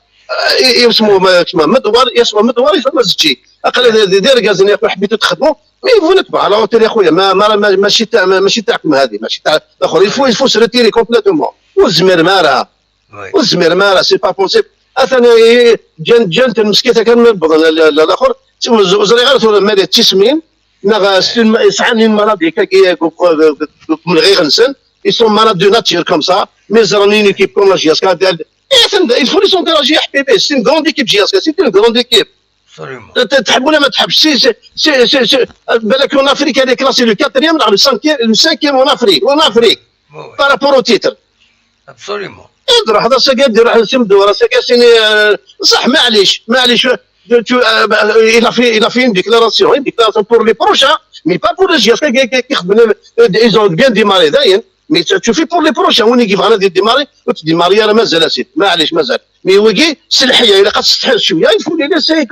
يسمو, ما يسمو مدور, يسمو مدور, يسمو زكي. اقل دير غازين يا خويا, حبيتو تخدموا, mais vous n'êtes pas à la hauteur يا خويا, ما, ما, ما, ماشي تاع, ماشي تاعكم هذه, ماشي تاع الاخر. Il faut, il faut se retirer complètement. والزمير ما راه, Oui. والزمير ما راه, c'est pas possible. اثنا جان, جانت المسكينه كان من بغنا الاخر, وزري غير ثورة مالي تسمين, نغا سنين, سعانين مرض هكا, من غير غنسن, ils sont malades de nature comme ça, mais زرانين équipe comme la J S K ديال, il faut les encourager يا حبيبي, c'est une grande équipe J S K, c'est une grande équipe. Absolument. تحب ولا ما تحبش, c'est, c'est, c'est, c'est, بالك en Afrique, elle est classée le quatrième, le cinquième, le cinquième en Afrique, en Afrique, Oui, oui. Par rapport au titre. Absolument. يروح هذا ساكا يدير واحد السيم دور ساكا سيني, آه, صح, معليش, معليش. Tu, euh, il a fait, il a fait une déclaration, une déclaration pour les prochains, mais pas pour les J S K qui, qui, qui, ils ont bien démarré, d'ailleurs. Mais tu, tu fais pour les prochains, وين يجي غادي démarrer, وتديماري راه مازال اسيد, معليش, مازال. Mais ويجي سلحيه, الا قد تستحي شويه, il faut les laisser,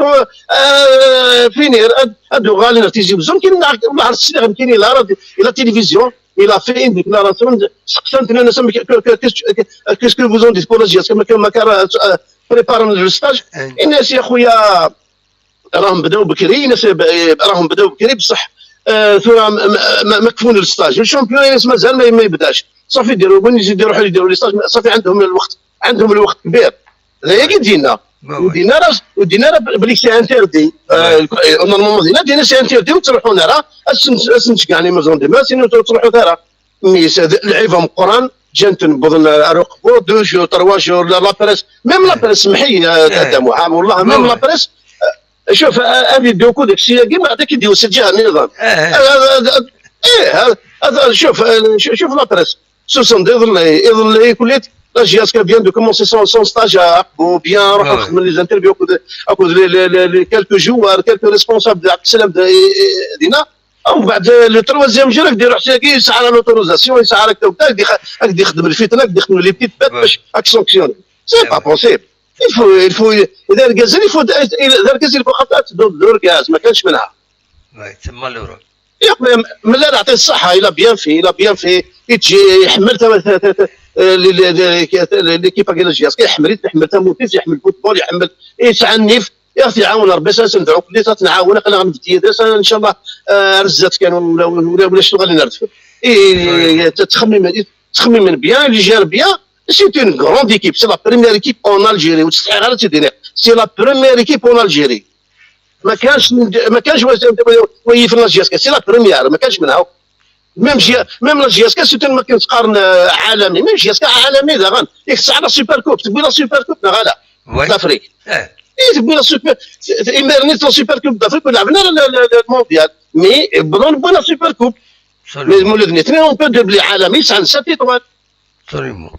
euh, finir, هادو غالين تيجي بزوم, كاين نهار, نهار السلام, كاين الا راه la télévision, il a fait une déclaration, سقسمت انا, qu'est-ce que vous en dites pour la J S K, كما كان, ما كان, آه, préparer le stage. الناس يا خويا راهم بداو بكري, الناس ب-, راهم بداو بكري بصح, آه, ثورة م-, م-, م-, مكفون le stage, le championnat الناس مازال ما, ما يبداش, صافي يديروا, وين يجي يديروا حل يديروا les stages, صافي عندهم الوقت, عندهم الوقت كبير. هذا هي كي دينا. Oui, oui. ودينا راه, ودينا راه بلي c'est interdit. آه, normalement دينا, دينا c'est interdit, وتروحوا راه اسن, اسن تشكعني مازون دي ما, سينو تروحوا دارا. Mais c'est اللعيبه مقران, جانت نبض نروق بو deux jours, trois jours, la, la presse, même la presse, سمحي, آه, تاع محام, والله, même la presse. آه, شوف, آه, هذه دوكو داك الشيء كيما هذاك يديو سجاه النظام. آه. آه, آه, آه, ايه, هذا, هذا, شوف, آه, شو-, شوف la presse. سوسن دي ظلي, يظلي كليت, la J S K vient de commencer son, son stage à Akbo, bien, روح آه. نخدم les interviews, اكو, اكو les, les, les, les quelques joueurs, quelques responsables, عبد السلام, دينا. ومن بعد le troisième jour راك دير حتى كي يسعى على l'autorisation, يسعى على هكا وكذا, راك دي خ-, راك دي خدم الفتنه, راك دي خدم les petites bêtes باش راك sanctionné. C'est pas possible. Il faut, il faut, اذا ركز, il faut, اذا ركز, il faut خاطر تدور دور كاز, ما كانش منها. Oui, c'est malheureux. يا خويا, من لا نعطيه الصحة, il a bien fait, il a bien fait, يجي يحمل تا-, تا-, تا-, تا-, آه, لي-, لي-, لي-, l'équipe كاين جي اس كي يحمل, يحمل تا موتيس, يحمل football, يحمل, يسعى النيف, يا اخي, يعاون ربي, سا سندعو كلي, سا تنعاون, اقلا غنفتي, سا ان شاء الله, آه, رزات كان ولا, ولا, ولا شتو غادي نردفو. إيه, تخمم, تخمم bien, il gère bien, c'est une grande équipe, c'est la première équipe en Algérie, وتستحق على تيدينا, c'est la première équipe en Algérie. ما كانش, ما كانش وي في لا جي اس كي, c'est la première, ما كانش منها. Même جي, même la J S K, c'est une, ما كاينش قرن, آه, عالمي, même جي اس كي عالمي داغن, ياك تسعى la Super Coupe, تبي la Super Coupe, لا, لا, Oui. دافريك. ايه. اي, تبي la Super, ايميرني la Super Coupe دافريك, ولعبنا le, le, le, le mondial, mais بغينا نبغي la Super Coupe. Mais Absolument. مولدني اثنين, on peut دوبلي عالمي, يسعى sept étoiles. Absolument.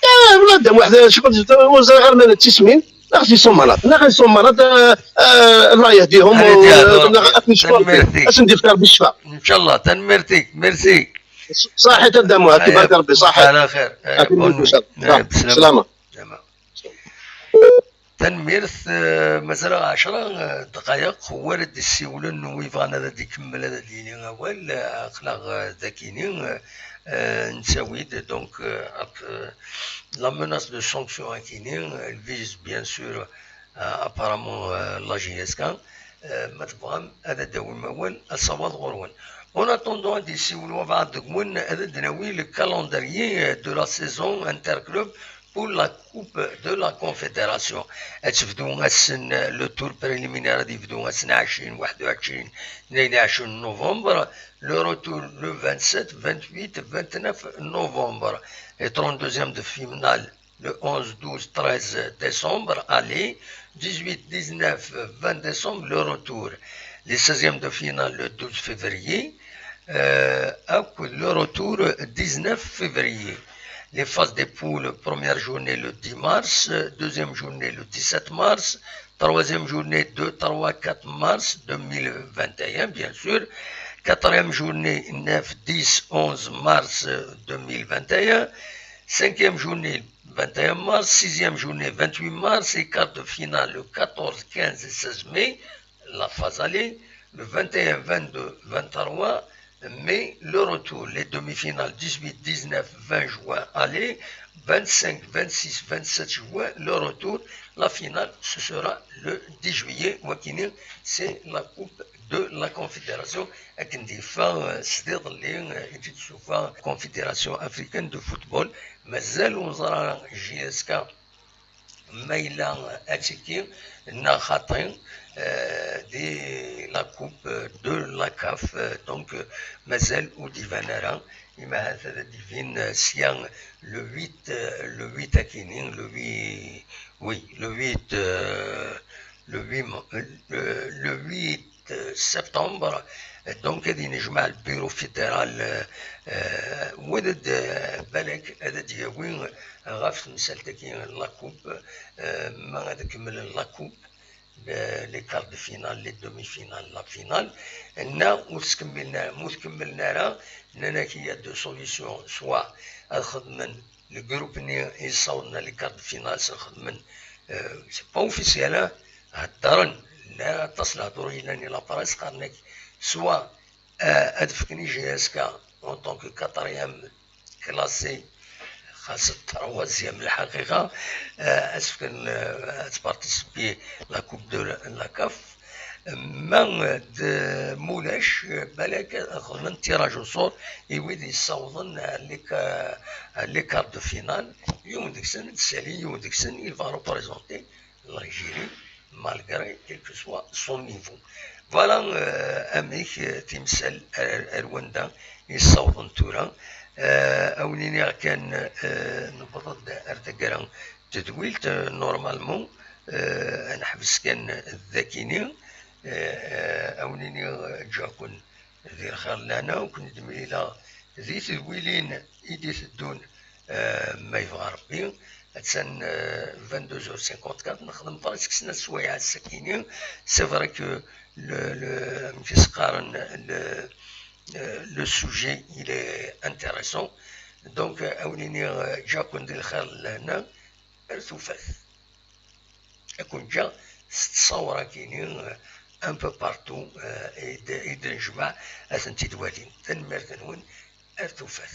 آه, بنادم واحد شغل وزير غير من التسمين, لا, ils sont malades, لا, ils sont malades, آه, آه, الله يهديهم, الله يهديهم. لا, أتمنى شكرا. تنميرتي. اسم دفتر بالشفاء. ان شاء الله, تنميرتي, merci. صحيح, تدعموا, هاكي, بارك ربي, صحيح. على خير. هاكي, Bonne بارك nuit. شاء الله. بسلامة. سلامة. تنميرت, آه, مازال عشرة, آه, دقائق, هو راه يسيولن ويبغى هذا يكمل هذا ديني اول, آه, اخلاق, آه, ذاكيني, آه, آه, نساويد, donc, آه, اب-, آه, la menace de sanction à Kini, euh, elle vise bien sûr apparemment la J S K. Ma tebɣam ad d-tawim awal, ad sawaḍ ɣur-wen. En attendant, ad d-yessiwel wabɛaḍ deg-wen, ad d-nawi le calendrier de la saison interclub pour la Coupe de la Confédération. Ad tebdu ass-n, le tour préliminaire ad yebdu ass n ɛecrin, waḥed u ɛecrin, tnayen u ɛecrin novembre, le retour le vingt-sept, vingt-huit, vingt-neuf novembre. Et trente-deuxième de finale le onze, douze, treize décembre, aller, dix-huit, dix-neuf, vingt décembre, le retour. Les seizièmes de finale le douze février, euh, et le retour dix-neuf février. Les phases des poules, première journée le dix mars, deuxième journée le dix-sept mars, troisième journée deux, trois, quatre mars deux mille vingt et un, bien sûr, quatrième journée neuf, dix, onze mars deux mille vingt et un, cinquième journée vingt et un mars, sixième journée vingt-huit mars et quart de finale le quatorze, quinze et seize mai, la phase aller, le vingt et un, vingt-deux, vingt-trois mai, le retour, les demi-finales dix-huit, dix-neuf, vingt juin aller, vingt-cinq, vingt-six, vingt-sept juin, le retour, la finale, ce sera le dix juillet, wagini, c'est la Coupe de la Confédération, akken d-yeffeɣ, euh, sdiḍelli, euh, i d-tessufa Confédération Africaine de Football. Mazal ur neẓra ara J S K ma yella ad tekki neɣ xaṭi, euh, di la Coupe de la CAF, euh, donc, euh, mazal ur d-iban ara. Imahat ad d-ibin, euh, sya le huit, euh, le huit akini, le huit, oui, le huit, euh, le huit, mo- euh, le, le huit septembre, donc ad yennejmaɛ le bureau fédéral, euh, euh, wid ad, euh, balak ad d-yawi ɣef temsalt-agi la Coupe, euh, ma ad kemmlen la Coupe, le- les quarts de finale, les demi-finales, la finale, neɣ ur tkemmilen ara, ma ur tkemmilen ara, nnan-ak il y a deux solutions, soit ad xedmen le groupe-nni yessawḍen à les quarts de finale, ad xedmen, euh, c'est pas officiel, hein, heddren, llan aṭas lehdur yellan i la presse, qqaren-ak soit, euh, ad fken i J S K en tant que quatrième classé, xas troisième lḥaqiqa, euh, ad fken, euh, ad participer la Coupe de la, la CAF. Ma d mulac, balak ad xedmen tiraj au sort i wid yessawḍen à les ca- à les quarts de finale. Yiwen deg-sen ad d-sali, yiwen deg-sen il va représenter l'Algérie malgré quel que soit son niveau. Voilà, euh, amek, euh, timsal ar, ar wanda i ssawḍen tura. Euh, a wen-iniɣ kan, euh, newweḍ-d ar taggara n tedwilt, euh, normalement, euh, ad neḥbes kan dakini. Euh, a wen-iniɣ, euh, ǧǧiɣ-ken di lxir n lehna, u ken-id-mlileɣ di tedwilin i d-iteddun, euh, ma yebɣa Rebbi. Attan, euh, vingt-deux heures cinquante-quatre, nexdem presque snat swayeɛ ass-akini. C'est vrai que le, le, amek i s-qqaren, le, euh, le sujet, il est intéressant. Donc, euh, a wen-iniɣ, euh, ǧǧiɣ-ken di lxir n lehna, ar tufat. Ad ken-ǧǧeɣ s ttṣawra-kini, euh, un peu partout, euh, i d- i d-nejmeɛ, ad tent-id-walim. Tanemmirt-nwen, ar tufat.